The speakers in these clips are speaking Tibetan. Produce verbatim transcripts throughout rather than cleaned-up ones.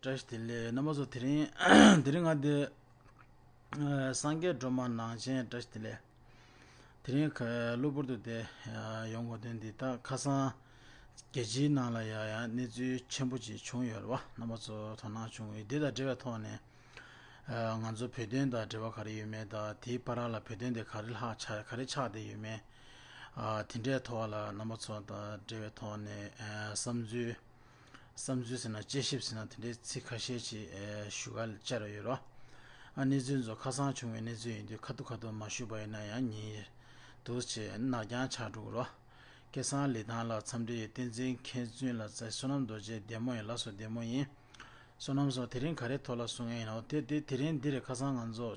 བཀྲ་ཤིས་བདེ་ལེགས། རྣམ་པ་ཚོ། དེ་རིང་དེ་རིང་ང་འདི་ཨ་སངས་རྒྱས་སྒྲོལ་མ་ནང་ཆེན། བཀྲ་ཤིས་བདེ་ལེགས། དེ་རིང་ག་གློ་བུར་དུ་དེ་ཨ་ཡོང་དགོས་དོན་འདི། ད་ཁ་སང་རྒྱལ་སྤྱིའི་ནང་ལ་ཡ་ཡ་གནས་ཚུལ་ཆེན་པོ་ཅིག་བྱུང་ཡོད་རེད་བ། རྣམ་པ་ཚོ་དོ་སྣང་བྱུང་ཡོད། འདི་དང་འབྲེལ་བའི་ཐོག་ནས་ཨ་ང་ཚོ་བོད་དོན་དང་འབྲེལ་བ་ག་རེ་ཡོད་མེད་དང་། དེའི་བར་ལ་བོད་དོན་དེ་ག་རེ་ལྷག་ཆགས། ག་རེ་ཆགས་བསྡད་ཡོད་མེད། ཨ་དེ་འདྲའི་ཐོག་ལ་རྣམ་པ་ཚོ་དང་འབྲེལ་བའི་ཐོག་ནས་ཨ་བསམ་ཚུལ། བསམ་ཚུལ་ཟེར་ན་དཔྱད་ཞིབ་ཟེར་ན་དེ་འདྲའི་ཚིག་ཁ་ཤས་ཅིག་ཨེ་ཞུ་ག་བཅར་ཡོད་རོ། ཨ་གནས་ཚུལ་ཚོ་ཁ་སང་བྱུང་བའི་གནས་ཚུལ་ཡིན་དུས་ཁ་ཐུག་ཁ་ཐུག་མ་ཞུས་པ་ཡིན་ན་ཡང་ཉིན་འདུག་ཅེས་ནར་འགྱངས་ཆགས་འགྲོ་གི་རོ། སྐལ་བཟང་ལི་ཐང་ལགས། འཚམས་འདྲི་ཡིན། བསྟན་འཛིན་མཁས་བཙུན་ལགས། བསོད་ནམས་རྡོ་རྗེ། བདེ་མོ་ཡིན། ལགས་སོ། བདེ་མོ་ཡིན། བསོད་ནམས་སོགས་དེ་རིང་ག་རེ་ཐོག་ལ་གསུང་ངེས་ཡིན་ནོ། དེ་དེ་དེ་རིང་འདི་རེད། ཁ་སང་ང་ཚོ་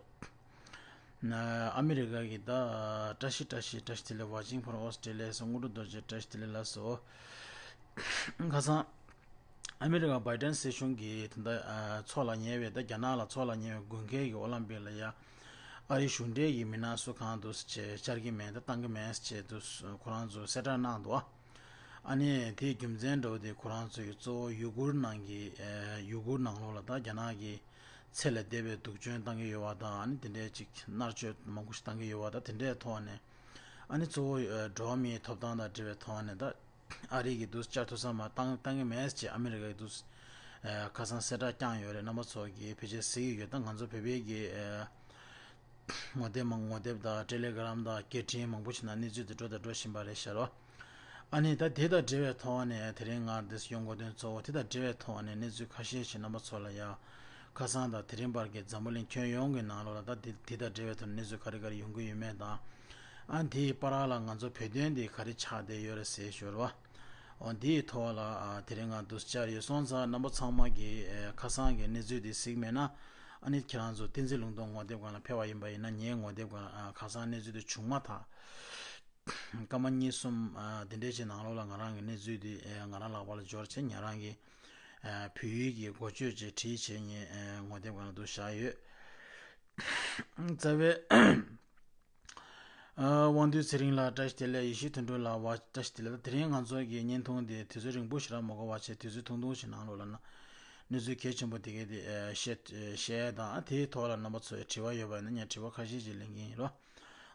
ཨ་མི་རི་ཀ་གི་ད་བཀྲ་ཤིས་བཀྲ་ཤིས་བཀྲ་ཤིས་བདེ་ལེགས། Watching from Australia སོ། དངོས་གྲུབ་རྡོ་རྗེ་བཀྲ་ཤིས་བདེ་ལེགས་ལགས་སོ། ཁ་སང་ཨ་མི་རི་ཀ་བྷའི་ཏན་སྲིད་གཞུང་གིས་ད་ལྟ་ཨ་མཚོ་ལ་ཉེ་བའི་ད་རྒྱ་ནག་ལ་མཚོ་ལ་ཉེ་བའི་དགུན་ཁའི་གི་ཨོ་ལམ་པིག་ལ་ཡ་ཨ་རིའི་གཞུང་འབྲེལ་གྱི་མི་སྣ་སུ་གང་འདུག་ཟེར་བྱས་བཅར་གྱི་མེད། ད་བཏང་གི་མེད་ཟེར་བྱས་འདུག་ཁོ་རང་ཚོ་གསལ་བསྒྲགས་གནང་འདུག་ཨ་ནི་དེའི་རྒྱུ་མཚན་འདྲ་བོ་དེ་ཁོ་རང་ཚོ་གི་གཙོ་བོ་ཡུ་གུར་ནང་གི་ཨ་ཡུ་གུར་ནང་ལོགས་ལ་ད་རྒྱ་ནག་གི་ཚད་ལས་འདས་པའི་སྡུག་སྦྱོང་བཏང་གི་ཡོད་པ་དང་། ཨ་ནི་དེ་འདྲའི་ཅིག་མནར་གཅོད་མང་པོ་ཞིག་བཏང་གི་ཡོད་པ་དང་། དེ་འདྲའི་ཐོག་ནས་ཨ་ནི་གཙོ་བོ་ཨ་འགྲོ་བ་མིའི་ཐོབ་ཐང་དང་འབྲེལ་བའི་ཐོག་ནས་ད་ཨ་རི་གིས་འདུག་བཅར་ཐུབ་ས་མ་བཏང་བཏང་གི་མེད་ཅེས་ཨ་མི་རི་ཀ་གིས་འདུག་ཨ་ཁ་སང་གསལ་བསྒྲགས་བསྐྱངས་ཡོད་རེད། རྣམ་པ་ཚོ་གིས་ཕལ་ཆེར་གཟིགས་ཀྱི་ཡོད། ད་ང་ཚོ་བོད་པའི་གི་ཨ་ངོ་དེབ་མང་ངོ་དེབ་དང་ཊེ་ལེ་གྷི་རམ་དང་སྐད་འཕྲིན་མང་པོ་ཞིག་ནང་གནས་ཚུལ་དེ་འགྲོ་དང་འགྲོ་བཞིན་པ་རེད་ཤག་རོ། ཨ་ནི་ད་དེ་དང་འབྲེལ་བའི་ཐོག་ནས་དེ་རིང་ང་འདིར་ཡོང་དགོས་དོན་གཙོ་བོ་དེ་དང་འབྲེལ་བའི་ཐོག་ནས་གནས་ཚུལ་ཁ་ཤས་ཤིག་རྣམ་པ་ཚོ་ལ་ཡ་ཁ་སང་དང་དེ་རིང་བར་གྱི་འཛམ་བུ་གླིང་ཁྱོན་ཡོངས་ཀྱི་ནང་ལོགས་ལ་ད་དེ་དེ་དང་འབྲེལ་བའི་ཐོག་ནས་གནས་ཚུལ་ག་རེ་ག་རེ་ཡོང་གི་ཡོད་མེད་དང་། ཨ་དེའི་བར་ལ་ང་ཚོ་བོད་དོན་འདི་ག་རེ་ཆགས་བསྡད་ཡོད་རེད་ཟེར་ཞོར་བ། འོ་འདིའི་ཐོག་ལ་ཨ་དེ་རིང་ང་འདུག་བཅར་ཡོད། སོང་ཙང་རྣམ་པ་ཚང་མ་གིས་ཨ་ཁ་སང་གི་གནས་ཚུལ་འདི་གཟིགས་མེད་ན། ཨ་ནི་ཁྱེད་རང་ཚོ་བསྟན་འཛིན་ལུང་རྟོགས་ངོ་དེབ་སྒང་ལ་ཕེབས་པ་ཡིན་པ་ཡིན་ན། ངའི་ངོ་དེབ་སྒང་ཨ་ཁ་སང་གནས་ཚུལ་འདི་བྱུང་མ་ཐག་སྐར་མ་གཉིས་གསུམ་ཨ་འདི་འདྲའི་ཅིག་ནང་ལོགས་ལ་ང་རང་གི་གནས་ཚུལ་འདི་ཨ་ང་རང་ལག་པ་ལ་འབྱོར་བྱས་ང་རང་གི་ཨ་བོད་ཡིག་གི་འགོ་བརྗོད་ཅིག་བྲིས་བྱས་ངའི་ཨ་ངོ་དེབ་སྒང་ལ་འདུག་བཞག་ཡོད། རྩ་བའི་ཨ་དབང་འདུས་ཚེ་རིང་ལགས་བཀྲ་ཤིས་བདེ་ལེགས། ཡེ་ཤེས་དོན་གྲུབ་ལགས་བཀྲ་ཤིས་བདེ་ལེགས། དེ་རིང་ང་ཚོ་གི་བརྙན་ཐུང་འདི་དུས་ཚོད་རིང་པོ་ཞིག་ར་མ་འགོར་བ་བྱས། དུས་ཚོད་ཐུང་ཐུང་ཞིག་ནང་ལོགས་ལ་ན་གནས་ཚུལ་གལ་ཆེན་པོ་དེ་གའི་དེ་ཨ་བཤད་བཤད་དང་། དེའི་ཐོག་ལ་རྣམ་པ་ཚོའི་དྲི་བ་ཡོད་པ་ཡིན་ན་ངས་དྲི་བ་ཁ་ཤས་ཅིག་ལེན་གྱི་ཡིན་རོ།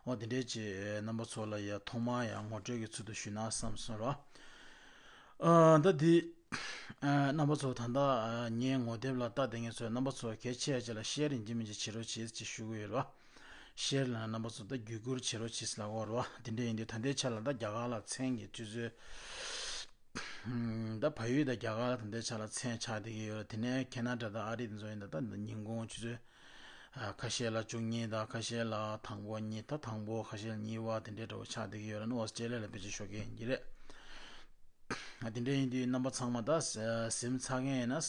འོ་དེ་འདྲའི་ཅིག་རྣམ་པ་ཚོ་ལ་ཡ་ཐོག་མར་ཡ་ངོ་སྤྲོད་ཀྱི་ཚུལ་དུ་ཞུས་ན་བསམ་སོང་རོ། ཨ་ད་འདི་ཨ་རྣམ་པ་ཚོ་ད་ལྟ་ཨ་ངའི་ངོ་དེབ་ལ་ལྟ་བསྡད་མཁན་ཚོས་རྣམ་པ་ཚོ་གལ་ཆེ་བ་ཅིག་ལ་ཤེར་ཡིན་གཅིག་མིན་གཅིག་བྱེད་རོགས་བྱེད་ཅེས་ཞུ་གི་ཡོད་རོ། ཤེར་ལབ་ན་རྣམ་པ་ཚོ་ད་བརྒྱུད་བསྐུར་བྱེད་རོགས་བྱེད་ཟེར་ལབ་ཀྱི་ཡོད་རེད་བ། དེ་འདྲ་ཡིན་དུས་ད་ལྟའི་ཆ་ལ་ད་རྒྱ་གར་ལ་མཚན་གྱི་སྤྱི་ཚོགས་ད་བལ་ཡུལ་དང་རྒྱ་གར་ལ་ད་ལྟའི་ཆ་ལ་མཚན་ཆགས་བསྡད་ཀྱི་ཡོད་རེད། དེ་ནས་ཁེ་ན་ཌ་དང་ཨ་རི་དེ་ཚོ་ཡིན་ད་ད་ཉིན་གུང་ཆུ་ཚོད་ཁ་ཤས་ལ་བཅུ་གཉིས་དང་། ཁ་ཤས་ལ་དང་པོ་གཉིས། ད་དང་པོ་ཁ་ཤས་ལ་གཉིས་པ་དེ་འདྲའི་འདྲ་བོ་ཆགས་བསྡད་ཀྱི་ཡོད་རེད། ཨོ་སི་ཀྲེ་ལི་ཡ་ལ་ཕལ་ཆེར་ཤོག་གི་ཡིན་གྱི་རེད། དེ་འདྲ་ཡིན་དུས་རྣམ་པ་ཚང་མ་ད་གཟིམ་ཚར་མཁན་ཡིན་ན་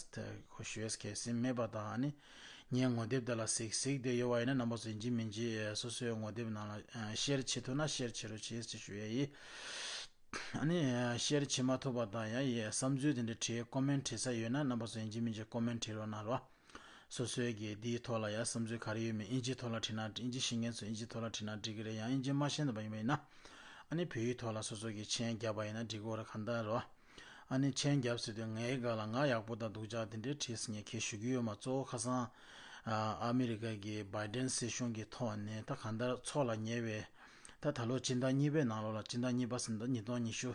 ཁོ་ཞུ་ཡས་ཁེ་གཟིམ་མེད་པ་དང་། ཨ་ནི་ངའི་ངོ་དེབ་དེ་ལ་གཟིགས་གཟིགས་བསྡད་ཡོད་པ་ཡིན་ན་རྣམ་པ་ཚོ་ཡིན་གཅིག་མིན་གཅིག་སོ་སོའི་ངོ་དེབ་ནང་ལ་ཤེར་བྱེད་ཐུབ་ན་ཤེར་བྱེད་རོགས་བྱེད་ཅེས་ཞུ་ཡས་ཡིན། ཨ་ནི་ཤེར་བྱེད་མ་ཐུབ་པ་དང་ཡང་ཡི་བསམ་ཚུལ་དེ་འདྲ་བྲིས་ཀོ་མེན་བྲིས་ས་ཡོད་ན་རྣམ་པ་ཚོ་ཡིན་གཅིག་མིན་གཅིག་ཀོ་མེན་བྲིས་རོགས་གནང་རོགས། སོ་སོའི་གི་འདིའི་ཐོག་ལ་ཡང་བསམ་ཚུལ་ག་རེ་ཡོད་མེད་ཨིན་ཇིའི་ཐོག་ལ་བྲིས་ན། ཨིན་ཇི་ཤེས་མཁན་ཚོས་ཨིན་ཇིའི་ཐོག་ལ་བྲིས་ན་འགྲིག་གི་རེད། ཡང་ཨིན་ཇི་མ་ཤེས་ན་པ་ཡིན་པ་ཡིན་ན། ཨ་ནི་བོད་ཡིག་ཐོག་ལ་སོ་སོ་གི་མཆན་བརྒྱབ་པ་ཡིན་ན་འགྲིག་གི་རེད། གང་ལྟར་རོ། ཨ་ནི་མཆན་བརྒྱབ་ཟེར་དུས་ངའི་སྒང་ལ་ང་ཡག་པོ་དང་སྡུག་ཅག་དེ་འདྲའི་བྲིས་ཟེར་ངས་ཁས་ཞུ་གི་ཡོད་མ། གཙོ་བོ་ཁ་སང་ཨ་ཨ་མི་རི་ཀ་གི་བྷའི་ཏན་སྲིད་གཞུང་གི་ཐོག་ནས་ད་གང་ལྟར་མཚོ་ལ་ཉེ་བའི་ད་ད་ལོ་སྤྱི་ཟླ་གཉིས་པའི་ནང་ལོགས་ལ། སྤྱི་ཟླ་གཉིས་པ་ཟེར་ན་ད་ཉིས་སྟོང་ཉི་ཤུ་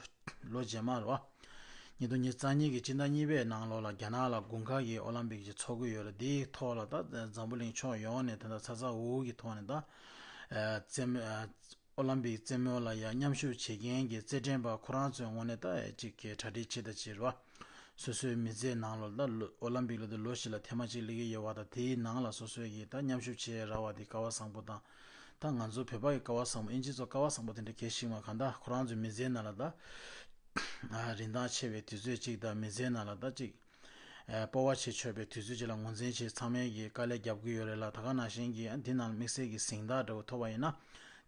ལོ་རྗེས་མ་རེད་བ། ཉིས་སྟོང་ཉི་ཤུ་རྩ་གཉིས་ཀྱི་སྤྱི་ཟླ་གཉིས་པའི་ནང་ལོགས་ལ་རྒྱ་ནག་ལ་དགུན་ཁ་གི་ཨོ་ལམ་པིག་ཅིག་ཚོགས་ཀྱི་ཡོད་རེད། དེའི་ཐོག་ལ་ད་འཛམ་བུ་གླིང་ཕྱོགས་ཡོངས་ནས་ད་ལྟ་ཚ་ཚ་འུར་འུར་གྱི་ཐོག་ནས་ད་ཨ་རྩེད་མོ་ཨ་ཨོ་ལམ་པིག་རྩེད་མོ་ལ་ཡ་མཉམ་ཞུགས་བྱེད་མཁན་གྱི་རྩེད་འགྲན་པ་ཁོ་རང་ཚོའི་ངོས་ནས་ད་ཅིག་གི་གྲ་སྒྲིག་བྱེད་ད་བྱེད་རེད་བ། སོ་སོའི་མི་ཚེའི་ནང་ལོགས་ད་ལོ་ཨོ་ལམ་པིག་ལ་ད་ལོ་བཞི་ལ་ཐེངས་མ་གཅིག་སླེབས་ཀྱི་ཡོད་པ་དང་། དེའི་ནང་ལ་སོ་སོའི་གི་ད་མཉམ་ཞུགས་བྱེད་རག་པ་དེ་སྐལ་བ་བཟང་པོ་དང་། ད་ང་ཚོ་བོད་པ་གི་སྐལ་བ་བཟང་པོ། ཨིན་ཇི་ཚོ་སྐལ་བ་བཟང་པོ་དེ་འདྲ་གལ་ཞིག་མ། གང་ལྟར་ཁོ་རང་ཚོའི་མི་ཚེའི་ནང་ལ་ད་ཨ་རིན་ཐང་ཆེ་བའི་དུས་ཚོད་ཅིག་དང་། མི་ཚེའི་ནང་ལ་ད་ཅིག་ཨ་སྤོབས་པ་བྱེད་ཆོག་པའི་དུས་ཚོད་ཅིག་ལ་ངོས་འཛིན་བྱེད། ཚང་མས་ཀྱི་དཀའ་ལས་རྒྱབ་ཀྱི་ཡོད་རེད་ལ། ད་ག་ནང་བཞིན་གྱི་ཨ་འདི་ནང་དམིགས་བསལ་གྱི་གཟེངས་རྟགས་འདྲ་བོ་ཐོབ་པ་ཡིན་ན།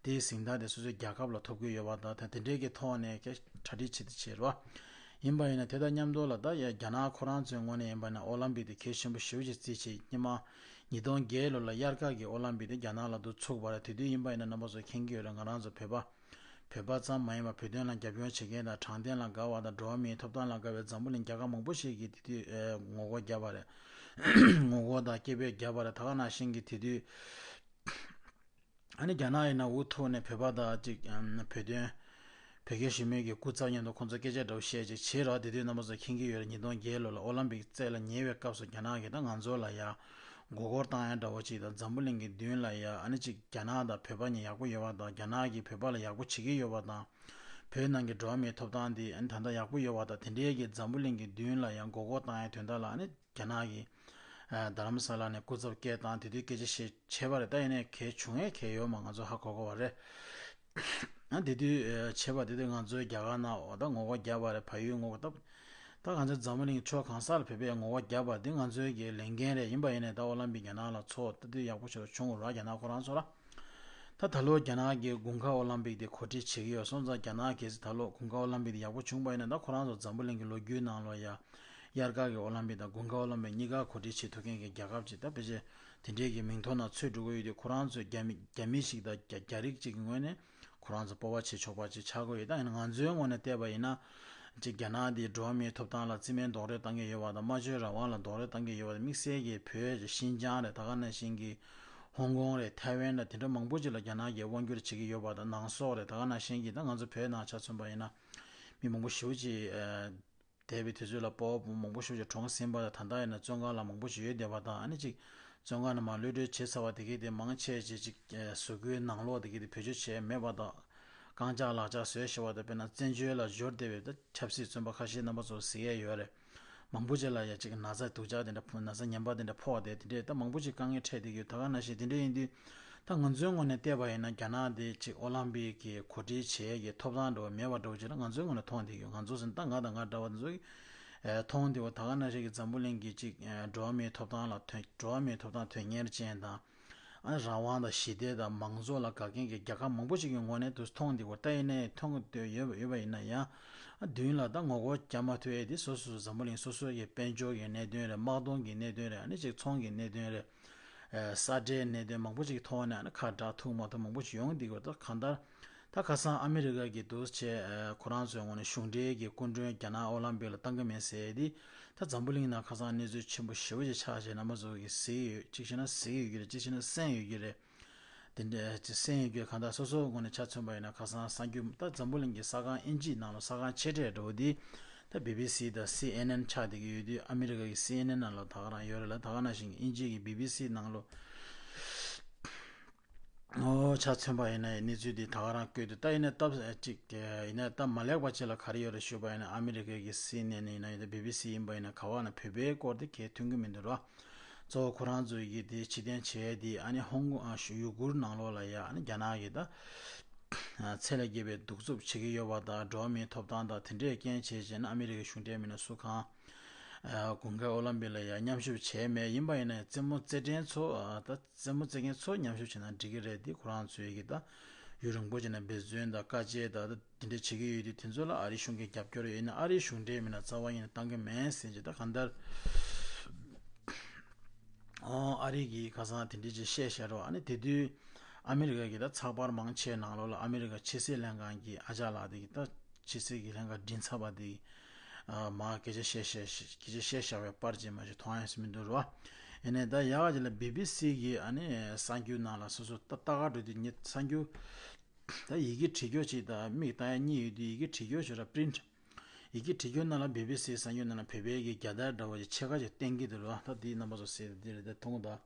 དེའི་གཟེངས་རྟགས་དེ་སོ་སོས་རྒྱལ་ཁབ་ལ་ཐོབ་ཀྱི་ཡོད་པ་དང་། ད་དེ་འདྲའི་གི་ཐོག་ནས་ཀྱི་གྲ་སྒྲིག་བྱེད་དུ་བྱེད་རོགས། ཡིན་པ་ཡིན་ན་དེ་དང་མཉམ་དུ་ལ་ད་ཡ་རྒྱ་ནག་ཁོ་རང་ཚོའི་ངོས་ནས་ཡིན་པ་ན་ཨོ་ལམ་པིག་དེ་གལ་ཆེན་པོ་ཞེ་པོ་ཅིག་བརྩིས་བྱས། སྔོན་མ་ཉིས་སྟོང་བརྒྱད་ལོ་ལ་དབྱར་ཁ་གི་ཨོ་ལམ་པིག་དེ་རྒྱ་ནག་ལ་འདུག་ཚུགས་པ་རེད། དེ་དུས་ཡིན་པ་ཡིན་ན་རྣམ་པ་ཚོ་མཁྱེན་གྱི་ཡོད་རེད། ང་རང་ཚོ་བོད་པ་བོད་པ་ཙམ་མ་ཡིན་པར་བོད་དོན་ལ་རྒྱབ་སྐྱོར་བྱེད་མཁན་དང་། དྲང་བདེན་ལ་དགའ་བ་དང་། འགྲོ་བ་མིའི་ཐོབ་ཐང་ལ་དགའ་བའི་འཛམ་བུ་གླིང་རྒྱལ་ཁབ་མང་པོ་ཞིག་གིས་དེ་དུས་ཨེ་ངོ་རྒོལ་བརྒྱབ་པ་རེད། ངོ་རྒོལ་དང་སྐད་འབོད་བརྒྱབ་པ་རེད། ད་ག་ནང་བཞིན་གྱི་དེ་དུས་ཨ་ནི་རྒྱ་ནག་ཡིན་ན་འུ་ཐུག་ནས་བོད་པ་དང་ཅིག་ཨམ་བོད་དོན་བོད་རྒྱ་ཞི་མོལ་གྱི་སྐུ་ཚབ་མཉམ་དུ་ཁོང་ཚོ་སྐད་ཆ་འདྲ་བོ་བཤད་ཅིག་བྱེད་རོགས། དེ་དུས་རྣམ་པ་ཚོ་མཁྱེན་གྱི་ཡོད་རེད། ཉིས་སྟོང་བརྒྱད་ལོ་ལ་ཨོ་ལམ་པིག་རྩེ་ལ་ཉེ་བའི་སྐབས་སུ་རྒྱ་ནག་གིས་ད་ང་ཚོ་ལ་ཡ་མགོ་སྐོར་བཏང་ཡ་འདྲ་བོ་ཅིག་དང་། འཛམ་བུ་གླིང་གི་མདུན་ལ་ཡ་ཨ་ནི་ཅིག་རྒྱ་ནག་དང་བོད་པ་གཉིས་ཡག་པོ་ཡོད་པ་དང་། རྒྱ་ནག་གིས་བོད་པ་ལ་ཡག་པོ་བྱེད་ཀྱི་ཡོད་པ་དང་། བོད་ནང་གི་འགྲོ་བ་མིའི་ཐོབ་ཐང་འདི་ཨ་ནི་ད་ལྟ་ཡག་པོ་ཡོད་པ་དང་། དེ་འདྲའི་གི་འཛམ་བུ་གླིང་གི་མདུན་ལ་ཡང་མགོ་སྐོར་བཏང་ཡའི་དོན་དག་ལ་ཨ་ནི་རྒྱ་ནག་གི་ཨ་རྡ་རམ་ས་ལ་ནས་སྐུ་ཚབ་སྐད་བཏང་། དེ་དུས་སྐད་ཆ་བཤད་བྱས་པ་རེད། ད་ཡིན་ནའི་གལ་བྱུང་ཡས་གལ་ཡོད་མ། ང་ཚོ་ཧ་གོ་གོ་བ་རེད། ཨ་དེ་དུས་ཨ་བྱས་པ་དེ་དུས་ང་ཚོའི་རྒྱ་གར་ནང་འོ་ད་ངོ་རྒོལ་བརྒྱབ་པ་རེད། བལ་ཡུལ་ངོ་རྒོལ་ད་ད་ང་ཚོའི་འཛམ་བུ་གླིང་ཕྱོགས་གང་ས་ལ་བོད་པས་ངོ་རྒོལ་བརྒྱབ་པ་དེ་ང་ཚོའི་གི་ལས་འགན་རེད། ཡིན་པ་ཡིན་ནའི་ད་ཨོ་ལམ་པིག་རྒྱ་ནག་ལ་ཚོགས་ད་དུས་ཡག་པོ་ཞིག་བྱུང་ར། རྒྱ་ནག་ཁོ་རང་ཚོ་ལ། ད་ད་ལོ་རྒྱ་ནག་གི་དགུན་ཁ་ཨོ་ལམ་པིག་དེ་གོ་སྒྲིག་བྱེད་ཀྱི་ཡོད་སོང་ཙང་། རྒྱ་ནག་གལ་སྲིད་ད་ལོ་དགུན་ཁ་ཨོ་ལམ་པིག་དེ་ཡག་པོ་བྱུང་པ་ཡིན་ན། ད་ཁོ་རང་ཚོ་འཛམ་བུ་གླིང་གི་ལོ་རྒྱུས་ནང་ལོ་ཡ་དབྱར་ཁ་གི་ཨོ་ལམ་པིག་དང་དགུན་ཁ་ཨོ་ལམ་པིག་གཉིས་ཀ་གོ་སྒྲིག་བྱེད་ཐུབ་མཁན་གྱི་རྒྱལ་ཁབ་ཅིག་ད་ཕལ་ཆེར་དེ་འདྲའི་གི་མིང་ཐོ་ནང་ཚུད་འགྲོ་གི་ཡོད་དུས། ཁོ་རང་ཚོས་རྒྱ་མི་རྒྱ་མི་ཞིག་དང་རྒྱ་རྒྱ་རིགས་ཅིག་གི་ངོས་ནས་ཁོ་རང་ཚོ་སྤོབས་པ་བྱེད་ཆོག་པ་ཅིག་ཆགས་ཀྱི་ཡོད། ད་ཡིན་ན་ང་ཚོའི་ངོས་ནས་བལྟས་པ་ཡིན་ན། ཅིག་རྒྱ་ནག་འདིས་འགྲོ་བ་མིའི་ཐོབ་ཐང་ལ་རྩིས་མེད་རྡོག་རོལ་བཏང་གི་ཡོད་པ་དང་། སྨྲ་བརྗོད་རང་དབང་ལ་རྡོག་རོལ་བཏང་གི་ཡོད་པ་དང་། དམིགས་བསལ་གྱི་བོད་ཤིན་ཅང་རེད། ད་ག་ནང་བཞིན་གྱི་ཧོང་ཀོང་རེད། ཐའེ་ཝན་རེད། དེ་འདྲ་མང་པོ་ཅིག་ལ་རྒྱ་ནག་གིས་དབང་བསྒྱུར་བྱེད་ཀྱི་ཡོད་པ་དང་། ནང་སོག་རེད། ད་ག་ནང་བཞིན་གྱི་ད་ང་ཚོ་བོད་ནང་ཆ་མཚོན་པ་ཡིན་ན་མི་མང་པོ་ཞེ་པོ་ཅིག་ཨ་འདས་པའི་དུས་ཚོད་ལ་སྤོབས་པ་མང་པོ་ཞེ་པོ་ཅིག་གྲོངས་ཟིན་པ་དང་། ད་ལྟ་ཡིན་ན་བཙོན་ཁང་ལ་མང་པོ་ཞིག་ཡོད་བསྡད་པ་དང་། ཨ་ནི་ཅིག་བཙོན་ཁང་ནང་མར་གློད་གྲོལ་བྱེད་ཚར་བ་དེ་གས་དེ་མང་ཆེ་ཅིག་ཅིག་ཨ་གཟུགས་པོའི་ནང་ལོགས་དེ་གས་དེ་བེད་སྤྱོད་བྱས་མེད་པ་དང་། རྐང་ལྕགས་ལག་ལྕགས་བཟོས་བཞག་པ་དང་། དཔེར་ན་བཙན་བྱོལ་ལ་འབྱོར་བསྡད་པའི་ད་ཆབ་སྲིད་བཙོན་པ་ཁ་ཤས་རྣམ་པ་ཚོ་གཟིགས་ཡས་ཡོད་རེད། མང་པོ་ཅིག་ལ་ཡ་ཅིག་ན་ཚ་སྡུག་ཅག་དེ་འདྲ་ཕོག་ན་ཚ་ངན་པ་དེ་འདྲ་ཕོག་སྟེ། དེ་འདྲས་ད་མང་པོ་ཅིག་དཀའ་ངལ་འཕྲད་བསྡད་ཀྱི་ཡོད། ད་ག་ནང་བཞིན་དེ་འདྲ་ཡིན་དུས། ད་ང་ཚོའི་ངོས་ནས་བལྟས་པ་ཡིན་ན། རྒྱ་ནག་འདི་ཅིག་ཨོ་ལམ་པིག་གི་གོ་སྒྲིག་བྱེད་ཡས་ཀྱི་ཐོབ་ཐང་འདྲ་བོ་མེད་པ་འདྲ་བོ་ཅིག་ལ་ང་ཚོའི་ངོས་ནས་མཐོང་བསྡད་ཀྱི་ཡོད། ང་ཚོ་ཟེར་ན་ད་ང་དང་ང་འདྲ་བ་ཚོ་གིས་ཨ་མཐོང་བསྡད་ཡོད། ད་ག་ནང་བཞིན་གྱི་འཛམ་བུ་གླིང་གི་ཅིག་ཨ་འགྲོ་བ་མིའི་ཐོབ་ཐང་ལ་དོན་འགྲོ་བ་མིའི་ཐོབ་ཐང་དོན་གཉེར་ཅན་དང་། ཨ་རང་དབང་དང་ཞི་བདེ་དང་མང་གཙོ་ལ་དགའ་མཁན་གྱི་རྒྱལ་ཁབ་མང་པོ་ཞིག་གི་ངོས་ནས་དུ་མཐོང་བསྡད་ཀྱི་ཡོད། ད་ཡིན་ནའི་མཐོང་གི་ཡོད་ཡོད་པ་ཡིན་ན་ཡང་། ཨ་མདུན་ལ་ད་ངོ་རྒོལ་རྒྱག་མ་ཐུབ་ཡས་དེ་སོ་སོ་སོ་འཛམ་བུ་གླིང་སོ་སོ་གི་དཔལ་འབྱོར་གྱི་གནད་དོན་རེད། དམག་དོན་གྱི་གནད་དོན་རེད། ཨ་ནི་ཅིག་ཚོང་གི་གནད་དོན་རེད། ཨ་ས་ཁྲའི་གནད་དོན་མང་པོ་ཅིག་ཐོག་ནས་ཨ་ནི་ཁ་གྲག་ཐུག་མ་ཐུབ་མང་པོ་ཅིག་ཡོང་བསྡད་ཀྱི་ཡོད། ད་གང་ལྟར་ད་ཁ་སང་ཨ་མི་རི་ཀ་གིས་འདུག་བྱས། ཨ་ཁོ་རང་ཚོའི་ངོས་ནས་གཞུང་འབྲེལ་གྱི་སྐུ་མགྲོན་རྒྱ་ནག་ཨོ་ལམ་པིག་ལ་བཏང་གི་མེད་ཟེར་ཡས་དེ། ད་འཛམ་བུ་གླིང་ནང་ཁ་སང་གནས་ཚུལ་ཆེན་པོ་ཞེ་པོ་ཅིག་ཆགས་བྱས། རྣམ་པ་ཚོ་གིས་གཟིགས་ཡོད། གཅིག་བྱས་ན་གཟིགས་ཡོད་ཀྱི་རེད། གཅིག་བྱས་ན་གསན་ཡོད་ཀྱི་རེད། དེ་འདྲ་ཅིག་གསན་ཡོད་ཀྱི་རེད། གང་ལྟར་སོ་སོའི་ངོས་ནས་ཆ་མཚོན་པ་ཡིན་ན། ཁ་སང་གསར་འགྱུར་ད་འཛམ་བུ་གླིང་གི་གསར་ཁང་དབྱིན་ཇིའི་ནང་ལོ་གསར་ཁང་ཆེ་གྲས་འདྲ་བོ་དེ་ད་བི་བི་སི་དང་སི་ཨེན་ཨེན་ཆགས་བསྡད་ཀྱི་ཡོད་དུས། ཨ་མི་རི་ཀ་གི་སི་ཨེན་ཨེན་ནང་ལོ་ད་ག་རང་ཡོད་རེད་ལ། ད་ག་ནང་བཞིན་གྱི་དབྱིན་ཇི་གི་བི་བི་སི་ནང་ལོ། ཨོ་ཆ་མཚོན་པ་ཡིན་ན་གནས་ཚུལ་འདི་ད་ག་རང་བཀོད་འདུག་ད་ཡིན་ན་སྟབས་ཅིག་ཡིན་ན་ད་མ་ལེགས་པ་ཅིག་ལ་ག་རེ་ཡོད་རེད་ཞུས་པ་ཡིན་ན། ཨ་མི་རི་ཀའི་གི་སི་ཨེན་ཨེན་ཡིན་ན་ཡིན་ད་བི་བི་སི་ཡིན་པ་ཡིན་ན་ག་བ་ན་བོད་པའི་སྐོར་དེ་གས་ཐོན་གྱི་མི་འདུག་ར། གཙོ་བོ་ཁོ་རང་ཚོའི་གི་དེ་ཕྱིར་འཐེན་བྱས་དེ་ཨ་ནི་ཧོང་ཀོང་ཨ་ཡུ་གུར་ནང་ལོགས་ལ་ཡ་ཨ་ནི་རྒྱ་ནག་གི་ད་ཚད་ལས་བརྒལ་བའི་གདུག་རྩུབ་བྱེད་ཀྱི་ཡོད་པ་དང་། འགྲོ་བ་མིའི་ཐོབ་ཐང་དང་དེ་འདྲས་རྐྱེན་བྱས་བྱས་ན་ཨ་མི་རི་ཀའི་གཞུང་འབྲེལ་མི་སྣ་སུ་གང་དགུན་ཁའི་ཨོ་ལམ་པིག་ལ་ཡ་མཉམ་ཞུགས་བྱས་མེད། ཡིན་པ་ཡིན་ན་རྩེད་མོ་རྩེ་མཁན་ཚོ་ད། རྩེད་མོ་རྩེ་མཁན་ཚོ་མཉམ་ཞུགས་བྱས་ན་འགྲིག་གི་རེད། དེ་ཁོ་རང་ཚོའི་གི་ད་ཡུན་རིང་པོ་བྱས་ན་འབད་བརྩོན་དང་དཀའ་སྤྱད་དང་ད་དེ་འདྲ་བྱེད་ཀྱི་ཡོད་དུས། དེ་ཚོ་ལ་ཨ་རིའི་གཞུང་གིས་རྒྱབ་སྐྱོར་ཡོད་ན་ཨ་རིའི་གཞུང་འབྲེལ་མི་སྣ་རྩ་བ་ཉིད་ནས་བཏང་གི་མེད་ཟེར་གྱི། ད་གང་ལྟར་ཨོ་ཨ་རི་གིས་ཁ་སང་དེ་འདྲ་ཅིག་བཤད་བཤད་རོགས། ཨ་ནི་དེ་དུས་ཨ་མི་རི་ཀ་གི་ད་ཚགས་པར་མང་ཆེ་ནང་ལོགས་ལ་ཨ་མི་རི་ཀ་ཕྱི་སྲིད་ལྷན་ཁང་གི་ཨ་ཅག་ལགས་དེ་གི་ད་ཕྱི་སྲིད་ཀྱི་ལྷན་ཁང་མགྲིན་ཚབ་པ་དེ་ཨ་མར་སྐད་ཆ་བཤད་བཤད་སྐད་ཆ་བཤད་བཞག་པའི་པར་ཅིག་མ་ཞིག་མཐོང་ཡ་ཞིག་མི་འདུག་རོ། ཡིན་ནའི་ད་ཡག་ཅིག་ལ་བི་བི་སི་གི་ཨ་ནི་གསར་འགྱུར་ནང་ལ་སོ་སོ་ལྟ་ལྟ་ག་འགྲོ་དུས་ཉིད་གསར་འགྱུར་ད་ཡི་གེ་བྲིས་རྒྱུ་ཅིག་དང་མིག་ལྟ་ཡ་གཉིས་ཡོད་དུས། ཡི་གེ་བྲིས་རྒྱུ་ཞིག་ར་པི་རིན་ཊི། ཡི་གེ་བྲིས་རྒྱུ་ནང་ལ་བི་བི་སི་གསར་འགྱུར་ནང་ལ་བོད་པའི་གི་རྒྱལ་དར་འདྲ་བོ་ཅིག་ཕྱེད་ཀ་ཅིག་བསྟན་གྱི་འདུག་རོ། ད་དེའི་རྣམ་པ་ཚོ་གཟིགས་དེ་རེད། ད་མཐོང་གི་འདུག་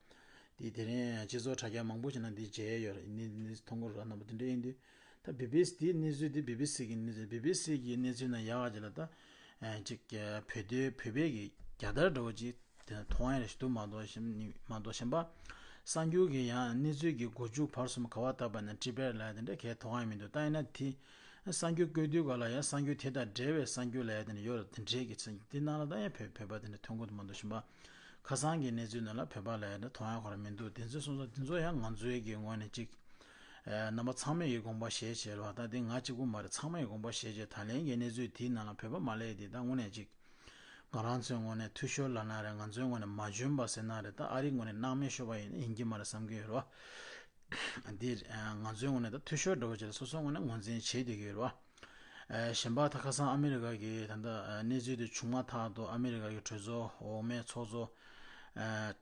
དེ་དེ་རིང་སྤྱི་ཚོགས་དྲ་རྒྱ་མང་པོ་ཞིག་ནང་འདི་མཇལ་ཡོད་རེད། ནི་ནི་མཐོང་གི་རེད། རྣམ་པ་དེ་འདྲ་ཡིན་དུས་ད་བི་བི་སི་དེའི་གནས་ཚུལ་དེ་བི་བི་སི་གི་གནས་ཚུལ། བི་བི་སི་གི་གནས་ཚུལ་ནང་ཡག་ག་ཅིག་ལ་ད་ཅིག་བོད་དོན་བོད་པའི་གི་རྒྱལ་དར་འདྲ་བོ་ཅིག་དེ་མཐོང་ཡ་རེ་ཞིག་འདུག་མ་གཏོགས་གཞན་མ་གཏོགས་གཞན་པ་གསར་འགྱུར་གི་ཡང་གནས་ཚུལ་གི་མགོ་མཇུག་བར་གསུམ་ག་བ་བལྟས་པ་ན་ཊི་བེཊ་ལབ་ཡ་དེ་འདྲ་གས་མཐོང་ཡ་མི་འདུག་ད་ཡིན་ན་དེ་གསར་འགྱུར་བཀོད་དུས་ག་ལ་ཡང་གསར་འགྱུར་དེ་དང་འབྲེལ་བའི་གསར་འགྱུར་ལབ་ཡ་དེ་འདྲ་ཡོད་རེད། དེ་འདྲའི་གི་ཚན་དེ་ནང་ལ་ད་ཡང་བོད་བོད་པ་དེ་འདྲ་ཐོན་གི་འདུག་མ་གཏོགས་གཞན་པ་ཁ་སང་གི་གནས་ཚུལ་ནང་ལ་བོད་པ་ལབ་ཡ་དེ་མཐོང་ཡ་ཁོ་རང་མི་འདུག་དེ་ཚོ་སོང་ཙང་དེ་ཚོ་ཡང་ང་ཚོའི་གི་ངོས་ནས་ཅིག་ཨ་རྣམ་པ་ཚང་མས་ཀྱི་དགོངས་པ་བཞེས་བྱས་རོགས། ད་དེ་ང་གཅིག་པུ་མ་རེད། ཚང་མས་ཀྱི་དགོངས་པ་བཞེས་བྱས། ད་ལན་གྱི་གནས་ཚུལ་དེའི་ནང་ལ་བོད་པ་མ་སླེབས་དེ་ད་དངོས་གནས་ཅིག་ང་རང་ཚོའི་ངོས་ནས་འཐུས་ཤོར་ལབ་ན་རེད། ང་ཚོའི་ངོས་ནས་མ་འཇོན་པ་ཟེར་ན་རེད། ད་ཨ་རིའི་ངོས་ནས་སྣང་མེད་ཤོར་བ་ཡིན་ན་ཡིན་གྱི་མ་རེད་བསམ་གྱི་ཡོད་རོགས། འདི་ང་ཚོའི་ངོས་ནས་ད་འཐུས་ཤོར་འདྲ་བོ་བྱས་ལ་སོ་སོའི་ངོས་ནས་ངོས་འཛིན་བྱེད་བསྡད་ཀྱི་ཡོད་རོགས། གཞན་པ་ད་ཁ་སང་ཨ་མི་རི་ཀ་གི་ད་ལྟ་གནས་ཚུལ་དེ་བྱུང་མ་ཐག་ཏུ་ཨ་མི་རི་ཀ་གི་གྲོས་ཚོགས་འོག་མའི་ཚོགས་གཙོ་ ཨ་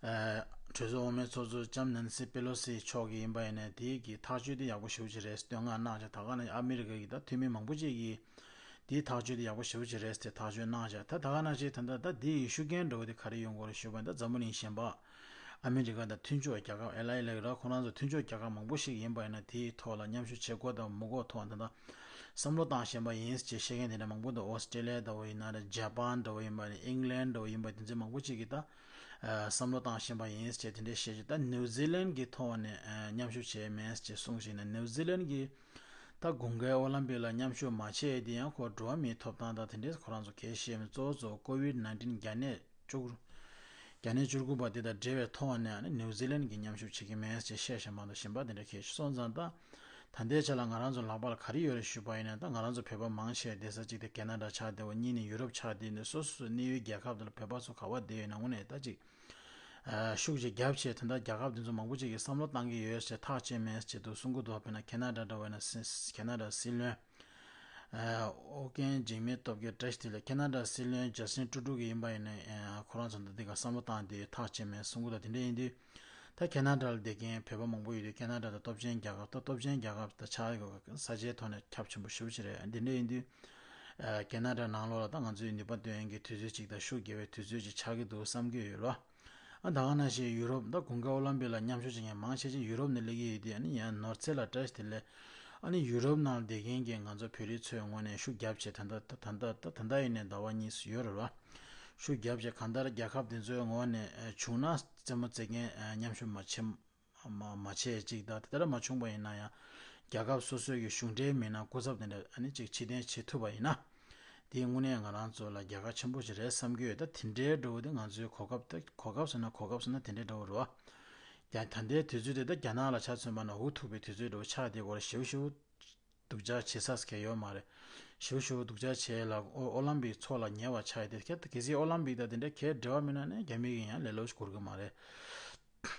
ཨ་གྲོས་ཚོགས་འོག་མའི་ཚོགས་གཙོ་ལྕམ་ནན་སི་པེ་ལོ་སི་མཆོག་གིས་ཡིན་པ་ཡིན་ནའི་དེའི་གི་ཐག་གཅོད་དེ་ཡག་པོ་ཞེ་པོ་ཅིག་རེད་བསྟོད་བསྔགས་གནང་བྱས། ད་ག་ནང་ཨ་མི་རི་ཀ་གི་ད་འཐུས་མི་མང་པོ་ཅིག་གིས་དེའི་ཐག་གཅོད་དེ་ཡག་པོ་ཞེ་པོ་ཅིག་རེད་ཟེར་ཐག་གཅོད་གནང་བྱས། ད་ད་ག་ནང་བཞིན་ད་ལྟ་ད་དེ་ཡི་ཤུགས་རྐྱེན་འདྲ་བོ་དེ་ག་རེ་ཡོང་གི་ཡོད་རེད་ཞུས་པ་ཡིན་ན། ད་འཛམ་བུ་གླིང་གཞན་པ་ཨ་མི་རི་ཀ་དང་མཐུན་ཕྱོགས་རྒྱལ་ཁབ་ཨ་ལ་ཨི་ལ་ར་ཁོ་རང་ཚོ་མཐུན་ཕྱོགས་རྒྱལ་ཁབ་མང་པོ་ཞིག་ཡིན་པ་ཡིན་ན་དེའི་ཐོག་ལ་མཉམ་ཞུགས་བྱེད་དགོས་དང་མི་དགོས་ཐོག་ད་ལྟ་བསམ་བློ་བཏང་བཞིན་པ་ཡིན་ཅེས་བཤད་མཁན་དེ་འདྲ་མང་པོ་འདུག་ཨོ་སི་ཀྲེ་ལི་ཡ་འདྲ་བོ་ཡིན་ན་རེད། ཇ་པན་འདྲ་བོ་ཡིན་པ་རེད། ཨིང་ལན་འདྲ་བོ་ཡིན་པ་དེ་ཚོ་མང་པོ་ཅིག་གིས་ད་ཨ་བསམ་བློ་བཏང་བཞིན་པ་ཡིན་ཅེས་དེ་འདྲའི་བཤད་ཅིག་ད་ནིའུ་ཛི་ལན་གྱི་ཐོག་ནས་ཨ་མཉམ་ཞུགས་བྱས་མེད་ཅེས་གསུངས་བཞིན་ན། ནིའུ་ཛི་ལན་གྱིས་ད་དགུན་ཁའི་ཨོ་ལམ་པིག་ལ་མཉམ་ཞུགས་མ་བྱས་དེ་ཡང་ཁོ་འགྲོ་བ་མིའི་ཐོབ་ཐང་དང་དེ་འདྲའི་ཁོ་རང་ཚོ་གལ་བཤད་མི་གཙོ་བོ་གཙོ་བོ་ཀོ་ཝིད་ནའིན་ཊིན་རྒྱ་ནད་བཅུ་རྒྱ་ནད་བཅུ་དགུ་པ་དེ་དང་འབྲེལ་བའི་ཐོག་ནས་ནིའུ་ཛི་ལན་གྱིས་མཉམ་ཞུགས་བྱེད་ཀྱི་མེད་ཅེས་བཤད་བཞིན་པ་དང་གཞན་པ་དེ་འདྲ་གལ་ཆེ་སོང་ཙང་། ད་ད་ལྟའི་ཆ་ལ་ང་རང་ཚོ་ལག་པ་ལ་ག་རེ་ཡོད་རེད་ཞུས་པ་ཡིན་ན། ད་ང་རང་ཚོ་བོད་པ་མང་ཆེ་བསྡད་ས་གཅིག་དེ་ཁེ་ན་ཌ་ཆགས་བསྡད་པ། གཉིས་ནས་ཡུ་རོབ་ཆགས་བསྡད་ནས་སོ་སོ་སོའི་གནས་ཡུལ་རྒྱལ་ཁབ་དེ་ལ་བོད་པ་ཚོ་ག་པར་བསྡད་ཡོད་ན་དངོས་གནས་ད་ཅིག་ཤུགས་ཅིག་བརྒྱབ་བྱས་ད་ལྟ་རྒྱལ་ཁབ་དེ་ཚོ་མང་པོ་ཅིག་གིས་བསམ་བློ་བཏང་གི་ཡོད་ཅེས་ཐག་བཅད་མེད་ཅེས་འདུག་གསུང་གི་འདུག་དཔེར་ན་ཁེ་ན་ཌ་འདྲ་བོ་ཡིན་ན་སྲིད་ཁེ་ན་ཌ་སྲིད་བློན་ཨོ་རྒྱན་འཇིགས་མེད་སྟོབས་རྒྱལ་བཀྲ་ཤིས་བདེ་ལེགས། ཁེ་ན་ཌ་སྲིད་བློན་ཇ་སི་ཊིན་ཊུ་རུ་ཌོ་གིས་ཡིན་པ་ཡིན་ན་ཁོ་རང་ཚོ་འདི་འདི་ག་བསམ་བློ་བཏང་དེ་ཐག་བཅད་མེད་གསུང་གི་འདུག་དེ་འདྲ་ཡིན་དུས་ད་ཁེ་ན་ཌ་ལ་བསྡད་མཁན་བོད་པ་མང་པོ་ཡོད་དུས་ཁེ་ན་ཌ་ད་སྟོབས་ཆེན་རྒྱལ་ཁབ་ད་སྟོབས་ཆེན་རྒྱལ་ཁབ་ད་ཆགས་ཡོད་ས་ཆའི་ཐོག་ནས་ཁྱབ་ཆེན་པོ་ཞེ་པོ་ཅིག་རེད། འདི་འདྲ་ཡིན་དུས་ཁེ་ན་ཌ་ནང་ལོགས་ལ་ད་ང་ཚོའི་ནུས་པ་འདོན་ཡག་གི་དུས་ཚོད་ཅིག་དང་ཤུགས་རྒྱལ་བའི་དུས་ཚོད་ཅིག་ཆགས་ཀྱི་འདུག་བསམ་གྱི་ཡོད་རོ། ཨ་ད་ག་ནང་བཞིན་ཡུ་རོབ་ད་དགུན་ཁའི་ཨོ་ལམ་པིག་ལ་མཉམ་ཞུགས་བྱེད་མཁན་མང་ཆེ་ཆེ་ཡུ་རོབ་ནས་སླེབས་ཀྱི་ཡོད་དུས། ཨ་ནི་ཡང་ནོར་རྫས་ལ་བཀྲ་ཤིས་བདེ་ལེགས། ཨ་ནི་ཡུ་རོབ་ནང་བསྡད་མཁན་གྱི་ང་ཚོ་བོད་རིགས་ཚོའི་ངོས་ནས་ཤུགས་རྒྱབ་བྱས་ད་ལྟ་ད་ལྟ་ད་ལྟ་ཡིན་ནའི་ཟླ་བ་གཉིས་སུ་ཡོད་རེད་བ། ཤུགས་རྒྱབ་བྱས་གང་ལྟར་རྒྱལ་ཁབ་དེ་ཚོའི་ངོས་ནས་བྱུང་ན་རྩེད་མོ་རྩེ་མཁན་མཉམ་ཞུགས་མ་བྱེད་མ་མ་བྱེད་ཅིག་དང་། དེ་ལྟར་མ་བྱུང་པ་ཡིན་ན་ཡང་རྒྱལ་ཁབ་སོ་སོའི་གི་གཞུང་འབྲེལ་མི་སྣ་སྐུ་ཚབ་དེ་འདྲ་ཨ་ནི་ཅིག་ཕྱིར་འཐེན་བྱེད་ཐུབ་པ་ཡིན་ན། དེ་དངོས་གནས་ང་རང་ཚོ་ལ་རྒྱལ་ཁ་ཆེན་པོ་ཞིག་རེད་བསམ་གྱི་ཡོད། ད་དེ་འདྲའི་འགྲོ་བ་དེ་ང་ཚོའི་གོ་སྐབས་དེ་གོ་སྐབས་ཟེར་ན་གོ་སྐབས་ཟེར་ན་དེ་འདྲའི་འགྲོ་བ་རེད་བ། ད་ད་ལྟའི་དུས་ཚོད་དེ་ད་རྒྱ་ནག་ལ་ཆ་མཚོན་པ་ན་འུ་ཐུག་པའི་དུས་ཚོད་འགྲོ་བ་ཆགས་བསྡད་ཀྱི་ཡོད་རེད། ཞེ་པོ་ཞེ་པོ་སྡུག་ཅག་བྱེད་ས་གང་ཡང་ཡོད་མ་རེད། ཞེ་པོ་ཞེ་པོ་སྡུག་ཅག་བྱས་ལ་ཨོ་ཨོ་ལམ་པིག་འཚོགས་ལ་ཉེ་བ་ཆགས་ཡོད་དེ། གལ་སྲིད་ཨོ་ལམ་པིག་དང་དེ་འདྲའི་གའི་འབྲེལ་བ་མེད་ན་ནི་རྒྱ་མི་གིས་ཡང་ལེ་ལོ་ཞིག་བསྐུར་གི་མ་རེད།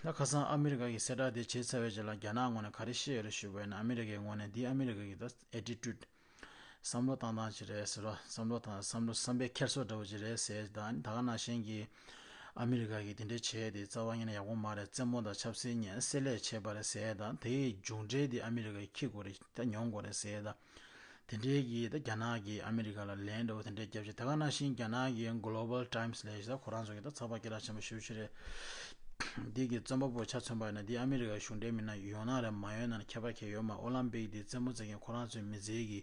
ད་ཁ་སང་ཨ་མི་རི་ཀ་གིས་གསལ་བསྒྲགས་དེ་བྱས་ཚར་བའི་རྗེས་ལ་རྒྱ་ནག་ངོས་ནས་ག་རེ་བཤད་ཡོད་རེད་ཞུས་པ་ཡིན་ན། ཨ་མི་རི་ཀའི་ངོས་ནས་འདི་ཨ་མི་རི་ཀ་གི་ད་ཨེ་ཊི་ཊུཌ་བསམ་བློ་བཏང་སྟངས་ཅིག་རེད་ཟེར་བ། བསམ་བློ་བཏང་བསམ་བློ་བསམ་པའི་འཁྱེར་སོ་འདྲ་བོ་ཅིག་རེད་ཟེར། ད་ད་ག་ནང་བཞིན་གྱི་ཨ་མི་རི་ཀ་གིས་དེ་འདྲ་བྱས་དེ་རྩ་བ་ཉིད་ནས་ཡག་པོ་མ་རེད། རྩེད་མོ་དང་ཆབ་སྲིད་གཉིས་བསྲེས་ལས་བྱས་པ་རེད་ཟེར། ད་དེའི་མཇུག་འབྲས་དེ་ཨ་མི་རི་ཀ་གིས་འཁྱེར་དགོས་རེད། ད་མྱོང་དགོས་རེད་ཟེར། ད་དེ་འདྲའི་གི་ད་རྒྱ་ནག་གིས་ཨ་མི་རི་ཀ་ལ་ལན་འདྲ་བོ་དེ་འདྲའི་བརྒྱབ་བྱས། ད་ག་ནང་བཞིན་རྒྱ་ནག་གི་Global Times་ལས་ད་ཁོ་རང་ཚོ་གི་ད་ཚགས་པར་སྐད་གྲགས་ཆེན་པོ་ཞེ་པོ་ཅིག་རེད། འདི་གི་རྩོམ་པ་པོ་ཆ་མཚོན་པ་ཡིན་ན་འདི་ཨ་མི་རི་ཀའི་གཞུང་འབྲེལ་མི་སྣ་ཡོང་ན་རེད་མ་ཡོང་ན་ཁྱད་པར་གང་ཡང་ཡོད་མ་རེད། ཨོ་ལམ་པིག་འདི་རྩེད་མོ་རྩེ་མཁན་ཁོ་རང་ཚོའི་མི་ཚེ་གི་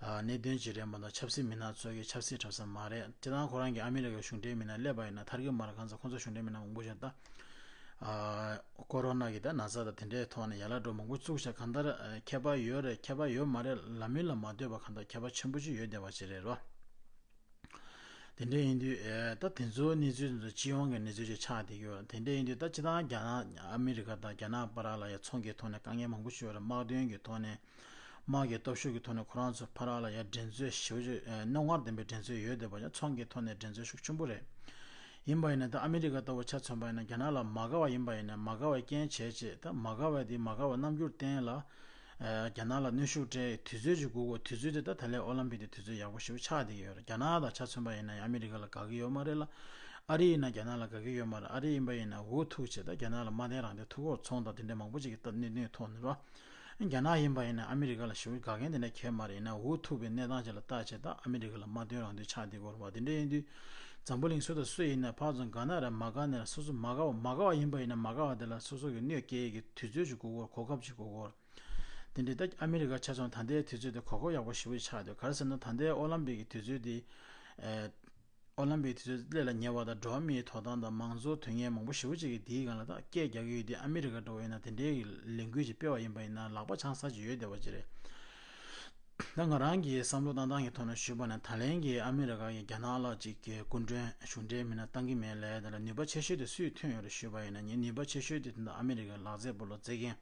ཨ་གནད་དོན་ཅིག་རེད་མ་གཏོགས་ཆབ་སྲིད་མི་སྣ་ཚོ་གི་ཆབ་སྲིད་འཁྲབ་ས་མ་རེད། སྤྱིར་བཏང་ཁོ་རང་གི་ཨ་མི་རི་ཀའི་གཞུང་འབྲེལ་མི་སྣ་སླེབས་པ་ཡིན་ན་ཐར་གི་མ་རེད། གང་ཟེར་ཁོང་ཚོ་གཞུང་འབྲེལ་མི་སྣ་མང་པོ་ཞིག་ད་ཨ་ཀོ་རོ་ན་གི་ད་ན་ཚ་དང་དེ་འདྲའི་ཐོག་ནས་ཡ་ལ་འགྲོ་མང་པོ་བཙུགས་བྱས། གང་ལྟར་ཨ་ཁྱད་པར་ཡོད་རེད་ཁྱད་པར་ཡོད་མ་རེད་ལབ་མིན་ལ་མ་ལྟོས་པ་གང་ལྟར་ཁྱད་པར་ཆེན་པོ་ཅིག་ཡོད་བསྡད་པ་ཅིག་རེད་རོ། དེ་འདྲ་ཡིན་དུས་ཨེ་ད་དེ་ཚོའི་གནས་ཚུལ་དེ་ཚོ་སྤྱི་ཡོངས་ཀྱི་གནས་ཚུལ་ཅིག་ཆགས་བསྡད་ཀྱི་ཡོད། དེ་འདྲ་ཡིན་དུས་ད་སྤྱིར་བཏང་རྒྱ་ནག་ཨ་མི་རི་ཀ་དང་རྒྱ་ནག་བར་ལ་ཡ་ཚོང་གི་ཐོག་ནས་དཀའ་ངལ་མང་པོ་ཞིག་ཡོད་རེད། དམག་དོན་གྱི་ཐོག་ནས་དམག་གི་སྟོབས་ཤུགས་ཀྱི་ཐོག་ནས་ཁོ་རང་ཚོ་བར་ལ་ཡ་འགྲན་རྩོད་ཞེ་པོ་ཅིག་ཨེ་རྣོ་ངར་ལྡན་པའི་འགྲན་རྩོད་ཡོད་བསྡད་པ་ཡང་ཚོང་གི་ཐོག་ནས་འགྲན་རྩོད་ཤུགས་ཆེན་པོ་རེད། ཡིན་པ་ཡིན་ན་ད་ཨ་མི་རི་ཀ་ལྟ་བུ་ཆ་མཚོན་པ་ཡིན་ན་རྒྱ་ནག་ལ་མ་དགའ་བ་ཡིན་པ་ཡིན་ན་མ་དགའ་བའི་རྐྱེན་བྱས་བྱས་ད་མ་དགའ་བ་དེ་མ་དགའ་བའི་རྣམ་འགྱུར་བསྟན་ལ། ཨ་རྒྱ་ནག་ལ་གནོན་ཤུགས་སྤྲད། དུས་ཚོད་ཅིག་སྒུག་དགོས། དུས་ཚོད་དེ་ད་ད་ལན་ཨོ་ལམ་པིག་དེ་དུས་ཚོད་ཡག་པོ་ཞེ་པོ་ཆགས་བསྡད་ཀྱི་ཡོད་རེད། རྒྱ་ནག་དང་ཆ་མཚོན་པ་ཡིན་ན་ཡང་ཨ་མི་རི་ཀ་ལ་དགའ་གི་ཡོད་མ་རེད་ལ། ཨ་རི་ཡིན་ན་རྒྱ་ནག་ལ་དགའ་གི་ཡོད་མ་རེད། ཨ་རི་ཡིན་པ་ཡིན་ན་འུ་ཐུག་བྱས་ད་རྒྱ་ནག་ལ་དམའ་འཐེན་རང་འཐེན་ཐུག་གོ་ཚོང་དང་དེ་འདྲ་མང་པོ་ཅིག་གི་སྟབས་གནས་ནུས་ཐོག་ནས་རོ། རྒྱ་ནག་ཡིན་པ་ཡིན་ན་ཨ་མི་རི་ཀ་ལ་ཞེ་པོ་དགའ་མཁན་དེ་འདྲ་གང་ཡང་མ་རེད། ཡིན་ན་འུ་ཐུག་པའི་གནས་སྟངས་ཅིག་ལ་བལྟས་བྱས་ད་ཨ་མི་རི་ཀ་ལ་དམའ་འཐེན་རང་འཐེན་ཆགས་བསྡད་ཀྱི་ཡོད་རེད་བ། དེ་འདྲ་ཡིན་དུས་འཛམ་བུ་གླིང་སུ་དང་སུ་ཡིན་ན་ཕར་ཚུར་དགའ་ན་རེད་མ་དགའ་ན་རེད། སོ་སོ་མ་དགའ་བ་མ་དགའ་བ་ཡིན་པ་ཡིན་ན་མ་དགའ་བ་དེ་ལ་སོ་སོ་གི་གནོད་སྐྱེལ་ཡས་ཀྱི་དུས་ཚོད་ཅིག་དགོས་ཀྱི་ཡོད་རེད། གོ་སྐབས་ཅིག་དགོས་ཀྱི་ཡོད་རེད། དེ་འདྲའི་ད་ཨ་མི་རི་ཀ་ཆ་མཚོན་ད་ལྟའི་དུས་ཚོད་དེ་གོ་སྐབས་ཡག་པོ་ཞེ་པོ་ཆགས་འདུག་ག་རེ་ཟེར་ན་ད་ལྟའི་ཨོ་ལམ་པིག་གི་དུས་ཚོད་དེ། ཨེ། ཨོ་ལམ་པིག་དུས་ཚོད་སླེབས་ལ་ཉེ་བ་དང་འགྲོ་བ་མིའི་ཐོབ་ཐང་དང་མང་གཙོ་དོན་གཉེར་མང་པོ་ཞེ་པོ་ཅིག་གིས་དེའི་སྒང་ལ་ད་སྐད་རྒྱག་གི་ཡོད་དུས་ཨ་མི་རི་ཀ་འདྲ་བོ་ཡིན་ན་དེ་འདྲའི་ལས་འགུལ་ཅིག་སྤེལ་བ་ཡིན་པ་ཡིན་ན་ལག་པ་འཆང་ས་ཅིག་ཡོད་བསྡད་པ་ཅིག་རེད། ད་ང་རང་གི་བསམ་བློ་བཏང་སྟངས་ཀྱི་ཐོག་ནས་ཞུས་པ་ན་ད་ལན་གྱི་ཨ་མི་རི་ཀ་གི་རྒྱ་ནག་ལ་ཅིག་གི་སྐུ་མགྲོན་གཞུང་འབྲེལ་མི་སྣ་བཏང་གི་མེད་ལབ་ཡ་དེ་ལ་ནུས་པ་ཆེ་ཤོས་དེ་སུས་ཐོན་ཡོད་རེད་ཞུས་པ་ཡིན་ན། ངས་ནུས་པ་ཆེ་ཤོས་དེ་ད་ལྟ་ཨ་མི་རི་ཀའི་ལག་རྩེད་སྤོ་ལོ་རྩེད་མཁན།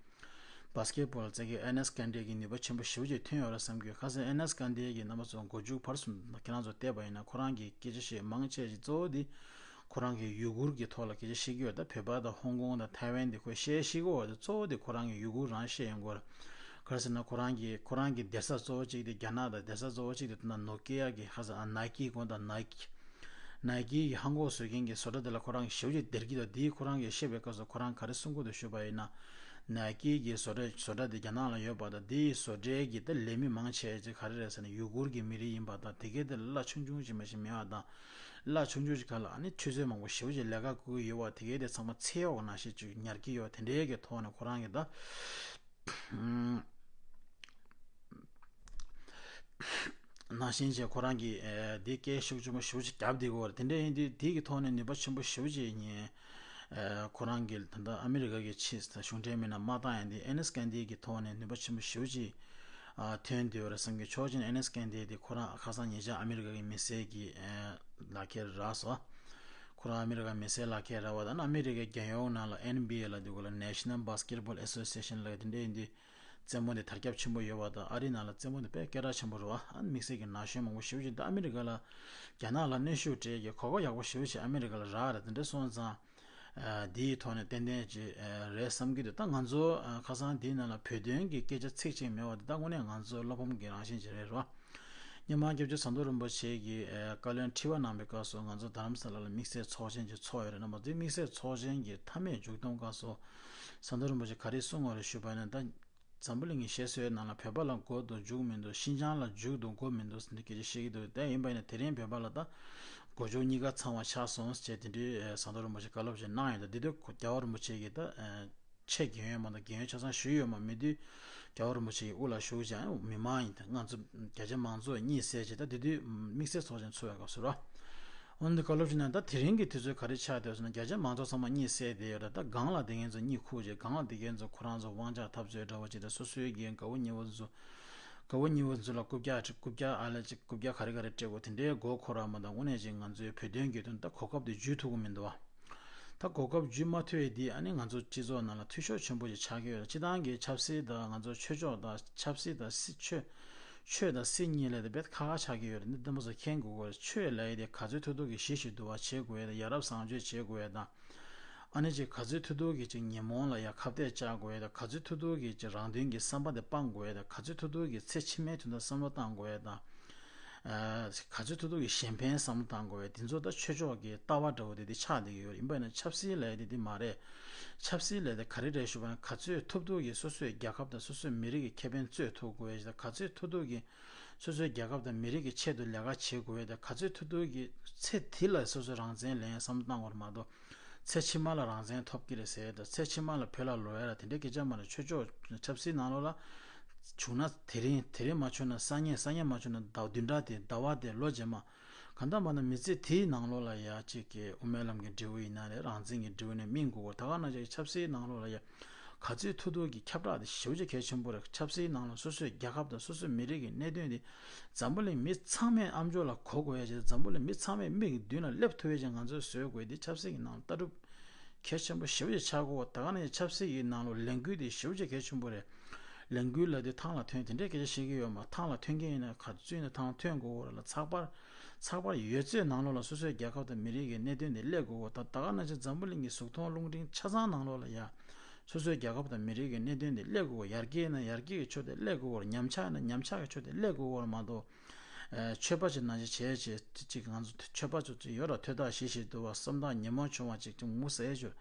བྷ་སི་ཀེ་ཊི་བྷོལ་རྩེད་མཁན་ཨེ་ནེས་ཀན་ཌེ་གིས་ནུས་པ་ཆེན་པོ་ཞེ་པོ་ཅིག་ཐོན་ཡོད་རེད་བསམ་གྱི་ཡོད། ཁ་སང་ཨེ་ནེས་ཀན་ཌེ་གིས་རྣམ་པ་ཚོ་མགོ་མཇུག་བར་གསུམ་ཁྱེད་རང་ཚོ་བལྟས་པ་ཡིན་ན་ཁོ་རང་གིས་སྐད་ཆ་བཤད་མང་ཆེ་ཞིག་གཙོ་བོ་དེ་ཁོ་རང་གིས་ཡུ་གུར་གྱི་ཐོག་ལ་སྐད་ཆ་བཤད་ཀྱི་ཡོད། ད་བོད་པ་དང་ཧོང་ཀོང་དང་ཐའེ་ཝན་དེ་ཁོས་བཤད་ཤེས་ཀྱི་ཡོད། ད་གཙོ་བོ་དེ་ཁོ་རང་གིས་ཡུ་གུར་རང་བཤད་ཡོང་གི་ཡོད་རེད། ག་རེ་ཟེར་ན་ཁོ་རང་གིས་ཁོ་རང་གི་སྡེ་ས་གཙོ་བོ་གཅིག་དེ་རྒྱ་ནག་དང་སྡེ་ས་གཙོ་བོ་གཅིག་དེ་ད་ནོ་ཀི་ཡ་གི་ཧ་ས་ཨ་ནའི་ཀི་དགོངས་དང་ནའི་ཀི། ནའི་ཀི་གི་ཧང་གོག་བཟོ་མཁན་གྱི་བཟོ་གྲྭ་དེ་ལ་ཁོ་རང་གིས་ཞེ་པོ་ཅིག་བདེ་སྐྱིད་དང་། དེའི་ཁོ་རང་གིས་བཤད་པའི་སྐབས་སུ་ཁོ་རང་ག་རེ་གསུང་གི་འདུག་ཞུས་པ་ཡིན་ན། ནའི་ཀི་གི་བཟོ་གྲྭ་བཟོ་གྲྭ་དེ་རྒྱ་ནག་ལ་ཡོད་པ་དང་། དེའི་བཟོ་གྲྭའི་གི་ད་ལས་མི་མང་ཆེ་ཅིག་ག་རེ་རེད་ཟེར་ན་ཡུ་གུར་གྱི་མི་རིགས་ཡིན་པ་དང་། དེ་གའི་དེ་ལ་གླ་ཆུང་ཆུང་ཅིག་མ་ཞིག་མེད་པ་དང་། གླ་ཆུང་ཆུང་ཅིག་ག་ལ་ཨ་ནི་ཆུ་ཚོད་མང་པོ་ཞེ་པོ་ཅིག་ལས་ཀ་བསྐུལ་གྱི་ཡོད་པ། དེ་གའི་དེ་ཚང་མ་ཚེ་གཡོག་ནང་བཞིན་ཅིག་ཉར་གྱི་ཡོད། དེ་འདྲའི་གི་ཐོག་ནས་ཁོ་རང་གི་ད་ནང་བཞིན་བྱས་ཁོ་རང་གིས་ཨེ་འདི་སྐད་ཤུགས་ཆེན་པོ་ཞེ་པོ་ཅིག་བརྒྱབ་བསྡད་ཀྱི་ཡོད་རེད། དེ་འདྲ་ཡིན་དུས་དེ་གི་ཐོག་ནས་ནུས་པ་ཆེན་པོ་ཞེ་པོ་ཅིག་ཉིད་ཨེ་ཁོ་རང་གིས་ད་ལྟ་ཨ་མི་རི་ཀ་གི་ཕྱི་གཞུང་འབྲེལ་མི་སྣ་མ་བཏང་ཡ་འདི་ཨེ་ནེ་སི་ཀན་དི་གི་ཐོག་ནས་ནུས་པ་ཆེན་པོ་ཞེ་པོ་ཅིག་ཨ་ཐོན་བསྡད་ཡོད་རེད་བསམ་གྱི། ཆོག་མཆན་ཨེ་ནེ་སི་ཀན་དི་དེ་ཁོ་རང་ཁ་སང་ཉེ་ཆར་ཨ་མི་རི་ཀ་གི་མི་སེར་གྱི་ཨེ་ལག་ཁྱེར་རག་སོང་། ཁོ་རང་ཨ་མི་རི་ཀ་མི་སེར་ལག་ཁྱེར་རག་པ་དང་། ཨ་མི་རི་ཀའི་རྒྱལ་ཡོངས་ནང་ལ་ཨེན་བི་ཨེ་ལབ་དུས་སྐོར་ལ་National Basketball Association ལབ་དེ་འདྲ་ཡིན་དུས། རྩེད་མོ་དེ་དར་ཁྱབ་ཆེན་པོ་ཡོད་པ་དང་། ཨ་རིའི་ནང་ལ་རྩེད་མོ་དེ་དཔེ་སྐད་གྲགས་ཆེན་པོ་རེད་པ། ཨ་དམིགས་བསལ་གྱི་ན་གཞོན་མང་པོ་ཞེ་པོ་ཅིག་ད་ཨ་མི་རི་ཀ་ལ་རྒྱ་ནག་ལ་གནོན་ཤུགས་སྤྲད་ཀྱི་གོ་སྐབས་ཡག་པོ་ཞེ་པོ་ཅིག་ཨ་མི་རི་ཀ་ལ་རག་རེད། དེ་འདྲ་སོང་ཙང་ཨ་འདིའི་ཐོག་ནས་ཏན་ཏན་ཅིག་ཨ་རེད་བསམ་གྱི་འདུག་ད་ང་ཚོ་ཨ་ཁ་སང་འདིའི་ནང་ལ་བོད་དོན་གྱི་སྐད་ཆ་ཚིག་གཅིག་མེད་པ་དེ་ད་དངོས་གནས་ང་ཚོ་བློ་ཕམ་གྱི་རང་བཞིན་ཅིག་རེད་རེད་པ། སྔོན་མ་སྐྱབས་རྗེ་ཟམ་གདོང་རིན་པོ་ཆེ་གིས་ཨ་བཀའ་བློན་ཁྲི་པ་གནང་བའི་སྐབས་སུ་ང་ཚོ་རྡ་རམ་ས་ལ་ལ་དམིགས་བསལ་ཚོགས་ཆེན་ཅིག་ཚོགས་ཡོད་རེད། རྣམ་པ་དེ་དམིགས་བསལ་ཚོགས་ཆེན་གྱི་མཐའ་མའི་མཇུག་སྡོམ་སྐབས་སུ་ཟམ་གདོང་རིན་པོ་ཆེ་ག་རེ་གསུངས་པ་རེད་ཞུས་པ་ཡིན་ན། ད་འཛམ་བུ་གླིང་གི་བཤད་སྲོལ་ནང་ལ་བོད་པ་ལ་མགོ་འདུག་མཇུག་མི་འདུག་ཤིན་ཅང་ལ་མཇུག་འདུག་མགོ་མི་འདུག་ཟེར་ནས་སྐད་ཆ་བཤད་ཀྱི་འདུག་དེ་ཡིན་པ་ཡིན་ན་དེ་རིང་བོད་པ་ལ་ད་མགོ་མཇུག་གཉིས་ཀ་ཚང་བ་ཆགས་སོང་ཟེར་དེ་འདྲའི་ཟམ་གདོང་རིན་པོ་ཆེ་བཀའ་སློབ་ཅིག་གནང་ཡོད། ད་འདི་དུས་རྒྱལ་བ་རིན་པོ་ཆེ་གིས་ད་ཆེད་རྒན་ཡོལ་མ་གཏོགས་རྒན་ཡོལ་ཆ་ཚང་ཞུས་ཡོད་མ་མེད་དུས། རྒྱལ་བ་རིན་པོ་ཆེ་ཡི་དབུ་ལ་བཞུགས་ཀྱང་མི་མང་ཡིན། ང་ཚོ་རྒྱ་ཆེ་མང་ཚོགས་གཉིད་སད་བྱས། ད་དེ་དུས་དམིགས་བསལ་ཚོགས་ཆེན་ཚོགས་པའི་སྐབས་སུ་ར། འོན་ཏེ་བཀའ་སློབ་ཞུས་ན་ད་དེ་རིང་གི་དུས་ཚོད་ག་རེ་ཆགས་བསྡད་ཟེར་ན། རྒྱ་ཆེ་མང་ཚོགས་ཚང་མ་གཉིད་སད་བསྡད་ཡོད་རེད། ད་སྒང་ལ་བསྡད་མཁན་ཚོ་གཉིད་ཁུག་བྱས། སྒང་ལ་བསྡད་མཁན་ཚོ་ཁོ་རང་ཚོ་དབང་ཆ་འཐབ་རྩོད་འདྲ་བོ་བྱས། ད་སོ་སོའི་རྒན་དགའ་བོ་ཉེ་བོ་ཚོ་དགའ་བོ་ཉེ་བོ་ཚོ་ལ་རྐུབ་བཀྱག་རྐུབ་བཀྱག་ཨ་ལ་ཅིག་རྐུབ་བཀྱག་ག་རེ་ག་རེ་སྤྲད་དགོས་དེ་འདྲའི་མགོ་འཁོར་བ་མ་གཏོགས་དངོས་གནས་ཅིག་ང་ཚོའི་བོད་དོན་གྱི་དོན་ད་གོ་སྐབས་དེ་འཇུས་ཐུབ་ཀྱི་མི་འདུག་བ། ད་གོ་སྐབས་འཇུས་མ་ཐུབ་པའི་འདི་ཨ་ནི་ང་ཚོ་སྤྱི་ཚོགས་ནང་ལ་འཐུས་ཤོར་ཆེན་པོ་ཞིག་ཆགས་ཀྱི་ཡོད་རེད། སྤྱི་བཏང་གི་ཆབ་སྲིད་དང་ང་ཚོ་ཆོས་ཕྱོགས་དང་ཆབ་སྲིད་དང་སྲིད་ཆོས་ཆོས་དང་སྲིད་གཉིས་ལས་དེ་དཔེ་ཁག་ཁག་ཆགས་ཀྱི་ཡོད་རེད། འདི་བསྟན་པ་ཚོ་མཁྱེན་དགོས་ཀྱི་རེད། ཆོས་ལབ་ཡས་དེ་ག་ཚོད་ཐུབ་ཐུབ་ཀྱིས་ཞི་ཞིང་དུལ་བ་བྱེད་དགོས་ཡས་དང་། ཡ་རབས་བཟང་སྤྱོད་བྱེད་དགོས་ཡས་དང་། ཨ་ནི་ཅིག་ག་ཚོད་ཐུབ་ཐུབ་ཀྱིས་ཅིག་ཉོན་མོངས་ལ་ཡ་ཁ་གཏད་བཅག་དགོས་ཡས་དང་། ག་ཚོད་ཐུབ་ཐུབ་ཀྱིས་ཅིག་རང་དོན་གྱི་བསམ་པ་དེ་སྤང་དགོས་ཡས་དང་། ག་ཚོད་ཐུབ་ཐུབ་ཀྱིས་ཚེ་ཕྱི་མའི་དོན་དག་བསམ་བློ་བཏང་དགོས་ཡས་དང་། ཨ་ག་ཚོད་ཐུབ་ཐུབ་ཀྱིས་གཞན་ཕན་བསམ་བློ་བཏང་དགོས་པས། དེ་ཚོ་ད་ཆོས་ཕྱོགས་ཀྱི་ལྟ་བ་འདྲ་བོ་དེ་དེ་ཆགས་བསྡད་ཀྱི་ཡོད་རེད། ཡིན་པ་ཡིན་ན་ཆབ་སྲིད་ལབ་ཡས་དེ་དེ་མ་རེད། ཆབ་སྲིད་ལབ་ཡས་དེ་ག་རེ་རེད་ཞུ་བ་ན། ག་ཚོད་ཐུབ་ཐུབ་ཀྱིས་སོ་སོའི་རྒྱལ་ཁབ་དང་སོ་སོའི་མི་རིགས་ཀྱི་ཁེ་ཕན་རྩོད་ཐུབ་དགོས་ཡས་དང་། ག་ཚོད་ཐུབ་ཐུབ་ཀྱིས་སོ་སོའི་རྒྱལ་ཁབ་དང་མི་རིགས་ཀྱི་ཆེད་དུ་ལས་ཀ་བྱེད་དགོས་ཡས་དང་། ག་ཚོད་ཐུབ་ཐུབ་ཀྱིས་ཚེ་འདི་ལ་སོ་སོ་རང་བཙན་ལེན་བསམ་བློ་བཏང་དགོས་རེད་མ་གཏོགས། ཚེ་ཕྱི་མ་ལ་རང་བཙན་ཐོབ་ཀྱི་རེད་ཟེར་ཡས་དང་། ཚེ་ཕྱི་མ་ལ་བོད་ལ་ལོག་ཡས་ལ་དེ་འདྲའི་སྐད་ཆ་མ་རེད། ཆོས་ཕྱོགས་ཆབ་སྲིད་ནང་ལོགས་ལ་བྱུང་ན་དེ་རིང་། དེ་རིང་མ་བྱུང་ན་སང་ཉིན། སང་ཉིན་མ་བྱུང་ན་ཟླ་བ་བདུན་ཕྲག་དེ། ཟླ་བ་དེ། ལོ་རྗེས་མ། གང་ལྟར་མ་ན་མི་ཚེ་དེའི་ནང་ལོགས་ལ་ཡ་གཅིག་གི་དབུ་མའི་ལམ་གྱི་འབྲས་བུ་ཡིན་ན་རེད། རང་བཙན་གྱི་འབྲས་བུ་ནས་སྨིན་དགོས་གོ། ད་ག་ནང་བཞིན་ཆབ་སྲིད་ནང་ལོགས་ལ་ཡ་ག་ཚོད་ཐུབ་ཐུབ་ཀྱིས་ཁྱབ་བསྒྲགས་དེ་ཞེ་པོ་ཅིག་གལ་ཆེན་པོ་རེད། ཆབ་སྲིད་ནང་ལ་སོ་སོའི་རྒྱལ་ཁབ་དང་སོ་སོའི་མི་རིགས་ཀྱི་གནད་དོན་དེ་འཛམ་བུ་གླིང་མི་ཚང་མའི་ཨམ་ཅོག་ལ་གོ་དགོས་ཡ་ཅིག་འཛམ་བུ་གླིང་མི་ཚང་མའི་མིག་གི་མདུན་ལ་སླེབས་ཐུབ་ཡ་ཅིག་ང་ཚོས་བཟོ་དགོས། དེ་ཆབ་སྲིད་ཀྱི་ནང་ལ་ལྟ་གྲུབ་གལ་ཆེན་པོ་ཞེ་པོ་ཅིག་ཆགས་ཀྱི་ཡོད། ད་ག་ནང་བཞིན་ཆབ་སྲིད་ཀྱི་ནང་ལོགས་ལས་འགུལ་དེ་ཞེ་པོ་ཅིག་གལ་ཆེན་པོ་རེད། ལས་འགུལ་ལབ་དུས་ཐང་ལ་ཐོན་དེ་འདྲའི་སྐད་ཆ་བཤད་ཀྱི་ཡོད་མ། ཐང་ལ་ཐོན་མཁན་ཡིན་ན་ག་ཚོད་ཡིན་ན་ཐང་ལ་ཐོན་དགོས་ཀྱི་ཡོད་རེད་ལ། ཚགས་པར་ཚགས་པར་ཡོད་ཚད་ནང་ལོགས་ལ་སོ་སོའི་རྒྱལ་ཁབ་དང་མི་རིགས་ཀྱི་གནད་དོན་དེ་སླེབས་དགོས་ཀྱི་ཡོད། ད་ད་ག་ནང་བཞིན་འཛམ་བུ་གླིང་གི་གཟུགས་མཐོང་རླུང་འཕྲིན་ཆ་ཚང་ནང་ལོགས་ལ་ཡ་སོ་སོའི་རྒྱལ་ཁབ་དང་མི་རིགས་ཀྱི་གནད་དོན་དེ་སླེབས་དགོས་ཀྱི་ཡོད། ཡར་རྒྱས་ཡིན་ན་ཡར་རྒྱས་ཀྱི་ཕྱོགས་དེ་སླེབས་དགོས་ཀྱི་ཡོད་རེད། ཉམས་ཆག་ཡིན་ན་ཉམས་ཆག་གི་ཕྱོགས་དེ་སླེབས་དགོས་ཀྱི་ཡོད་རེད་མ་གཏོགས། ཨ་ཆོས་པ་ཅིག་ནང་བཞིན་བྱས་བྱས་ཅིག་ང་ཚོ་ཆོས་པ་ཚོ་ཅིག་ཡོད་ར། ཐོས་རྟགས་ཞི་ཞིང་དུལ་བ། བསམ་སྟངས་ཉོན་མོངས་ཆུང་བ་ཅིག་ཅིག་ངོ་ཟེར་ཞོར།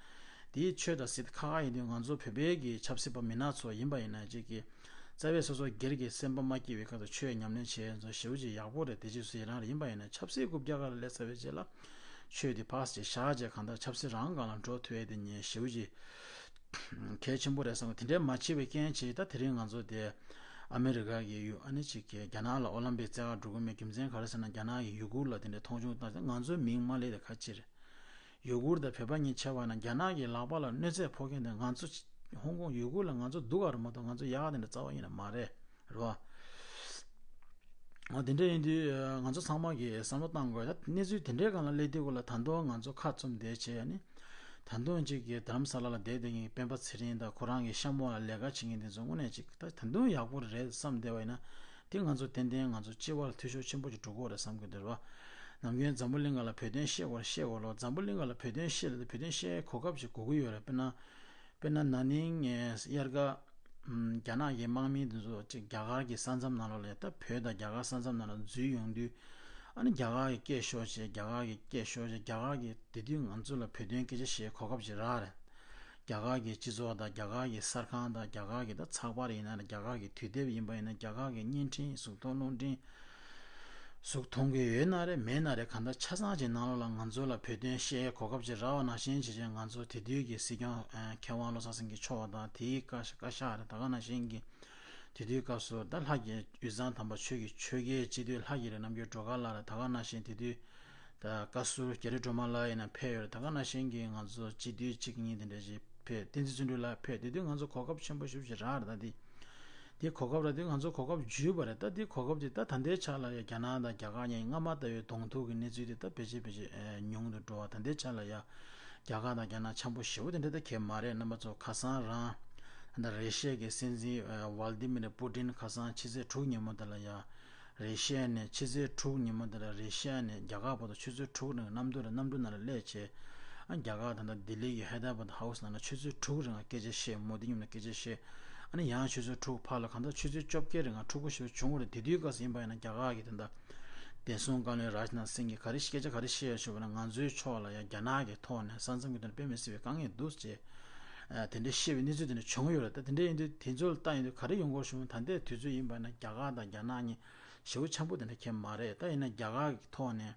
དེའི་ཆོས་དང་སྲིད་ཁ་ཁ་ཡིན་དུས་ང་ཚོ་བོད་པའི་གི་ཆབ་སྲིད་པ་མི་སྣ་ཚོ་ཡིན་པ་ཡིན་ན་ཅིག་གི་རྩ་བའི་སོ་སོ་སྒེར་གྱི་སེམས་པ་མ་སྐྱིད་པའི་ཁ་ཐུག་ཆོས་ཉམས་ལེན་བྱས་ཚོ་ཞེ་པོ་ཅིག་ཡག་པོ་རེད། དེ་རྗེས་སུ་ཡི་རང་རེད། ཡིན་པ་ཡིན་ན་ཆབ་སྲིད་རྐུབ་བཀྱག་ཁ་ལ་སླེབས་ཚར་བའི་རྗེས་ལ་ཆོས་དེ་ཕར་ཅིག་བཞག་བྱས་གང་ལྟར་ཆབ་སྲིད་རང་སྒང་ལ་འགྲོ་ཐུབ་ཡས་དེ་ཉིད་ཞེ་པོ་ཅིག་གལ་ཆེན་པོ་རེད་བསམ་གི། དེ་འདྲའི་མ་བྱས་པའི་རྐྱེན་གྱིས་ད་དེ་རིང་ང་ཚོ་དེ་ཨ་མི་རི་ཀ་གི་ཡུ་ཨ་ནི་ཅིག་གི་རྒྱ་ནག་ལ་ཨོ་ལམ་པིག་རྩེད་གར་འགྲོ་གི་མེད་རྒྱུ་མཚན་ག་རེ་ཟེར་ན། རྒྱ་ནག་གི་ཡུ་གུར་ལ་དེ་འདྲའི་མཐོང་ཆུང་བཏང་ཚེ་ང་ཚོའི་མིང་མ་སླེབས་དེ་ཁ་ཕྱིར། ཡུ་གུར་དང་བོད་པ་གཉིས་ཕྱེ་བ་ན་རྒྱ་ནག་གི་ལག་པ་ལ་གནོད་འཚེ་ཕོག་མཁན་དེ་ང་ཚོ་ཧོང་ཀོང་ཡུ་གུར་ལ་ང་ཚོ་སྡུག་ག་རེད་མ་གཏོགས་ང་ཚོ་ཡག་ག་དེ་འདྲ་རྩ་བ་ཉིད་ནས་མ་རེད། རེད་བ། འོ་དེ་འདྲ་ཡིན་དུས་ང་ཚོ་ཚང་མ་གིས་བསམ་བློ་བཏང་དགོས། ད་གནས་ཚུལ་དེ་འདྲའི་སྒང་ལ་སླེབས་དུས་སྐོར་ལ་ད་དུང་ང་ཚོ་ཁ་བཙུམ་བསྡད་བྱས་ནི། ད་དུང་ཅིག་གི་རྡ་རམ་ས་ལ་ལ་བསྡད་བསྡད་མཁན་སྤེན་པ་ཚེ་རིང་དང་ཁོ་རང་གི་གཤམ་འོག་ལ་ལས་ཀ་བྱེད་མཁན་དེ་ཚོ་དངོས་གནས་ཅིག་ད་ད་དུང་ཡག་པོ་རེད་བསམ་བསྡད་པ་ཡིན་ན། དེ་ང་ཚོ་ཏན་ཏན་ང་ཚོ་སྤྱི་པ་ལ་འཐུས་ཤོར་ཆེན་པོ་ཅིག་འགྲོ་གི་ཡོད་རེད་བསམ་གི་འདུག་རེད་བ། ནམ་རྒྱུན་འཛམ་བུ་གླིང་སྒང་ལ་བོད་དོན་བཤད་དགོས་རེད། བཤད་དགོས་རེད། འཛམ་བུ་གླིང་སྒང་ལ་བོད་དོན་བཤད་ལ་བོད་དོན་བཤད་གོ་སྐབས་ཤིག་དགོས་ཀྱི་ཡོད་རེད། དཔེར་ན། དཔེར་ན་ན་ནིང་ངས་དབྱར་ཁ་ཨམ་རྒྱ་ནག་གི་དམག་མི་དེ་ཚོ་ཅིག་རྒྱ་གར་གྱི་ས་མཚམས་ནང་ལོགས་ལ་ད་བོད་དང་རྒྱ་གར་ས་མཚམས་ནང་ལ་འཛུལ་ཡོང་དུས། ཨ་ནི་རྒྱ་གར་གྱི་སྐད་ཤོར་བྱས། རྒྱ་གར་གྱི་སྐད་ཤོར་བྱས། རྒྱ་གར་གྱི་དེ་དུས་ང་ཚོ་ལ་བོད་དོན་སྐད་ཆ་བཤད་གོ་སྐབས་ཅིག་རག་རེད། རྒྱ་གར་གྱི་སྤྱི་ཚོགས་དང་། རྒྱ་གར་གྱི་གསར་ཁང་དང་། རྒྱ་གར་གྱི་ད་ཚགས་པར་ཡིན་ན་རེད། རྒྱ་གར་གྱི་དུས་དེབ་ཡིན་པ་ཡིན་ན། རྒྱ་གར་གྱི་བརྙན་འཕྲིན་གཟུགས་མཐོང་རླུང་འཕྲིན་གཟུགས་མཐོང་གི་ཡོད་ན་རེད། མེད་ན་རེད། གང་ལྟར་ཆ་ཚང་ཅིག་ནང་ལོགས་ལ་ང་ཚོ་ལ་བོད་དོན་བཤད་གོ་སྐབས་ཅིག་རག་པ་ནང་བཞིན་བྱས་བྱས། ང་ཚོ་དེ་དུས་ཀྱི་སྲིད་སྐྱོང་ཨ་མཁས་དབང་བློ་བཟང་སེང་གེ་མཆོག་དང་། དེའི་བཀའ་བཀའ་ཤག་རེད། ད་ག་ནང་བཞིན་གྱི་དེ་དུས་སྐབས་སུ་ད་ལྷ་རྒྱལ་དབུས་གཙང་དམ་པ་ཆོས་ཀྱི་ཆོས་རྒྱལ་སྤྱི་འཐུས་ལྷ་རྒྱལ་རེད། རྣམ་རྒྱལ་སྒྲོལ་དཀར་ལགས་རེད། ད་ག་ནང་བཞིན་དེ་དུས་ད་བཀའ་ཟུར་རྒྱ་རི་སྒྲོལ་མ་ལགས་ཡིན་ན་ཕེབས་ཡོད་རེད། ད་ག་ནང་བཞིན་གྱི་ང་ཚོ་སྤྱི་འཐུས་གཅིག་གཉིས་དེ་འདྲ་ཞིག་ཕེབས། བསྟན་འཛིན་བརྩོན་འགྲུས་ལགས་ཕེབས། དེ་དུས་ང་ཚོ་གོ་སྐབས་ཆེན་པོ་ཞེ་པོ་ཅིག་རག་རེད། ད་དེ་དེ་གོ་སྐབས་རག་དུས་ང་ཚོ་གོ་སྐབས་འཇུས་པ་རེད། ད་དེ་གོ་སྐབས་དེ་ད་ད་ལྟའི་ཆ་ལ་ཡ་རྒྱ་ནག་དང་རྒྱ་གར་གཉིས་སྔ་མ་ལྟ་བུའི་གདོང་ཐུག་གི་གནས་ཚུལ་དེ་ད་ཕལ་ཆེར་ཕལ་ཆེར་ཨེ་ཉུང་དུ་འགྲོ་བ། ད་ལྟའི་ཆ་ལ་ཡ་རྒྱ་གར་དང་རྒྱ་ནག་འཆམ་པོ་ཞེ་པོ་དེ་འདྲ་ད་གང་མ་རེད། རྣམ་པ་ཚོ། ཁ་སང་རང་ད་རེ་ཤི་ཡ་གི་སྲིད་འཛིན་ཨ་ཝལ་ཏི་མིར་པུ་ཏིན་ཁ་སང་ཕྱི་ཚེས་དྲུག་ཉིན་མོ་དེ་ལ་ཡ། རེ་ཤི་ཡ་ནས་ཕྱི་ཚེས་དྲུག་ཉིན་མོ་དེ་ལ་རེ་ཤི་ཡ་ནས་རྒྱ་གར་བར་དུ་ཆུ་ཚོད་དྲུག་རིང་གནམ་གྲུ་ལ་གནམ་གྲུ་ནང་ལ་སླེབས་བྱས། ཨ་རྒྱ་གར་ད་ལྟ་ལྡི་ལི་གི་ཧའེ་དར་བཱད་ཧའུ་སི་ནང་ལ་ཆུ་ཚོད་དྲུག་རིང་སྐད་ཆ་བཤད། མོ་དི་མཉམ་ལ་སྐད་ཆ་བཤད། ཨ་ནི་ཡང་ཆུ་ཚོད་དྲུག་ཕར་ལ་གང་ལྟར་ཆུ་ཚོད་བཅོ་བརྒྱད་རིང་འཁྲུག་པོ་ཞེ་པོ་བྱུང་བ་རེད། དེ་དུས་སྐབས་སུ་ཡིན་པ་ཡིན་ན་རྒྱ་གར་གི་ད་ལྟ་བདེ་སྲུང་བཀའ་བློན་རཱཇ་ནཱཐ་སིང་གིས་ག་རེ་སྐད་ཆ་ག་རེ་བཤད་ཡོད་ཞུས་པ་ན། ང་ཚོའི་ཕྱོགས་ལ་ཡང་རྒྱ་ནག་གི་ཐོག་ནས་ས་མཚམས་ཀྱི་ཐོག་ནས་དཔེ་མི་སྲིད་པའི་དཀའ་ངལ་འདུག་ཅེས་ཨ་དེ་འདྲའི་བཤད་པའི་གནས་ཚུལ་དེ་འདྲ་བྱུང་ཡོད་རེད། ད་དེ་འདྲ་ཡིན་དུས་དེ་ཚོ་ལ་ལྟ་ཡིན་དུས་ག་རེ་ཡོང་གི་ཡོད་ཞུ་ན། ད་ལྟའི་དུས་ཚོད་ཡིན་པ་ན་རྒྱ་གར་དང་རྒྱ་ནག་གཉིས་ཞེ་པོ་འཆམ་པོ་དེ་འདྲ་གང་མ་རེད། ད་ཡིན་ན་རྒྱ་གར་གྱི་ཐོག་ནས་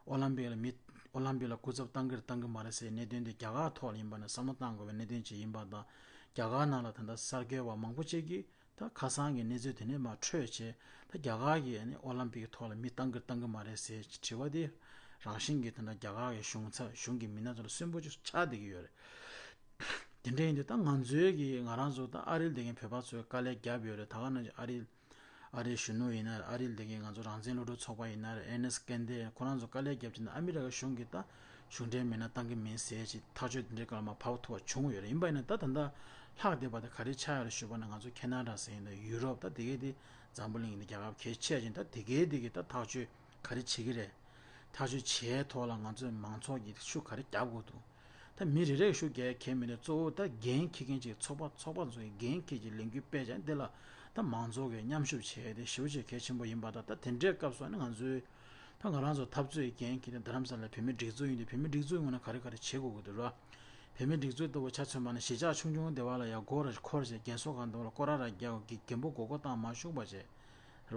ཨོ་ལམ་པིག་ལ་མི་ཨོ་ལམ་པིག་ལ་སྐུ་ཚབ་བཏང་གི་རེད་བཏང་གི་མ་རེད་ཟེར་གནད་དོན་དེ་རྒྱ་གར་ཐོག་ལ་ཡིན་པ་ན་བསམ་བློ་བཏང་དགོས་པའི་གནད་དོན་ཅིག་ཡིན་པ་དང་། རྒྱ་གར་ནང་ལ་ད་ལྟ་གསར་འགོད་པ་མང་པོ་ཅིག་གིས་ད་ཁ་སང་གི་གནས་ཚུལ་དེ་ནས་མར་འཕྲོས་བྱས། ད་རྒྱ་གར་གྱིས་ཨ་ནི་ཨོ་ལམ་པིག་གི་ཐོག་ལ་མི་བཏང་གི་རེད་བཏང་གི་མ་རེད་ཟེར་དྲི་བ་དེ་རང་བཞིན་གྱིས་ད་ལྟ་རྒྱ་གར་གྱི་གཞུང་ཚབ་གཞུང་གི་མི་སྣ་ཚོ་ལ་སུན་པོ་ཅིག་ཆགས་བསྡད་ཀྱི་ཡོད་རེད། དེ་འདྲ་ཡིན་དུས་ད་ང་ཚོའི་གི་ང་རང་ཚོ་ད་ཨ་རིར་བསྡད་མཁན་བོད་པ་ཚོས་དཀའ་ལས་བརྒྱབ་ཡོད་རེད། ད་ག་ནང་བཞིན་ཨ་རིའི་ཨ་རིའི་གཞོན་ནུ་ཡིན་ན། ཨ་རིར་བསྡད་མཁན་ང་ཚོ་རང་བཙན་སློབ་ཕྲུག་ཚོགས་པ་ཡིན་ན། ཨེར་ནེ་སི་ཊི་སྐལ་ལྡན་ཁོ་རང་ཚོ་དཀའ་ལས་བརྒྱབ་བྱས་ནས་ཨ་མི་རི་ཀ་གཞུང་གིས་ད་གཞུང་འབྲེལ་མི་སྣ་བཏང་གི་མིན་ཟེར་ཅིག་ཐག་གཅོད་དེ་འདྲའི་སྐབས་ལ་མར་བབས་ཐུབ་པ་བྱུང་ཡོད་རེད། ཡིན་པ་ཡིན་ན་ད་ད་ལྟ་ལྷག་བསྡད་པ་དེ་ག་རེ་ཆགས་ཡོད་རེད་ཞུས་པ་ན། ང་ཚོ་ཁེ་ན་ཌ་ཟེར་ཡིན་ན། ཡུ་རོབ། ད་དེ་གའི་དེ་འཛམ་བུ་གླིང་གི་རྒྱལ་ཁབ་གལ་ཆེ་ཅིང་། ད་དེ་གའི་དེ་གི་ད་ཐག་གཅོད་ག་རེ་བྱེད་ཀྱི་རེད། ཐག་གཅོད་བྱས་ཐོག་ལ་ང་ཚོའི་མང་ཚོགས་ཀྱིས་ཤུགས་ག་རེ་རྒྱབ་དགོས་འདུག་ད་མི་རེ་རེས་ཤུགས་རྒྱག་གལ་མི་འདུག་གཙོ་བོ་ད་འགན་འཁྱེར་མཁན་ཅིག་ཚོགས་པ་ཚོགས་པ་ཚོ་གི་འགན་འཁྱེར་གྱི་ལས་འགུལ་སྤེལ་བྱས། འདི་ལ་ད་མང་ཚོགས་ཀྱིས་མཉམ་ཞུགས་བྱས་ཏེ་ཞེ་པོ་ཅིག་གལ་ཆེན་པོ་ཡིན་པ་དང་། ད་དེ་འདྲའི་སྐབས་སུ་ནི་ང་ཚོའི་ད་ང་རང་ཚོ་འཐབ་རྩོད་ཀྱི་འགན་འཁྱེར་ཏེ་རྡ་རམ་ས་ལ་བོད་མི་སྒྲིག་འཛུགས་ཡིན་དུས། བོད་མི་སྒྲིག་འཛུགས་ངོས་ནས་ག་རེ་ག་རེ་བྱེད་དགོས་ཀྱི་འདུག་ར། བོད་མི་སྒྲིག་འཛུགས་ལྟ་བུ་ཆ་མཚོན་པ་ན་གཞིས་ཆགས་ཆུང་ཆུང་སྡེ་བ་ལ་ཡང་སྒོ་ར་འཁོར་བྱས། རྒྱན་གསོ་ཁང་ལྟ་བུ་ལ་སྐོར་ར་ར་རྒྱག་གི་རྒན་པོ་མགོ་སྐོར་བཏང་མ་བཅུག་པ་བྱས། རེད་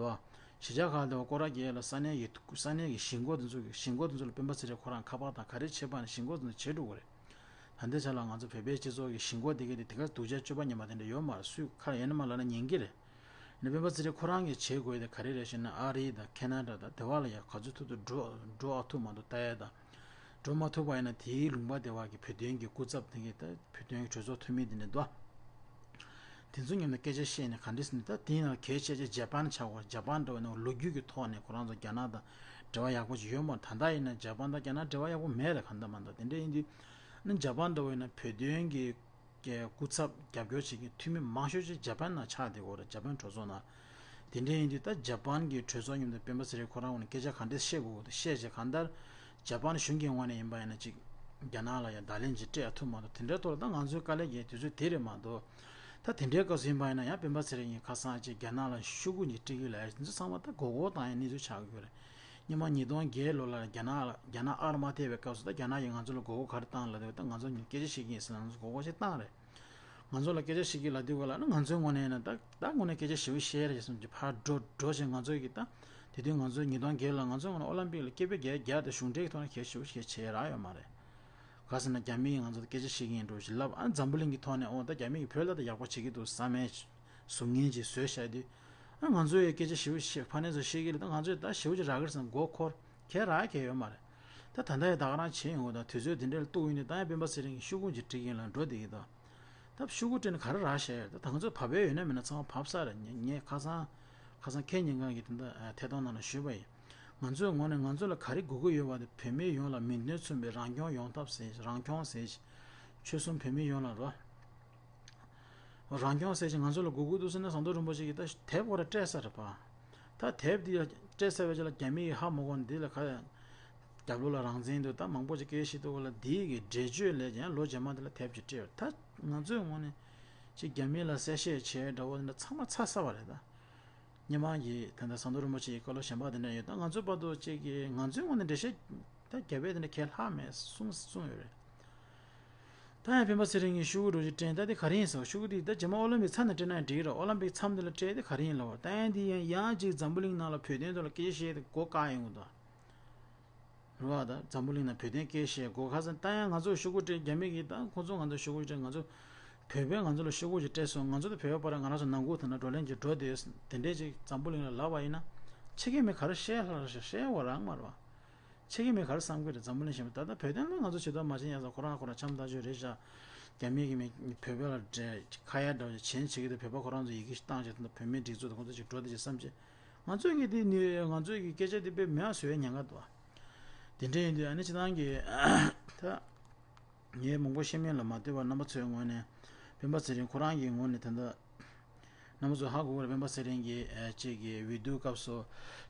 བ། གཞིས་ཆགས་ཁག་ལ་སྐོར་ར་རྒྱག་ཡ་ལ་ས་གནས་ཀྱི་ས་གནས་ཀྱི་གཞིས་འགོ་དེ་ཚོ་གི་གཞིས་འགོ་དེ་ཚོ་ལ་སྤེན་པ་ཚེ་རིང་ཁོ་རང་ཁ་པར་དང་ག་རེ་བྱེད་པ་ནས་གཞིས་འགོ་དེ་ཚོ་བྱེད་འགྲོ་གི་རེད། ད་ལྟའི་ཆ་ལ་ང་ཚོ་བོད་པའི་སྤྱི་ཚོགས་ཀྱི་གཞིས་འགོ་དེ་གའི་དེ་དེ་ག་སྡུག་ཅག་སྤྱོད་པ་ཉམས་པ་དེ་འདྲ་ཡོད་མ་རེད། སུས་ཁ་ཡན་ན་མ་ལབ་ན་ཉན་གི་རེད། ནི་སྤེན་པ་ཚེ་རིང་ཁོ་རང་གིས་བྱེད་དགོས་དེ་ག་རེ་རེད་ཞེ་ན། ཨ་རི་དང་ཁེ་ན་ཌ་དང་དེ་བ་ལ་ཡ་ག་ཚོད་ཐུབ་ཐུབ་འགྲོ་འགྲོ་ཨ་ཐུབ་མ་ཐུབ་ལྟ་ཡ་དང་། འགྲོ་མ་ཐུབ་པ་ཡིན་ན་དེའི་ལུང་པ་དེ་བ་གི་བོད་དོན་གྱི་སྐུ་ཚབ་དེ་གའི་ད་བོད་དོན་གྱི་གྲོས་ཚོགས་འཐུས་མི་དེ་འདྲ་འདུག་དེ་ཚོ་མཉམ་དུ་སྐད་ཆ་བཤད་ནས་ག་འདྲ་ཟེར་ན། ད་དེ་ཡིན་ན་གལ་ཆེ་ཆེ་ཇ་པན་ཆགས་པ། ཇ་པན་འདྲ་བོ་ནི་ལོ་རྒྱུས་ཀྱི་ཐོག་ནས་ཁོ་རང་ཚོ་རྒྱ་ནག་དང་འབྲེལ་བ་ཡག་པོ་ཅིག་ཡོད་མ་རེད། ད་ལྟ་ཡིན་ན་ཇ་པན་དང་རྒྱ་ནག་འབྲེལ་བ་ཡག་པོ་མེད་རེད། གང་ལྟར་མ་གཏོགས། དེ་འདྲ་ཡིན་དུས་ནི་ཇ་པན་འདྲ་བོ་ཡིན་ན་བོད་དོན་གྱི་སྐུ་ཚབ་རྒྱབ་སྐྱོར་བྱེད་མཁན་འཐུས་མི་མང་ཤོས་ཅིག་ཇ་པན་ནང་ཆགས་བསྡད་ཡོད་རེད། ཇ་པན་གྲོས་ཚོགས་ནང་། དེ་འདྲ་ཡིན་དུས་ད་ཇ་པན་གྱི་གྲོས་ཚོགས་མཉམ་དུ་སྤེན་པ་ཚེ་རིང་ཁོ་རང་ངོས་ནས་སྐད་ཆ་ག་འདྲས་བཤད་དགོས་འདུག་བཤད་བྱས། གང་ལྟར་ཇ་པན་གཞུང་གི་ངོས་ནས་ཡིན་པ་ཡིན་ན་ཅིག་རྒྱ་ནག་ལ་ཡང་བརྡ་ལན་ཅིག་སྤྲད་ཐུབ་མ་ཐུབ་དེ་འདྲའི་ཐོག་ལ་ད་ང་ཚོའི་དཀའ་ལས་རྒྱག་དུས་ཚོད་དེ་རེད་མ་གཏོགས། ད་དེ་འདྲའི་སྐབས་སུ་ཡིན་པ་ཡིན་ན་ཡང་སྤེན་པ་ཚེ་རིང་གིས་ཁ་སང་ཅིག་རྒྱ་ནག་ལ་ཤོག་གུ་ཅིག་སྤྲད་ཀྱི་ལབ་ཡ་དེ་ཚོ་ཚང་མ་ད་མགོ་སྐོར་བཏང་ཡའི་གནས་ཚུལ་ཆགས་ཀྱི་ཡོད་རེད། སྔོན་མ་ཉིས་སྟོང་བརྒྱད་ལོ་ལ་རྒྱ་ནག་ལ་རྒྱ་ནག་ཨར་མ་ཐེབས་པའི་སྐབས་སུ་ད་རྒྱ་ནག་གིས་ང་ཚོ་ལ་མགོ་སྐོར་ག་རེ་བཏང་ལབ་དུས། ད་ང་ཚོ་སྐད་ཆ་བཤད་ཀྱི་ཡིན་ཟེར་ནས་ང་ཚོ་མགོ་སྐོར་ཞིག་བཏང་རེད། ང་ཚོ་ལ་སྐད་ཆ་བཤད་ཀྱི་ལབ་དུས་ག་ལ་ནི་ང་ཚོའི་ངོས་ནས་ཡིན་ན་ད་ད་དངོས་གནས་སྐད་ཆ་ཞེ་པོ་བཤད་རེད་བསམ་གྱི་ཕར་འགྲོ་འགྲོ་བྱས། ང་ཚོ་གི་ད་དེ་དུས་ང་ཚོ་ཉིས་སྟོང་བརྒྱད་ལ་ང་ཚོའི་ངོས་ནས་ཨོ་ལམ་པིག་ལ་སྐད་འབོད་རྒྱག་རྒྱག་དེ་གཞུང་འབྲེལ་གྱི་ཐོག་ནས་གལ་ཆེ་ཞེ་པོ་ཞིག་བྱས་རག་ཡོད་མ་རེད། ག་ཟེར་ན་རྒྱ་མི་ཡིས་ང་ཚོ་ལ་སྐད་ཆ་བཤད་ཀྱི་ཡིན་འགྲོ་ཞེས་ལབ། ཨ་འཛམ་བུ་གླིང་གི་ཐོག་ནས་ཨོ་ད་རྒྱ་མི་གིས་བོད་ལ་ད་ཡག་པོ་བྱེད་ཀྱི་འདུག་བསམ་ཡས་བཟོ་མཁན་ཅིག་བཟོས་བཞག་དུས། ཨ་ང་ཚོ་ཡི་སྐད་ཆ་ཞེ་པོ་བཤད། ཕ་ནས་ཚོ་བཤད་ཀྱི་རེད། ད་ང་ཚོས་ད་ཞེ་པོ་ཅིག་རག་གི་རེད་བསམ་མགོ་འཁོར། གལ་རག་གལ་ཡོད་མ་རེད། ད་ད་ལྟ་ཡང་ད་ག་རང་བྱེད་ཡོང་གི། ད་དུས་ཚོད་དེ་འདྲ་ལ་གཏུགས་ཡོང་དུས་ད་ཡང་སྤེན་པ་ཚེ་རིང་གིས་ཤོག་གུ་ཅིག་སྤྲད་ཀྱི་ཡིན་ལབ་འགྲོ་བསྡད་ཀྱི་འདུག་ད་ཤོག་གུ་སྤྲད་ནས་ག་རེ་རག་བཞག་ཡོད། ད་ད་ང་ཚོ་བབས་ཡས་ཡོད་ན་མེད་ན་ཚང་མ་བབས་ཚར་རེད། ངས་ངས་ཁ་སང་ཁ་སང་ཁེ་ཉིན་གང་གི་དེ་འདྲ་ཐད་གཏོང་ནང་ལ་ཞུས་པ་ཡིན། ང་ཚོའི་ངོས་ནས་ང་ཚོ་ལ་ག་རེ་དགོས་ཀྱི་ཡོད་པ་དེ། བོད་མི་ཡོངས་ལ་མིང་དོན་མཚུངས་པའི་རང་སྐྱོང་ཡོང་ཐབས་ཟེར། རང་སྐྱོང་ཟེར། ཆོལ་གསུམ་བོད་མི་ཡོངས་ལ་རོ། རང་སྐྱོང་ཟེར་ཞིང་ང་ཚོ་ལ་དགོས་ཀྱི་འདུག་ཟེར་ན་ཟམ་གདོང་རིན་པོ་ཆེ་གིས་ད་དེབ་ཁོ་རང་སྤྲད་ས་རེད་པ། ད་དེབ་འདི་ཡང་སྤྲད་ཚར་བའི་རྗེས་ལ་རྒྱ་མི་ཡིས་ཧ་མ་གོ་ནས་འདི་ལ་ཁ་རྒྱབ་ལོགས་ལ་རང་བཙན་འདུག་ད་མང་པོ་ཞིག་སྐད་ཆ་བཤད་འདུག་ག་ལ། འདི་གི་འགྲེལ་བརྗོད་ལས་ཀྱང་ལོ་རྗེས་མ་འདི་ལ་དེབ་ཅིག་སྤྲད་ཡོད། ད་ང་ཚོའི་ངོས་ནས་ཅིག་རྒྱ་མི་ལ་གསལ་བཤད་བྱས་འདྲ་བོ་འདི་འདྲ་ཚང་མ་ཚར་ཚར་བ་རེད། ད་ སྔོན་མ་གི་ད་ལྟ་ཟམ་གདོང་རིན་པོ་ཆེ་གི་བཀའ་སློབ་གཞན་པ་དེ་འདྲ་ཡོད། ད་ང་ཚོའི་བར་དུ་གཅིག་གི་ང་ཚོའི་ངོས་ནས་འགྲེལ་བཤད་ད་རྒྱབ་པའི་དེ་འདྲ་གལ་ལྷག་མེད་གསུངས་གསུངས་ཡོད་རེད། ད་ཡང་སྤེན་པ་ཚེ་རིང་གིས་ཤོག་གུ་འདྲ་ཅིག་སྤྲད། ད་དེ་ག་རེ་ཡིན་ཟེར། ཤོག་གུ་དེ་ད་རྗེས་མ་ཨོ་ལིམ་པིག་མཚམས་ནས་སྤྲད་ན་ཡང་འགྲིག་གི་རེད། ཨོ་ལིམ་པིག་མཚམས་དེ་ལ་སྤྲད་དེ་ག་རེ་ཡིན་ལབ་པ། ད་ཡང་དེ་ཡང་ཡང་གཅིག་འཛམ་བུ་གླིང་ནང་ལ་བོད་དོན་ཐོག་ལ་སྐད་ཆ་བཤད་དེ་སྒོ་བཀག་ཡོང་གི་འདུག་རེད་བ། ད་འཛམ་བུ་གླིང་ནང་བོད་དོན་སྐད་བཤད་སྒོ་ཁ་སང་ད་ཡང་ང་ཚོ་ཤོག་གུ་སྤྲད། རྒྱ་མི་གིས་ད་ཁོང་ཚོ་ང་ཚོ་ཤོག་གུ་སྤྲད། ང་ཚོ་བོད་པས་ང་ཚོ་ལ་ཤོག་གུ་ཅིག་སྤྲད་སོང་། ང་ཚོ་ད་བོད་པ་ཕར་ང་རང་ཚོ་ནང་ཁུལ་དེ་འདྲ་བགྲོ་གླེང་ཅིག་འགྲོ་བསྡད་ཡོད། དེ་འདྲས་ཅིག་འཛམ་བུ་གླིང་ལ་ལབ་པ་ཡིན་ན་ཕྱི་རྒྱལ་མི་ག་རེ་བཤད་ལྷག་བཤད་བ་རང་མ་རེད་བ། ཕྱི་རྒྱལ་མི་ག་རེ་བསམ་གི་རེད། འཛམ་བུ་གླིང་གཞན་པ་ད་ལྟ་བོད་དོན་ལ་ང་ཚོ་བྱེད་ཐབས་མ་བྱེད་ཡག་ས་ཁོ་རང་ཁོ་རང་འཆམ་ཐག་ཆོད་རེད་ཤག་རྒྱ་མི་གིས་མི་བོད་པ་ལ་འདྲ་ཁ་ཡ་འདྲ་བ་ཞིག་བྱེད་ཀྱི་འདུག་བོད་པ་ཁོ་རང་ཚོ་ཡི་གེ་ཞིག་བཏང་བྱས་ད་ལྟ་བོད་མིའི་སྒྲིག་འཛུགས་དང་ཁོ་ཚོ་ཅིག་འགྲོ་བསྡད་ཅིག་བསམ་བྱས། ང་ཚོས་ཀྱི་དེ་ནི་ང་ཚོས་ཀྱི་སྐད་ཆ་དེ་དཔེ་མེད་པ་བཟོ་ཡ་ཉེན་ཁ་འདུག་དེ་འདྲ་ཡིན་དུས་ཨ་ནི་སྤྱིར་བཏང་གི་ད་ངས་མང་པོ་བཤད་མིན་ལ་མ་ལྟོས་པར་རྣམ་པ་ཚོའི་ངོས་ནས་སྤེན་པ་ཚེ་རིང་ཁོ་རང་གི་ངོས་ནས་ད་ལྟ་རྣམ་པ་ཚོས་ཧ་གོ་གི་རེད། སྤེན་པ་ཚེ་རིང་གིས་ཨ་ཅིག་གི་འོས་བསྡུ་སྐབས་སུ་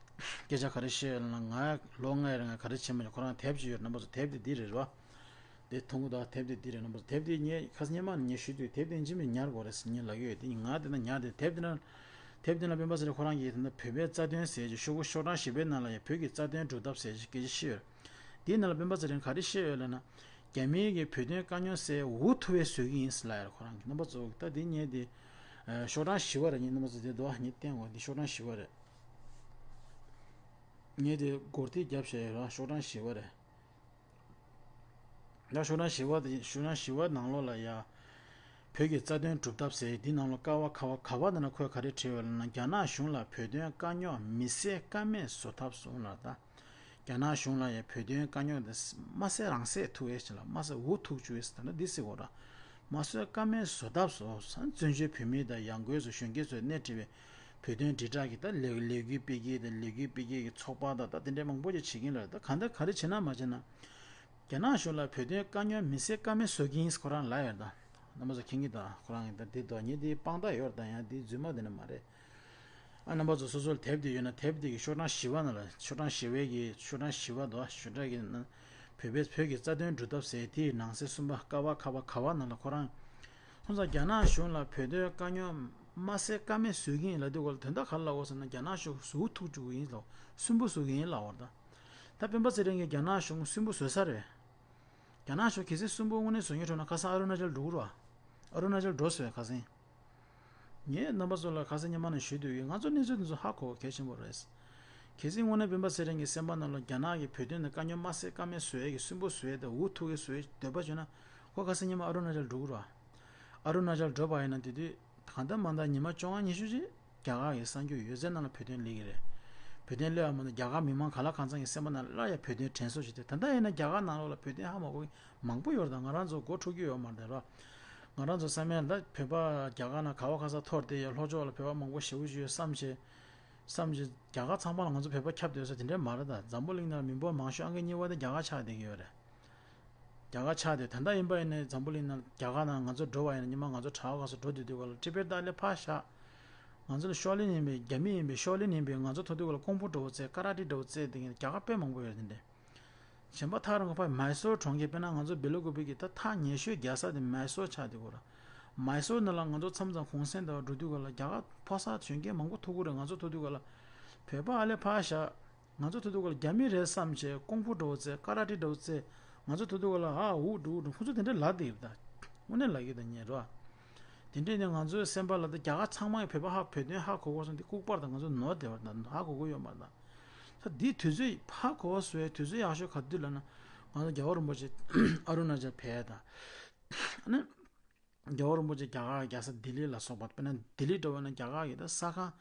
སྐད་ཆ་ག་རེ་བཤད་ཡོད་ལབ་ན། ང་ལོ་ལྔའི་རིང་ང་ག་རེ་བྱས་མ་བྱས། ཁོ་རང་དེབ་ཅིག་ཡོད། རྣམ་པ་ཚོ་དེབ་དེ་འདི་རེད་བ། དེ་མཐོང་གི་འདུག་དེབ་དེ་འདི་རེད། རྣམ་པ་ཚོ་དེབ་དེ་ངས་ཁ་སང་སྔོན་མ་ནས་ངས་ཞུས་དུས་དེབ་དེ་ཡིན་གཅིག་མིན་ཉར་དགོས་རེད་ཟེར་ངས་ལབ་ཀྱི་ཡོད། དེ་ང་དེ་ན་ཉར་དེ་དེབ་དེ་ན་དེབ་དེ་ན་སྤེན་པ་ཚེ་རིང་ཁོ་རང་གིས་དེ་ན་བོད་པའི་རྩ་དོན་ཟེར་གྱི་ཤོག་གུ་ཤོག་གྲངས་བཞི་པའི་ནང་ལ་ཡང་བོད་ཀྱི་རྩ་དོན་སྒྲུབ་ཐབས་ཟེར་གྱི་སྐད་ཆ་བཤད་ཡོད། དེའི་ནང་ལ་སྤེན་པ་ཚེ་རིང་ག་རེ་བཤད་ཡོད་ལབ་ན། རྒྱ་མིའི་གི་བོད་དོན་དཀའ་རྙོག་སེལ་འུ་ཐུག་པའི་བཟོ་གི་ཡིན་ཟེར་ལབ་ཡོད་རེད་ཁོ་རང་གིས། རྣམ་པ་ཚོ་ད་དེ་ངས་དེ་ཨ་ཤོག་གྲངས་བཞི་པ་རེད། ངས་རྣམ་པ་ཚོ་དེ་འདུག་ཨ་ངས་བསྟན་དགོས། འདི་ཤོག་གྲངས་བཞི་པ་རེད། ངས་དེ་སྒོར་ཐིག་བརྒྱབ་བཞག་ཡོད་ར། ཤོག་གྲངས་བཞི་པ་རེད། ད་ཤོག་གྲངས་བཞི་པ་དེ་ཤོག་གྲངས་བཞི་པ་ནང་ལོགས་ལ་ཡ། བོད་ཀྱི་རྩ་དོན་སྒྲུབ་ཐབས་ཟེར་འདི་ནང་ལོགས་ཀ་བ་ཁ་བ་ག་བ་དེ་ན་ཁོས་ག་རེ་བྲིས་ཡོད་ལབ་ན། རྒྱ་ནག་གཞུང་ལ་བོད་དོན་དཀའ་རྙོག་མི་སེལ་ཀ་མེད་བཟོ་ཐབས་གསུངས་ལ། ད་རྒྱ་ནག་གཞུང་ལ་ཡ་བོད་དོན་དཀའ་རྙོག་དེ་མ་སེལ་རང་སེལ་ཐུབ་ཡས་ཞིག་ལ་མ་སེལ་འུ་ཐུག་བཅུག་ཡས་ཟེར། ད་ནི་འདི་ཟེར་གོ་ར། མ་སེལ་ཀ་མེད་བཟོ་ཐབས་སོགས་བཙན་བྱོལ་བོད་མི་དང་ཡང་སྒོས་སུ་གཞོན་སྐྱེས་ཚོས་སྣེ་ཁྲིད་པའི་བོད་དོན་དྲིལ་བསྒྲགས་ཀྱི་ད་ལས་ལས་འགུལ་སྤེལ་མཁན་དང་ལས་འགུལ་སྤེལ་མཁན་གྱི་ཚོགས་པ་དང་ད་དེ་འདྲའི་མང་པོ་ཅིག་བྱེད་ཀྱིན་ལ། ད་གང་ལྟར་ག་རེ་བྱེད་ན་མ་བྱེད་ན། རྒྱ་ནག་གཞུང་ལ་བོད་དོན་དཀའ་རྙོག་མི་སེལ་ཀ་མེད་བཟོ་གི་ཡིན་ཁོ་རང་ལབ་ཡོད། ད་རྣམ་པ་ཚོ་མཁྱེན་གྱི་ད་ཁོ་རང་གི་ད་འདི་དོ་ཉིད་འདི་དཔང་རྟགས་ཡོད། ད་ཡང་འདི་རྫུན་མ་འདི་ནི་མ་རེད། ཨ་རྣམ་པ་ཚོ་སོ་སོར་དེབ་འདི་ཡོད་ན་དེབ་འདི་གི་ཤོག་གྲངས་བཞི་པ་ནང་ལ། ཤོག་གྲངས་བཞི་པའི་གི་ཤོག་གྲངས་བཞི་པ་དོ་ཤོག་གྲངས་ཀྱི་ནང་བོད་པའི་བོད་ཀྱི་རྩ་དོན་སྒྲུབ་ཐབས་ཟེར་དེའི་ནང་གསེས་གསུམ་པ་ཀ་བ་ཁ་བ་ག་བ་ནང་ལ་ཁོ་རང་ཁོང་ཚོ་རྒྱ་ནག་གཞུང་ལ་བོད་དོན་དཀའ་རྙོག་མ་སེལ་ཀ་མེད་བཟོ་གི་ཡིན་ལབ་དུས་སྐོར་ལ་དོན་དག་ག་རེ་ལབ་དགོས་ཟེར་ན། རྒྱ་ནག་གཞུང་ཟུར་ཐུག་བཅུག་གི་ཡིན་ལབ། སུན་པོ་བཟོ་གི་ཡིན་ལབ་པ་རེད། ད་སྤེན་པ་ཚེ་རིང་གིས་རྒྱ་ནག་གཞུང་སུན་པོ་བཟོས་ས་རེད། རྒྱ་ནག་གཞུང་གལ་སྲིད་སུན་པོ་དངོས་གནས་བཟོ་མཁན་འདྲ་བོ་ན་ཁ་སང་ཨ་རུ་ན་ཅལ་འགྲོ་གི་རེད་བ། ཨ་རུ་ན་ཅལ་འགྲོ་སོང་ཁ་སང་། ངས་རྣམ་པ་ཚོ་ལ་ཁ་སང་སྔོན་མ་ནས་ཞུས་འདུག་གི། ང་ཚོ་གནས་ཚུལ་འདི་ཚོ་ཧ་གོ་གལ་ཆེན་པོ་རེད། གལ་སྲིད་དངོས་གནས་སྤེན་པ་ཚེ་རིང་གི་སེམས་པ་ནང་ལ་རྒྱ་ནག་གིས་བོད་དོན་དང་དཀའ་རྙོག་མ་སེལ་ཀ་མེད་བཟོ་ཡས་ཀྱི་སུན་པོ་བཟོ་ཡས་དང་འུ་ཐུག་གི་བཟོ་ཡས་འདོད་པ་བྱུང་ན་ཁོ་ཁ་སང་སྔོན་མ་ཨ་རུ་ན་ཅལ་འགྲོ་གི་རེད་བ། ཨ་རུ་ན་ཅལ་འགྲོ་བ་ཡིན་ན་དེ་དུས་གང་ལྟར་མ་ལྟར་ཉི་མ་བཅོ་ལྔ་ཉི་ཤུ་ཅིག་རྒྱ་གར་གྱི་གསར་འགྱུར་ཡོད་ཚད་ནང་ལ་བོད་དོན་སླེབས་ཀྱི་རེད། བོད་དོན་སླེབས་པ་མ་གཏོགས་རྒྱ་གར་མི་མང་ག་ལ་གང་འཚམ་གྱི་སེམས་པ་ནང་སླར་ཡང་བོད་དོན་དྲན་གསོ་བྱེད་དུས། ད་ལྟ་ཡིན་ན་རྒྱ་གར་ནང་ལོགས་ལ་བོད་དོན་ཧ་མ་གོ་མཁན་མང་པོ་ཡོད་རེད། ད་ང་རང་ཚོ་མགོ་འཁྲུག་རྒྱུ་ཡོད་མ་རེད་ར། ང་རང་ཚོ་བསམ་ཡས་ལ་བོད་པ་རྒྱ་གར་ནང་ག་བ་ག་ས་འཐོར་ཏེ་ཡ་ལྷོ་ཕྱོགས་ལ་བོད་པ་མང་པོ་ཞེ་པོ་ཅིག་ཡོད་བསམ་བྱས། བསམ་བྱས་རྒྱ་གར་ཚང་མ་ལ་ང་ཚོ་བོད་པ་ཁྱབ་བསྡད་ས་དེ་འདྲ་མ་རེད། ད་འཛམ་བུ་གླིང་ནང་ལ་མི་འབོར་མང་ཤོས་ཨང་ཀི་གཉིས་པ་དེ་རྒྱ་གར་ཆགས་བསྡད་ཀྱི་ཡོད་རེད། རྒྱ་གར་ཆགས་ཏེ་ད་ལྟ་ཡིན་པ་ཡིན་ན་འཛམ་བུ་གླིང་ནང་རྒྱ་གར་ནང་ང་ཚོ་འགྲོ་བ་ཡིན་ན་ཉི་མ་ང་ཚོ་གྲྭ་པ་ག་ས་འགྲོ་དུས་དུས་ག་ལ་ཊི་བེཊ་ད་ལས་ཕར་བཞག་ང་ཚོ་ལ་ཤོག་ལེན་ཡིན་པའི་རྒྱ་མི་ཡིན་པའི་ཤོག་ལེན་ཡིན་པའི་ང་ཚོ་ཐོག་དུས་ག་ལ་ཀོང་ཕུ་འགྲོ་བ་རྩེ་ཀ་ར་ཊི་འགྲོ་བ་རྩེ་དེ་གི་རྒྱ་གར་དཔེ་མང་པོ་ཡོད་དེ་འདྲ། གཞན་པ་ཐག་རིང་ག་ཕར་མའི་སོར་གྲོང་ཁྱེར་དཔེར་ན་ང་ཚོ་སྦེལ་ཀོབ་གི་ད་ཐག་ཉེ་ཤོས་རྒྱག་ས་དེ་མའི་སོར་ཆགས་དུས་ག་ལ། མའི་སོར་ནང་ལ་ང་ཚོ་མཚམས་མཚམས་གུང་སེང་དུ་འགྲོ་དུས་ག་ལ་རྒྱ་གར་ཕོ་གསར་གཞོན་སྐྱེས་མང་པོ་ཐུག་གི་རེད། ང་ཚོ་ཐུག་དུས་ག་ལ་བོད་པ་ཨ་ལས་ཕར་བཞག་ང་ཚོ་ཐུག་དུས་ག་ལ་རྒྱ་མི་རེད་བསམ་བྱས་ཀོང་ཕུ་འགྲོ་བ་རྩེ་ཀ་ར་ཊི་འགྲོ་བ་རྩེ་ང་ཚོ་ཐུག་དུས་ག་ལ་ཨ་འུ་འགྲོ་འུ་འགྲོ་ཁོ་ཚོ་དེ་འདྲ་ལབ་བསྡད་ཡོད་ད། དངོས་གནས་ལབ་ཀྱི་ད་ཉན་རོ། དེ་འདྲས་ནས་ང་ཚོའི་སེམས་པ་ལ་ད་རྒྱ་གར་ཚང་མ་གི་བོད་པ་ཧ་བོད་དོན་ཧ་གོ་གོ་སོང་དེ་ལྐུགས་པར་ད་ང་ཚོ་ནོར་བསྡད་པ་ད་ཧ་གོ་གོ་ཡོད་མ་རེད་ད། ད་འདིའི་དུས་ཚོད་ཧ་གོ་བ་བཟོ་ཡའི་དུས་ཚོད་ཡག་ཤོས་ག་དུས་ལབ་ན་ང་ཚོ་རྒྱལ་བ་རིན་པོ་ཆེ་ཨ་རུ་ན་ཅལ་ཕེབས་ད། ཨ་ནི་རྒྱལ་བ་རིན་པོ་ཆེ་རྒྱ་གར་རྒྱལ་ས་ལྡི་ལི་ལ་སོགས་པ་དཔེར་ན་ལྡི་ལི་འགྲོ་བ་ན་རྒྱ་གར་གྱི་ད་ས་ཁང་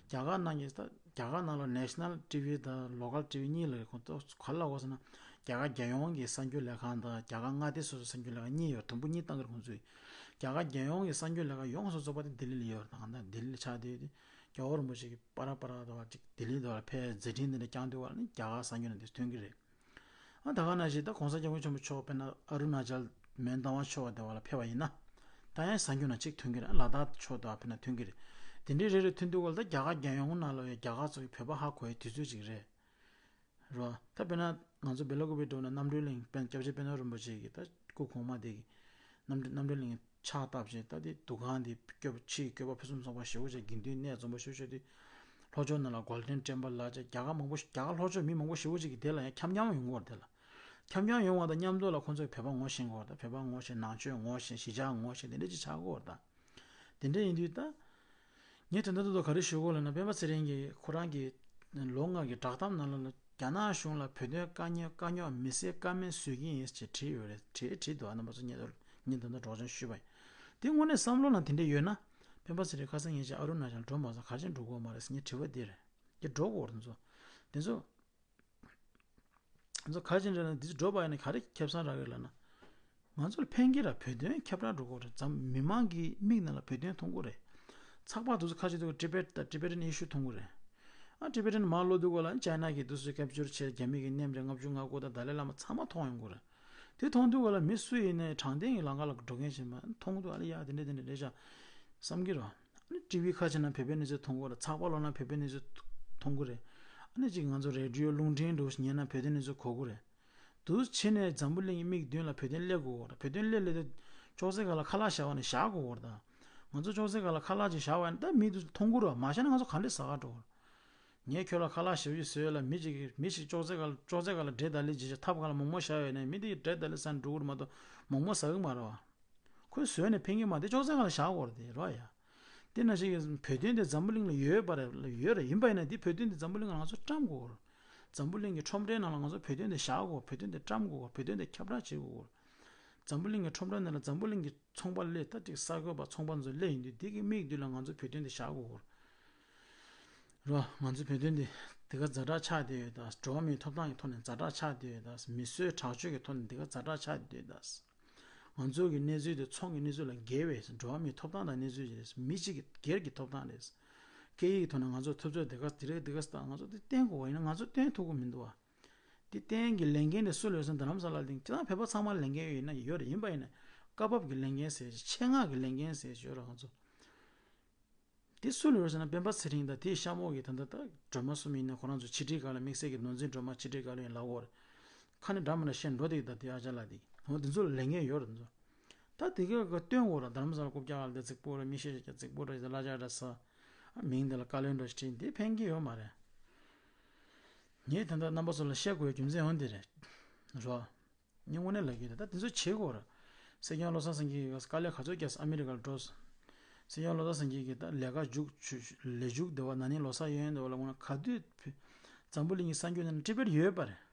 རྒྱ་གར་ནང་གི་ད་རྒྱ་གར་ནང་ལ་ནེ་ཤ་ནལ་ཊི་ཝི་དང་ལོ་ཀལ་ཊི་ཝི་གཉིས་ལ་རེད། ཁོང་ཚོ་ག་ལ་གོ་ཟེར་ན་རྒྱ་གར་རྒྱལ་ཡོངས་ཀྱི་གསར་འགྱུར་ལས་ཁང་དང་རྒྱ་གར་མངའ་སྡེ་སོ་སོའི་གསར་འགྱུར་ལས་ཁང་གཉིས་ཡོད། དུམ་བུ་གཉིས་བཏང་གི་རེད་ཁོང་ཚོས། རྒྱ་གར་རྒྱལ་ཡོངས་ཀྱི་གསར་འགྱུར་ལས་ཁང་ཡོངས་སུ་རྫོགས་པ་དེ་ལྡི་ལི་ལ་ཡོད་རེད། ད་གང་ལྟར་ལྡི་ལི་ལ་ཆགས་བསྡད་ཡོད་དེ་རྒྱལ་བ་རིན་པོ་ཆེ་གིས་པ་ར་པ་ར་དང་བ་ཅིག་ལྡི་ལི་དང་བ་ལ་ཕེབས་མཛད་འཕྲིན་འདི་འདྲ་བསྐྱངས་དུས་བ་ལ་ནི་རྒྱ་གར་གསར་འགྱུར་ནང་དེ་ཐོན་གྱི་རེད། ཨ་ད་ག་ནང་བཞིན་ད་གོང་ས་སྐྱབས་མགོན་ཆེན་པོ་མཆོག་དཔེར་ན་ཨ་རུ་ན་ཅལ་མོན་རྟ་དབང་ཆེ་བ་དེ་བ་ལ་ཕེབས་པ་ཡིན་ན། ད་ཡང་གསར་འགྱུར་ནང་གཅིག་ཐོན་གྱི་རེད། ལ་དྭགས་ཕྱོགས་དང་དཔེར་ན་ཐོན་གྱི་རེད། དེ་འདྲའི་རེ་རེ་ཐོན་དུས་ག་ལ་ད་རྒྱ་གར་རྒྱལ་ཡོངས་ནང་ལ་ཡང་རྒྱ་གར་ཚོ་གི་བོད་པ་ཧ་གོ་ཡའི་དུས་ཚོད་ཅིག་རེད། རོ། ད་དཔེར་ན་ང་ཚོ་སྦེལ་ཀོབ་འགྲོ་ན་རྣམ་གྲོལ་གླིང་དཔེར་ན་སྐྱབས་རྗེ་དཔལ་ལྡན་རིན་པོ་ཆེ་གི་ད་སྐུ་གོང་མ་དེ་གི་རྣམ་རྣམ་གྲོལ་གླིང་ཕྱག་བཏབ་བྱས་ད་དེ་འདུ་ཁང་དེ་སྐྱོབ་ཕྱིའི་སྐྱོབ་པ་ཕུན་སུམ་ཚོགས་པ་ཞེ་པོ་ཅིག་དགེ་འདུན་གནས་འཛོམས་པོ་ཞེ་པོ་ཅིག་དེ་ ལྷོ་ཕྱོགས་ནང་ལ་Golden Temple་ལབ་བྱས་རྒྱ་གར་མང་པོ་ཞིག་རྒྱ་གར་ལྷོ་ཕྱོགས་མི་མང་པོ་ཞེ་པོ་ཅིག་གིས་དེ་ལ་ཡང་འཁྱམ་འཁྱམ་ཡོང་གི་ཡོད་རེད། དེ་ལ་འཁྱམ་འཁྱམ་ཡོང་བ་དང་མཉམ་དུ་ལ་ཁོང་ཚོས་བོད་པ་ངོ་ཤེས་ཀྱི་ཡོད་རེད། བོད་པ་ངོ་ཤེས། ནང་ཆོས་ངོ་ཤེས། གཞིས་ཆགས་ངོ་ཤེས། དེ་འདྲ་ཅིག་ཆགས་ཀྱི་ཡོད་རེད་ད། དེ་འདྲ་ཡིན་དུས་ད། ངས་དོན་དག་ཏུ་ག་རེ་ཞུ་དགོས་ལབ་ན། སྤེན་པ་ཚེ་རིང་གིས་ཁོ་རང་གི་ལོ་ལྔ་གི་བསྒྲགས་གཏམ་ནང་ལ་རྒྱ་ནག་གཞུང་ལ་བོད་དོན་དཀའ་ཉེན་དཀའ་རྙོག་མི་སེར་ཀ་མེད་བཟོ་གི་ཡིན་ཅེས་བྲིས་ཡོད་རེད། བྲིས་བྲིས་འདུག་ཨ་ནི་མ་ཚོ་ངས་ངས་དོན་དག་སྒྲོག་སྦྱང་ཞུས་པ་ཡིན། དེ་དངོས་གནས་བསམ་བློ་ནང་དེ་འདྲ་ཡོད་ན། སྤེན་པ་ཚེ་རིང་ཁ་སང་ཉིན་ཞིག་ཨ་རུ་ན་ཅལ་འགྲོ་མ་སོང་། ག་རེ་བྱས་འགྲོ་དགོས་མ་རེད་ཟེར་ངས་དྲི་བ་འདི་རེད། དེ་འགྲོ་དགོས་རེད་ཚོ། དེ་ཚོ། ང་ཚོ་ག་རེ་བྱས་འདྲ་ན་འདི་འགྲོ་བ་ཡིན་ན་ག་རེ་ཁེ་བཟང་རག་གི་ལབ་ན། ང་ཚོ་ལ་ཕན་གྱི་ར་བོད་དོན་ཁྱབ་བསྒྲགས་འགྲོ་དགོས་རེད། འཛམ་མི་མང་གི་མིག་ནང་ལ་བོད་དོན་མཐོང་གི་རེད། ཚགས་པར་དུ་ཁ་ཅིག་ཏུ་Tibet་དང་Tibetan issue་མཐོང་གི་རེད། ཨ་Tibetan་མར་ལོག་དུས་སྐབས་ལ་China་གིས་དུས་སུ་capture་བྱས། རྒྱ་མི་གིས་མནན་བྱས་ལྔ་བཅུ་ང་དགུ་དང་ཏཱ་ལའི་བླ་མ་ཚང་མ་མཐོང་ཡོང་གི་རེད། དེ་མཐོང་དུས་སྐབས་ལ་མི་སུ་ཡིན་ནའི་དྲང་བདེན་གྱི་ལམ་ཁ་ལ་འགྲོ་མཁན་ཞིག་མ་མཐོང་དུས་ཨ་ལ་ཡ་དེ་འདྲ་དེ་འདྲ་རེད་ཤག་བསམ་གྱི་རེད། ཨ་ནི་ཊི་ཝི་ཁ་ཕྱེ་ན་བོད་པའི་གནས་ཚུལ་མཐོང་གི་རེད། ཚགས་པར་ཀློག་ན་བོད་པའི་གནས་ཚུལ་མཐོང་གི་རེད། ཨ་ནི་ཅིག་ང་ཚོ་རེ་ཌི་ཡོ་རླུང་འཕྲིན་འདྲ་བོ་ཞིག་ཉན་ན་བོད་དོན་གནས་ཚུལ་གོ་གི་རེད། དུས་ཕྱིན་ནས་འཛམ་བུ་གླིང་གི་མིག་མདུན་ལ་བོད་དོན་སླེབས་དགོས་རེད། བོད་དོན་སླེབས་སླེབས་དུས་ཅོག་ཙེ་སྒང་ལ་ཁ་ལག་བཞག་པ་ནས་བཞག་དགོས་རེད་ད། ང་ཚོ་ཅོག་ཙེ་སྒང་ལ་ཁ་ལག་ཅིག་བཞག་པ་ཡིན་ན་ད་མི་དེ་ཚོ་མཐོང་གི་རེད་པ། མ་བཞག་ན་ང་ཚོ་ག་འདྲས་ཟ་ག་འགྲོ་གི་རེད། ངས་ཁྱོད་ལ་ཁ་ལག་ཞེ་པོ་ཅིག་བཟོས་ཡོད་ལ། མི་ཅིག་གིས་མི་ཞིག་ཅོག་ཙེ་སྒང་ལ་ཅོག་ཙེ་སྒང་ལ་འབྲས་དང་ལི་ཅིག་བཞག་ཐབ་སྒང་ལ་མོག་མོག་བཞག་ཡོད་ན་མི་དེ་གིས་འབྲས་དང་ལི་ཟ་ནས་འགྲོ་གི་རེད་མ་གཏོགས་མོག་མོག་ཟ་གི་མ་རེད་པ། ཁོས་བཟོས་ནས་ཕན་གྱི་མ་རེད། ཅོག་ཙེ་སྒང་ལ་བཞག་དགོས་རེད་དེ་རེད་པ་ཡ། དེ་ནང་བཞིན་གྱི་བོད་དོན་དེ་འཛམ་བུ་གླིང་ལ་ཡོད་པ་རེད། ཡོད་རེད། ཡིན་པ་ཡིན་ན་དེ་བོད་དོན་དེ་འཛམ་བུ་གླིང་ལ་ང་ཚོ་བཀྲམ་དགོས་རེད། འཛམ་བུ་གླིང་གི་ཁྲོམ་རའི་ནང་ལ་ང་ཚོ་བོད་དོན་དེ་བཞག་དགོས། བོད་དོན་དེ་བཀྲམ་དགོས། བོད་དོན་དེ་ཁྱབ་བསྒྲགས་བྱེད་དགོས། འཛམ་བུ་གླིང་གི་ཁྲོམ་ར་ནང་ལ་འཛམ་བུ་གླིང་གི་ཚོང་པ་སླེབས། ད་ཅིག་གསར་འགོད་པ་ཚོང་པ་ཚོ་སླེབས་ཡོང་དུས་དེ་གི་མིག་མདུན་ལ་ང་ཚོ་བོད་དོན་དེ་བཞག་དགོས་རེད། ང་ཚོ་བོད་དོན་དེ་དེ་ག་ཛ་དྲག་ཆགས་བསྡད་ཡོད་ད། འགྲོ་བ་མིའི་ཐོབ་ཐང་གི་ཐོག་ནས་ཛ་དྲག་ཆགས་བསྡད་ཡོད་ད། མི་གསོད་ཁྲག་སྦྱོར་གྱི་ཐོག་ནས་དེ་ག་ཛ་དྲག་ཆགས་བསྡད་ཡོད་ད། ང་ཚོ་གི་གནས་ཚུལ་དེ་ཚོང་གི་གནས་ཚུལ་ལས་བརྒལ་བའི་འགྲོ་བ་མིའི་ཐོབ་ཐང་དང་གནས་ཚུལ་རེད། མི་གཅིག་གི་སྒེར་གྱི་ཐོབ་ཐང་རེད། སྐད་ཡིག་གི་ཐོག་ནས་ང་ཚོ་ཐུབ་ཚོད་དེ་ག་དེ་རེད་དེ་ག་ཟེར། ད་ང་ཚོ་དེ་བསྟན་དགོས་པ་ཡིན་ན་ང་ཚོ་བསྟན་ཐུབ་ཀྱི་མི་འདུག་བ། དེ་བསྟན་གྱི་ལས་འགན་དེ་སུ་ལ་ཡོད་ཟེར་ན་རྡ་རམ་ས་ལ་དེ་ཁྱེད་རང་བོད་པ་ཚང་མར་ལས་འགན་ཡོད་ཡིན་ན་ཡོད་རེད། ཡིན་པ་ཡིན་ན་སྐབས་བབ་ཀྱི་ལས་འགན་ཟེར་ཅིག་ཆེད་མངགས་ཀྱི་ལས་འགན་ཟེར་ཅིག་ཡོད་རེད་ང་ཚོ། དེ་སུ་ལ་ཡོད་ཟེར་ན་སྤེན་པ་ཚེ་རིང་དང་དེའི་གཤམ་འོག་གི་ད་ལྟ་ད་སྒྲོལ་མ་གསུམ་ཡིན་ན་ཁོ་རང་ཚོ་ཕྱི་དྲིལ་སྒང་ལ་དམིགས་བསལ་གྱི་ནོར་འཛིན་སྒྲོལ་མ་ཕྱི་དྲིལ་སྒང་ལ་ཡིན་ལབ་ཡོད་རེད། ཁ་ནས་འདྲ་མི་འདྲ་བཤད་འགྲོ་དེ་ད་དེ་ཨ་ཅག་ལགས་དེ་འོ་དེ་ཚོ་ལ་ལས་འགན་ཡོད་རེད་དེ་ཚོ། ད་དེ་ག་ག་སྟོན་དགོས་རེད། རྡ་རམ་ས་ལ་རྐུབ་བཀྱག་ལ་དེ་རྫིག་པོ་རེད། མི་ཤེས་ཤེས་རྫིག་པོ་རེད། གླ་ཆ་འདྲ་ཟ། མིང་དེ་ལ་བཀའ་བློན་འདྲ་ཞིག་བྲིས། དེ་ཕན་གྱི་ཡོད་མ་རེད། ངས་ད་ལྟ་རྣམ་པ་ཚོ་ལ་བཤད་དགོས་རྒྱུ་མཚན་འོ་དེ་རེད། རོ། ངས་དངོས་གནས་ལབ་ཀྱི་ཡོད། ད་དེ་ཚོ་བྱེད་དགོས་རེད། སྲིད་སྐྱོང་བློ་བཟང་སེང་གེ་གིས་དཀའ་ལས་ག་ཚོད་བརྒྱབ་ཟེར་ཨ་མི་རི་ཀར་འགྲོ་ཟེར། སྲིད་སྐྱོང་བློ་བཟང་སེང་གེ་གིས་ད་ལས་ཀ་མཇུག་ཆུ་ལས་མཇུག་བསྡུ་བ་ན་ནིང་ལོ་གསར་ཡོང་ཡོང་འདུག་བ་ལ་དངོས་གནས་ག་དུས་འཛམ་བུ་གླིང་གི་གསར་འགྱུར་ནང་ལ་ཊི་བེཊ་ཡོད་པ་རེད།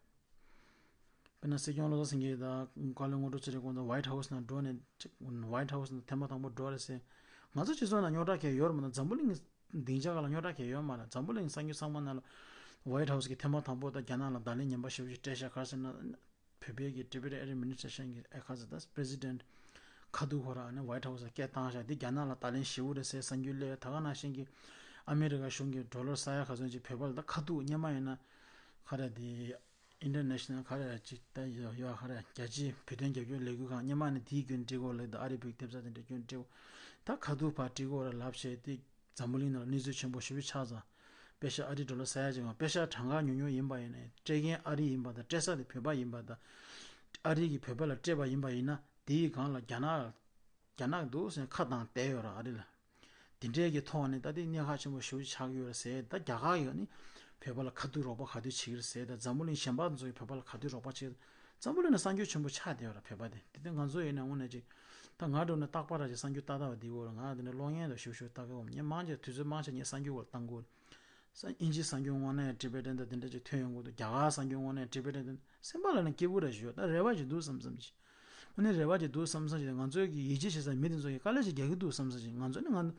དཔེར་ན་སྲིད་སྐྱོང་བློ་བཟང་སེང་གེ་དང་བཀའ་བློན་དངོས་གྲུབ་ཚེ་རིང་ཁོང་ཚོ་ཝའིཊ་ཧའུ་སི་ནང་འགྲོ་ནས་ཅིག་ཝའིཊ་ཧའུ་སི་ནང་ཐེངས་མ་དང་པོ་འགྲོ་རེད་ཟེར། ང་ཚོ་སྤྱི་ཚོགས་ནང་རྙོག་དྲ་གང་ཡང་ཡོད་རེད་མ་གཏོགས་འཛམ་བུ་གླིང་གི་སྡིངས་ཆ་སྒང་ལ་རྙོག་དྲ་གང་ཡང་ཡོད་མ་རེད། འཛམ་བུ་གླིང་གི་གསར་འགྱུར་ཚང་མ་ནང་ལ་ཝའིཊ་ཧའུ་སི་གིས་ཐེངས་མ་དང་པོ་དང་རྒྱ་ནག་ལ་བརྡ་ལན་ངན་པ་ཞེ་པོ་ཞིག་སྤྲད་ཤག་ག་རེ་ཟེར་ན། བོད་པའི་གི་ཊི་བེཊ་ཨེ་ཌི་མི་ནི་སི་ཊྲེ་ཤན་གི་ཨེ་ཁ་ཟེར་ད་པི་རེ་སི་ཌེན་ཊི་ཁ་ཐུག་ཁོ་རང་ཨ་ནི་ཝའིཊ་ཧའུ་སི་ལ་སྐད་བཏང་ཤག་དེ་རྒྱ་ནག་ལ་བརྡ་ལན་ཞེ་པོ་རེད་ཟེར་གསར་འགྱུར་སླེབས་ཡོད། ད་ག་ནང་བཞིན་གྱི་ཨ་མི་རི་ཀ་གཞུང་གིས་ཌོ་ལར་ས་ཡ་ག་ཚོད་ཅིག་བོད་པ་ལ་ད་ཁ་ཐུག་སྔོན་མ་ཡིན་ན་ག་རེ་དེ་ཨིན་ཊར་ནེ་ཤ་ནལ་ག་རེ་ཅིག་ད་ཡོད་ཡོད་ག་རེ་རྒྱལ་སྤྱིའི་བོད་དོན་རྒྱབ་སྐྱོར་ལས་འགུལ་ཁང་སྔོན་མ་ནས་དེའི་སྐྱོན་བྲིས་དགོས་ལབ། ད་ཨ་རིའི་བོད་ཀྱི་ཐེབས་རྩ་དེ་འདྲ་སྐྱོན་བྲིས་དགོས། ད་ཁ་ཐུག་ཕར་བྲིས་དགོས་རེད་ལབ་བྱས་དེ། འཛམ་བུ་གླིང་ནང་ལ་གནས་ཚུལ་ཆེན་པོ་ཞེ་པོ་ཆགས་ཙང་། པེ་ཤག་ཨ་རིའི་ཌོ་ལར་ས་ཡ་གཅིག་གང་པེ་ཤག་གྲངས་ཀ་ཉུང་ཉུང་ཡིན་པ་ཡིན་ནའི་སྤྲད་མཁན་ཨ་རི་ཡིན་པ་དང་སྤྲད་ས་དེ་བོད་པ་ཡིན་པ་དང་། ཨ་རི་གིས་བོད་པ་ལ་སྤྲད་པ་ཡིན་པ་ཡིན་ན་དེའི་སྒང་ལ་རྒྱ་ནག་རྒྱ་ནག་འདུག་ཟེར་ཁ་བཏང་བསྡད་ཡོད་རེད་ཨ་རི་ལ། དེ་འདྲའི་གི་ཐོག་ནས་ད་དེ་གནད་འགག་ཆེན་པོ་ཞེ་པོ་ཆགས་ཀྱི་ཡོད་རེད་ཟེར། ད་རྒྱ་གར་གིས་ནི་བོད་པ་ལ་ག་དུས་རོགས་པ་ག་དུས་བྱེད་ཀྱི་རེད་ཟེར། ད་འཛམ་བུ་གླིང་གཞན་པ་ཚོ་གིས་བོད་པ་ལ་ག་དུས་རོགས་པ་བྱེད། འཛམ་བུ་གླིང་ནང་གསར་འགྱུར་ཆེན་པོ་ཆགས་བསྡད་ཡོད་རེད་བོད་པ་དེ། དེ་དེ་ང་ཚོ་ཡིན་ན་དངོས་གནས་ཅིག་ད་ང་འགྲོ་ནས་རྟག་པར་ར་ཅིག་གསར་འགྱུར་ཏག་ཏག་བ་འདི་གོ་ར་ང་དེ་ནས་གློག་བརྙན་དང་ཞུ་ཞུ་ལྟ་གི་འོང་། ངས་མང་ཆེ་དུས་ཚོད་མང་ཆེ་ངས་གསར་འགྱུར་སྐོར་བཏང་གི་ཡོད། ས་དབྱིན་ཇིའི་གསར་འགྱུར་དངོས་གནས་ཊི་བེ་ཊན་དང་དེ་འདྲ་ཅིག་ཐོན་ཡོང་གི་འདུག་རྒྱ་གར་གསར་འགྱུར་དངོས་གནས་ཊི་བེ་ཊན་དང་སེམས་པ་ལ་ནི་སྐྱིད་པོ་ར་ཞིག་ཡོད། ད་རེ་བ་ཞིག་འདུག་བསམ་བསམ་ཞིག་དངོས་གནས་རེ་བ་ཞིག་འདུག་བསམ་བསམ་ཞིག་ང་ཚོའི་གི་ཡིད་ཆེས་བྱེད་ས་མི་དེ་ཚོ་གི་དཀའ་ལས་ཅིག་རྒྱག་གི་འདུག་བསམ་བསམ་ཞིག་ང་ཚོ་ནི་ང་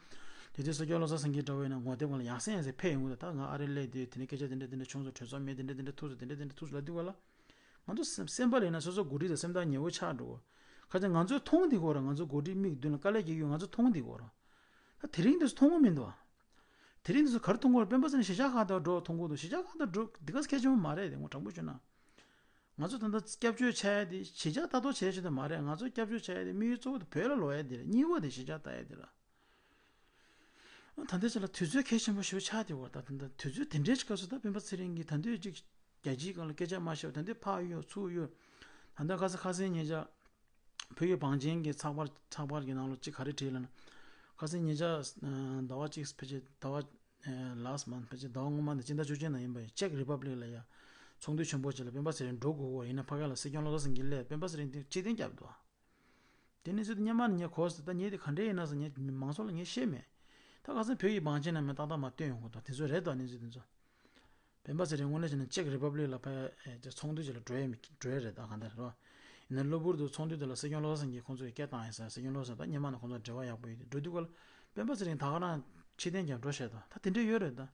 དེ་དུས་སྲིད་སྐྱོང་བློ་བཟང་སེང་གེ་འདྲ་བོ་ཡིན་ན་ངོ་དེབ་སྒང་ལ་ཡང་སེ་ཡང་སེ་ཕེབས་ཡོང་གི་འདུག་ད་ང་ཨ་རི་སླེབས་དུས་དེ་ནས་སྐད་ཆ་དེ་འདྲ་དེ་འདྲ་བྱུང་སོང་། གྲོས་ཚོགས་མི་དེ་འདྲ་དེ་འདྲ་ཐུག་སོང་། དེ་འདྲ་དེ་འདྲ་ཐུག་སོང་ལབ་དུས་སྒང་ལ། ང་ཚོ་སེམས་སེམས་པ་ལ་ཡིན་ན་སོ་སོ་འགོ་ཁྲིད་དང་སེམས་ཐག་ཉེ་བོ་ཆགས་འགྲོ་གི། ཁ་ཅིག་ང་ཚོས་མཐོང་བསྡད་ཀྱི་ཡོད་རེད། ང་ཚོ་འགོ་ཁྲིད་མིག་མདུན་ལ་དཀའ་ལས་རྒྱག་གི་ཡོད་ང་ཚོས་མཐོང་བསྡད་ཀྱི་ཡོད་རེད། ད་དེ་རིང་དེ་ཚོ་མཐོང་གི་མི་འདུག་ཨ། དེ་རིང་དེ་ཚོ་ག་རེ་མཐོང་གི་ཡོད་རེད། སྤེན་པ་ཚེ་རིང་གཞིས་ཆགས་ཁག་དང་འགྲོ་མཐོང་གི་འདུག་གཞིས་ཆགས་ཁག་དང་འགྲོ་འདི་ག་གལ་ཆེན་པོ་མ་རེད་དེ། ངོ་དྲང་པོ་ཞུས་ན། ང་ཚོ་ད་ལྟ་སྐྱབས་བཅོལ་བྱ་ཡ་དེ་གཞིས་ཆགས་ལྟ་རྟོག་བྱེད་ཆེད་དུ་མ་རེད། ང་ཚོ་སྐྱབས་བཅོལ་བྱ་ཡ་དེ་དམིགས་ཡུལ་གཙོ་བོ་དེ་བོད་ལ་ལོག་ཡ་དེ་རེད། གཉིས་པ་དེ་གཞིས་ཆགས་ལྟ་ཡ་དེ་རེད། ད་ལྟའི་ཆ་ལ་དུས་ཚོད་གལ་ཆེན་པོ་ཞིག་ཆགས་བསྡད་ཡོད་རེད། ད་ད་ལྟ་དུས་ཚོད་དེ་འདྲའི་སྐབས་སུ་ད་སྤེན་པ་ཚེ་རིང་གིས་ད་འདོད་ཅིག་རྒྱལ་སྤྱིའི་སྒང་ལ་སྐད་ཆ་མ་བཤད་པ་ད་འདོད་ཕར་གཡུག་ཚུར་གཡུག་ད་ལྟ་ཁ་སང་ཁ་སང་ཉེ་ཆར་བོད་ཀྱི་བང་ཆེན་གྱི་ཚགས་པར་ཚགས་པར་གྱི་ནང་ལ་ཅིག་ག་རེ་བྲིས་ལབ་ན། ཁ་སང་ཉེ་ཆར་ཟླ་བ་གཅིག་ཕལ་ཆེར་ཟླ་བ་ ལཱསི་མཱན་ཐི་ཕལ་ཆེར་ཟླ་བ་སྔོན་མ་དང་སྤྱི་ཟླ་བཅུ་གཅིག་ནང་ཡིན་པ་ཡིན། ཅེཀ་རི་པབ་ལིག་ལ་ཡ་ཚོགས་འདུ་ཆེན་པོ་ཅིག་ལ་སྤེན་པ་ཚེ་རིང་འགྲོ་དགོས་སྐོར་ཡིན་ན། ཕ་གི་ལ་སྲིད་སྐྱོང་བློ་བཟང་སེང་གེ་སླེབས། སྤེན་པ་ཚེ་རིང་དེ་ཕྱིར་འཐེན་བརྒྱབ་འདུག་དེ་གནས་ཚུལ་དེ་སྔོན་མ་ནས་ངས་གོ་སོང་། ད་ངས་དེ་ག་འདྲ་ཡིན་ན་ཟེར་ངས་མང་ཚོགས་ལ་ངས་བཤད་མེད། ད་ཁ་སང་བོད་ཀྱི་བང་ཆེན་ནང་མི་ཏག་ཏག་མར་བཏོན་ཡོང་གི་འདུག་དེ་ཚོ་རེད་དོ། གནས་ཚུལ་དེ་ཚོ། སྤེན་པ་ཚེ་རིང་དངོས་གནས་བྱས་ན་ཅེཀ་རི་པབ་ལིག་ལ་ཕ་ཨེ་ཅེ་ཚོགས་འདུ་ཅིག་ལ་འགྲོ་ཡས་མི་འགྲོ་ཡས་རེད། ད་གང་ལྟར་རོ། ཡིན་ན་གློ་བུར་དུ་ཚོགས་འདུ་དེ་ལ་སྲིད་སྐྱོང་བློ་བཟང་སེང་གེས་ཁོང་ཚོ་ཡི་སྐད་བཏང་ཡིན་ཟེར། སྲིད་སྐྱོང་བློ་བཟང་སེང་གེ་ད་སྔོན་མ་ནས་ཁོང་ཚོ་འབྲེལ་བ་ཡག་པོ་ཡོད་དེ། འགྲོ་དུས་སྐབས་ལ་སྤེན་པ་ཚེ་རིང་ད་ག་རང་ཕྱིར་འཐེན་རྒྱབ་འགྲོ་བཤད་དོ། ད་དེ་འདྲ་ཡོད་རེད་ད།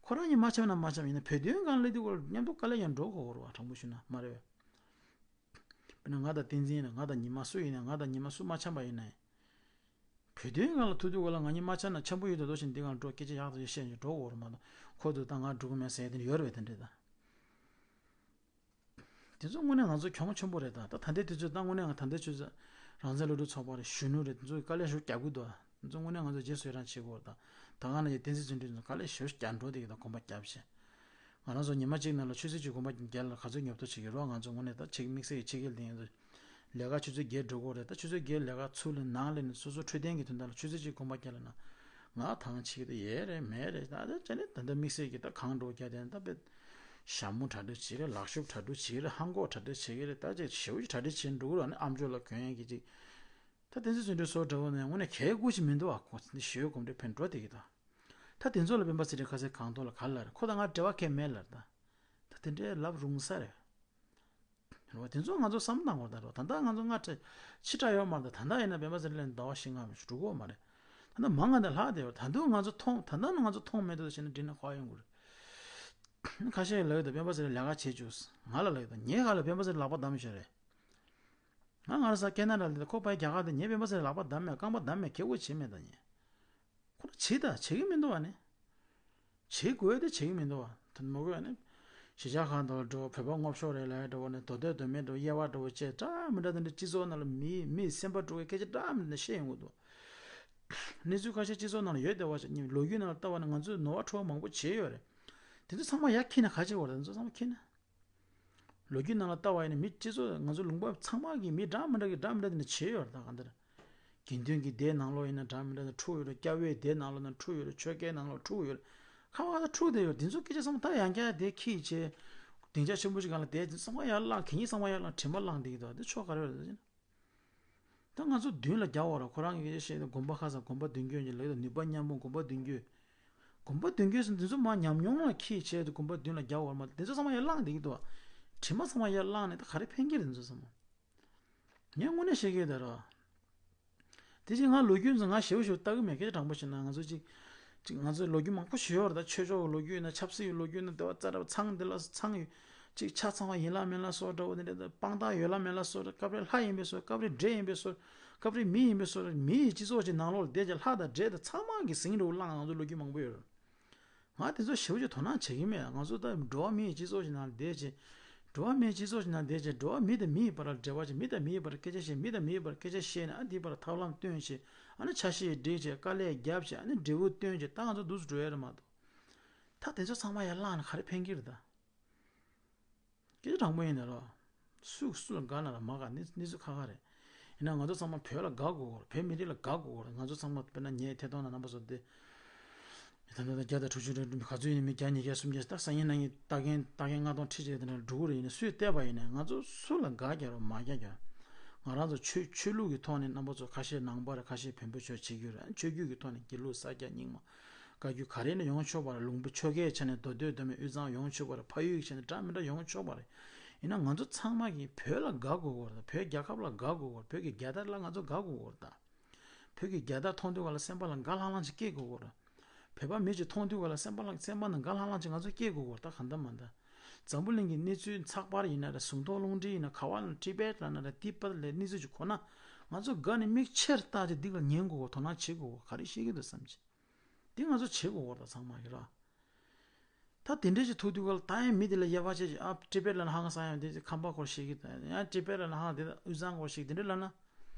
ཁོ་རང་གཉིས་མ་འཆམ་ན་མ་འཆམ་ཡིན་ན་བོད་དོན་སྒང་སླེབས་དུས་སྐབས་ལ་མཉམ་དུ་དཀའ་ལས་ཀྱང་འགྲོ་དགོས་རེད་བ། དྲང་པོ་ཞུས་ན་མ་རེད་བས། དཔེར་ན་ང་དང་བསྟན་འཛིན་ཡིན་ན། ང་དང་ཉི་མ་སུ་ཡིན་ན། ང་དང་ཉི་མ་སུ་མ་འཆམ་པ་ཡིན་ན། བོད་དོན་སྒང་ལ་ཐུག་དུས་སྐབས་ལ་ང་གཉིས་མ་འཆམ་ན་འཆམ་པོ་ཡོད་དོ་དོ་བཞིན་འདི་སྒང་འགྲོ་སྐད་ཆ་ཡག་ཏུ་བཤད་ནས་འགྲོ་དགོས་རེད་མ་གཏོགས། ཁོ་ཚོས་ད་ང་འགྲོ་གི་མེད་ཟེར་ཡ་དེ་འདྲ་ཡོད་རེད་བས། དེ་འདྲས་ད། དེ་ཚོ་དངོས་གནས་ང་ཚོ་གྱོང་ཆེན་པོ་རེད་ད། ད་ད་ལྟའི་དུས་ཚོད་ད་དངོས་གནས་ང་ད་ལྟའི་ཆུ་ཚོད་རང་བཙན་སློབ་ཕྲུག་ཚོགས་པ་རེད། གཞོན་ནུ་རེད། དེ་ཚོ་དཀའ་ལས་ཞེ་པོ་རྒྱག་གི་འདུག་དེ་ཚོ་དངོས་གནས་ང་ཚོ་རྗེས་སུ་ཡི་རང་བྱེད་དགོས་རེད་ད། ད་ག་ནང་བཞིན་བསྟན་འཛིན་བརྩོན་འགྲུས་ཚོ་དཀའ་ལས་ཞེ་པོ་རྒྱག་འགྲོ་བསྡད་ཀྱི་འདུག་གོམ་པ་རྒྱབ་བྱས། ང་རང་ཚོ་ཉི་མ་གཅིག་ནང་ལ་ཆུ་ཚོད་གཅིག་གོམ་པ་རྒྱག་ལ་ག་ཚོད་ཉོབ་ཏོ་བྱེད་ཀྱི་རོགས། ང་ཚོ་དངོས་གནས་ད་ཆེ་དམིགས་བསལ་གྱི་ཆེད་མཁས་དེ་ཡིན་ཚོ། ལས་ཀ་ཆུ་ཚོད་བརྒྱད་འགྲོ་གི་རེད། ད་ཆུ་ཚོད་བརྒྱད་ལས་ཀ་ཚུར་ལེན་ནང་ལེན་ནས་སོ་སོ་འཕྲོད་བསྟེན་གྱི་དོན་དག་ལ་ཆུ་ཚོད་གཅིག་གོམ་པ་རྒྱག་ལ་ན། ང་ཐང་ཆད་ཀྱི་ད་ཡས་རེད་མེད་རེད། ད་ད་ཅི་ནས་ད་ལྟ་དམིགས་བསལ་གྱི་ད་གང་འགྲོ་རྒྱག་དེ་ད་དཔེ་ཞྭ་མོ་གྲ་སྒྲིག་བྱེད་རེད། ལག་ཤུབས་གྲ་སྒྲིག་བྱེད་རེད། ལྷམ་གོག་གྲ་སྒྲིག་བྱེད་ཀྱི་རེད། ད་ཅིག་ཞེ་པོ་ཅིག་གྲ་སྒྲིག་བྱེད་འགྲོ་གི་རེད། ཨ་ནི་ཨམ་ཅོག་ལ་གོན་ཡས་ཀྱི་ཅིག་ད་བསྟན་འཛིན་བརྩོན་འགྲུས་ཚོ་འདྲ་བོ་ནས་དངོས་གནས་གལ་དགོས་ཅིག་མི་འདུག་ཨ། ཁོ་འདི་ཞེ་པོ་གོམ་བགྲོད་ཕན་འགྲོ་བསྡད་ཀྱི་ད། ད་དེ་ཚོ་ལ་སྤེན་པ་ཚེ་རིང་ཁ་སང་གང་ཐོག་ལ་ག་ལབ་རེད། ཁོ་དང་ང་འབྲེལ་བ་གང་ཡང་མེད་ལབ་རེད་ད། ད་དེ་འདྲའི་ལབ་རུང་ས་རེད། རེད་བ། དེ་ཚོ་ང་ཚོ་བསམ་བློ་བཏང་དགོས་ད་རེད་བ། ད་ལྟ་ང་ཚོ་སྔ་ཕྱི་ཕྱི་དྲགས་ཡོད་མ་རེད་ད། ད་ལྟ་ཡིན་ན་སྤེན་པ་ཚེ་རིང་ལ་ཟླ་བ་བཞི་ལྔ་མ་གཏོགས་འགྲོ་གི་ཡོད་མ་རེད། ད་ལྟ་མང་ང་འདི་ལྷག་བསྡད་ཡོད། ད་དུང་ང་ཚོ་མཐོང་། ད་ལྟ་ང་ཚོ་མཐོང་མེད་དུ་བྱས་ན་འགྲིག་ན་ཁོ་ཡོང་གི་རེད། ཁ་ཤས་ལབ་ཡོད་ད། སྤེན་པ་ཚེ་རིང་ལས་ཀ་བྱེད་བཅུག་ང་ལ་ལབ་ཡོད་ད། ངའི་ཁ་ལ་སྤེན་པ་ཚེ་རིང་ལག་པ་བསྡམས་ཤག་རེད། ང་ང་རང་ས་ཁེ་ན་ཌ་ལ་ད། ཁོ་ཕ་རྒྱ་གར་ད། ངས་སྤེན་པ་ཚེ་རིང་ལག་པ་བསྡམས་མེད། རྐང་པ་བསྡམས་མེད། གད་མོ་བྱས་མེད་ད་ངས། ཁོ་ལ་བྱེད་ད་བྱེད་ཀྱི་མི་འདུག་བ་ནི། བྱེད་དགོས་ཏེ་བྱེད་ཀྱི་མི་འདུག་བ། དེ་མ་དགོས་ནི། གཞིས་ཆགས་ཁག་དང་འགྲོ། བོད་པ་སྔོ་ཕྱོགས་རེད་ལབ་འགྲོ་བ་ནི། མདོ་སྟོད་མདོ་སྨད་འགྲོ། དབྱེ་བ་འགྲོ་བ་བཅས་འདྲ་མི་འདྲ་དེ་འདྲ། སྤྱི་ཚོགས་ནང་ལ་མི་མི་སེམས་པ་འགྲོ་བའི་སྐད་ཆ་འདྲ་མི་འདྲ་བཤད་ཡོང་གི་འདུག་གནས་ཚུལ་ཁ་ཤས་སྤྱི་ཚོགས་ནང་ལ་ཡོད་བསྡད་པ་ཅིག་ཉིན་ལོ་རྒྱུས་ནང་ལ་ལྟ་བ་ནི་ང་ཚོས་ནོར་བ་འཁྲུལ་བ་མང་པོ་བྱས་ཡོད་རེད། དེ་ཚོ་ཚང་མ་ཡར་འཁྱེར་ནས་ག་བྱེད་དགོས་རེད། དེ་ཚོ་ཚང་མ་འཁྱེར་ནས། ལོ་རྒྱུས་ནང་ལ་ལྟ་བ་ཡིན་ན་མི་སྤྱི་ཚོགས་ང་ཚོ་ལུང་པ་ཚང་མ་གི་མི་འདྲ་མི་འདྲ་གི་འདྲ་མི་འདྲ་དེ་འདྲ་བྱས་ཡོད་རེད་ད་གང་ལྟར། དགེ་འདུན་གྱི་སྡེའི་ནང་ལོགས་ཡིན་ན་འདྲ་མི་འདྲ་དེ་འཁྲུག་ཡོད་རེད། སྐྱ་བོའི་སྡེའི་ནང་ལོགས་ན་འཁྲུག་ཡོད་རེད། ཆོས་སྐལ་ནང་ལོགས་འཁྲུག་ཡོད་རེད། ཁ་བ་ཁ་འཁྲུག་བསྡད་ཡོད་རེད། དེ་ཚོ་སྐད་ཆ་ཚང་མ་ད་ཡང་བསྐྱར་དེ་འཁྱེར་བྱས། སྡིངས་ཆ་ཆེན་པོ་ཞིག་སྒང་ལ་བསྡད། དེ་ཚང་མ་ཡར་བསླངས། གད་སྙིགས་ཚང་མ་ཡར་བསླངས། དྲི་མ་བསླངས་བསྡད་ཀྱི་འདུག་དེ་ཆོ་ག་རེ་རེད་ཟེར་ན། ད་ང་ཚོ་མདུན་ལ་རྒྱག་པ་རེད། ཁོ་རང་གིས་བཤད་དེ་དགོན་པ་ཁ་སང་དགོན་པ་མདུན་སྐྱོད་ཀྱི་ལབ་ཡོད་ད། ནུས་པ་མཉམ་སྤུངས་དགོན་པ་མདུན་སྐྱོད། དགོན་པ་མདུན་སྐྱོད་ཟེར་འདི་ཚོ་མར་ཉམས་མྱོང་ལ་འཁྱེར་བྱས་ཏེ་དགོན་པ་མདུན་ལ་རྒྱག་པ་རེད་མ་གཏོགས། དེ་ཚོ་ཚང་མ་ཡར་བསླངས་བསྡད་ཀྱི་འདུག་དྲི་མ་ཚང་མ་ཡར་བསླངས་ནས་ད་ག་རེ་ཕན་གྱི་རེད། འདི་ཚོ་ཚང་མ། ངས་དངོས་གནས་བཤད་ཀྱི་ཡོད་ད་ར། དེ་བཞིན་ང་ལོ་རྒྱུས་ཚོ་ང་ཞེ་པོ་ཞེ་པོ་ལྟ་གི་མེད། སྐད་ཆ་དྲང་པོ་བཤད་ན་ང་ཚོ་གཅིག་གཅིག་ང་ཚོས་ལོ་རྒྱུས་མང་པོ་ཞིག་ཡོད་རེད་ད། ཆོས་ཕྱོགས་ཀྱི་ལོ་རྒྱུས་ཡིན་ན། ཆབ་སྲིད་ཀྱི་ལོ་རྒྱུས་ཡིན་ན། དེ་བ་རྩ་འདྲ་བ་ཚང་འདི་ལ་ཚང་ཡོད། གཅིག་ཆ་ཚང་བ་ཡིན་ལ་མིན་ལ་སོགས་འདྲ་བོ་དེ་འདྲ་དང་། དཔང་རྟགས་ཡོད་ལ་མེད་ལ་སོགས་འདྲ། སྐབས་རེ་ལྷ་ཡིན་པའི་སོགས། སྐབས་རེ་འདྲེ་ཡིན་པའི་སོགས། སྐབས་རེ་མི་ཡིན་པའི་སོགས། མི་ཡི་སྤྱི་ཚོགས་ཀྱི་ནང་ལོགས་ལ་བསྡད་ཀྱང་ལྷ་དང་འདྲེ་དང་ཚང་མ་གི་ཟིང་འགྲོ་བ་བླངས། ང་ཚོ་ལོ་རྒྱུས་མང་པོ་ཡོད་རེད། ང་དེ་ཚོ་ཞེ་པོ་ཅིག་དོ་སྣང་བྱེད་ཀྱི་མེད། ང་ཚོ་ད་འགྲོ་བ་མིའི་སྤྱི་ཚོགས་ཀྱི་ནང་ལ་བསྡད་བྱས། འགྲོ་བ་མིའི་སྤྱི་ཚོགས་ཀྱི་ནང་ལ་བསྡད་བྱས། འགྲོ་བ་མི་དང་མི་ཡི་བར་ལ་འབྲེལ་བ་བྱས། མི་དང་མི་ཡི་བར་སྐད་ཆ་བཤད། མི་དང་མི་ཡི་བར་སྐད་ཆ་བཤད་ནས། ཨ་འདིའི་བར་ཐབས་ལམ་སྟོན་བྱས། ཨ་ནི་ཆ་ཤས་འགྲིག་བྱས། དཀའ་ལས་བརྒྱབ་བྱས། ཨ་ནི་འབྲས་བུ་སྟོན་བྱས། ད་ང་ཚོ་འདུག་སེ་འགྲོ་ཡ་རེད་མ་གཏོགས། ད་དེ་ཚོ་ཚང་མ་ཡར་བསླངས་ནས་ག་རེ་ཕན་གྱི་རེད་ད། སྐད་ཆ་དྲང་པོ་ཡིན་ན་རོ། སུ་སུ་ལ་དགའ་ན་ར་མ་དགའ་ནི་གནས་ཚུལ་ཁག་ཁག་རེད། ཡིན་ན་ང་ཚོ་ཚང་མ་བོད་ལ་དགའ་དགོས་གོ། བོད་མི་རིགས་ལ་དགའ་དགོས་གོ། ང་ཚོ་ཚང་མ་དཔེར་ན་ངའི་ཐད་གཏོང་ན་རྣམ་པ་ཚོ་འདི། ད་ལྟ་བརྒྱ་དང་དྲུག་ཅུ་རེ་ག་ཚོད་ཡིན་ནའི་མི་བརྒྱ་ཉིས་བརྒྱ་སུམ་བརྒྱ། ད་སང་ཉིན་གནངས་ཉིན་ལྟ་མཁན་ལྟ་མཁན་ལྔ་སྟོང་ཁྲི་གཅིག་དེ་འདྲ་འགྲོ་གི་རེད། ཡིན་ན་སུས་བལྟས་པ་ཡིན་ནའི་ང་ཚོ་སུ་ལ་དགའ་རྒྱག་རོགས་མ་རྒྱག་རྒྱག་ང་རང་ཚོ་ཆོས་ཆོས་ལུགས་ཀྱི་ཐོག་ནས་རྣམ་པ་ཚོ་ཁ་ཤས་ནང་པ་རེད། ཁ་ཤས་བོན་པོ་ཆོས་བྱེད་རྒྱུ་རེད། ཆོས་བརྒྱུད་ཀྱི་ཐོག་ནས་དགེ་ལུགས་ས་སྐྱ་རྙིང་མ། བཀའ་བརྒྱུད་ག་རེ་ནས་ཡོང་ཆོག་པ་རེད། ལུང་པ་ཆོལ་ཁའི་ཆ་ནས་མདོ་སྟོད་མདོ་སྨད་དབུས་གཙང་ཡོང་ཆོག་པ་རེད། ཕ་ཡུལ་གྱི་ཆ་ནས་འདྲ་མི་འདྲ་ཡོང་ཆོག་པ་རེད། ཡིན་ན་ང་ཚོ་ཚང་མ་གིས་བོད་ལ་དགའ་དགོས་གོ་རེད། བོད་རྒྱལ་ཁབ་ལ་དགའ་དགོས་གོ་རེད། བོད་ཀྱི་རྒྱལ་དར་ལ་ང་ཚོ་དགའ་དགོས་གོ་རེད་ད། བོད་ཀྱི་རྒྱལ་དར་མཐོང་དུས་ག་ལ་སེམས་པ་ལ་དགའ་ལྷང་ལྷང་ཅིག་སྐྱེ་དགོས་གོ་རེད། བོད་པ་མི་ཅིག་མཐོང་དུས་ག་ལ་སེམས་པ་ལ་སེམས་པ་ནང་དགའ་ལྷང་ལྷང་ཅིག་ང་ཚོ་སྐྱེ་དགོས་གོ་རེད་ད། གང་ལྟར་མ་ལྟར། འཛམ་བུ་གླིང་གི་གནས་ཚུལ་ཚགས་པར་ཡིན་ན་རེད། ཟུང་དོག་རླུང་འཕྲིན་ཡིན་ན། ག་བ་ལ་ཊི་བེཊ་ལ་ན་རེད། ཏི་པད་ལ་གནས་ཚུལ་ཅིག་གོ་ན། ང་ཚོ་དགའ་ནས་མིག་ཆེར་བལྟས་ཏེ་འདི་ག་ཉན་དགོས་གོ། དོ་སྣང་བྱེད་དགོས་གོ། ག་རེ་བཤད་ཀྱི་འདུག་བསམ་གྱི། འདི་ང་ཚོ་བྱེད་དགོས་གོ་ད་ཚང་མ་གི་ར། ད་དེ་འདྲ་ཞིག་ཐུག་དུས་ག་ལ་ད་ཡང་མི་དེ་ལ་དབྱེ་བ་ཕྱེ་ཅིག་ཨ་ཊི་བེཊ་ལ་ན་ཧང་སང་ཡང་དེ་ཁམས་པ་སྐོར་བཤད་ཀྱི། ཡང་ཊི་བེཊ་ལ་ན་ཧང་དེ་དབུས་གཙང་སྐོར་བཤད་ཀྱི་དེ་འདྲ་ལབ་ན།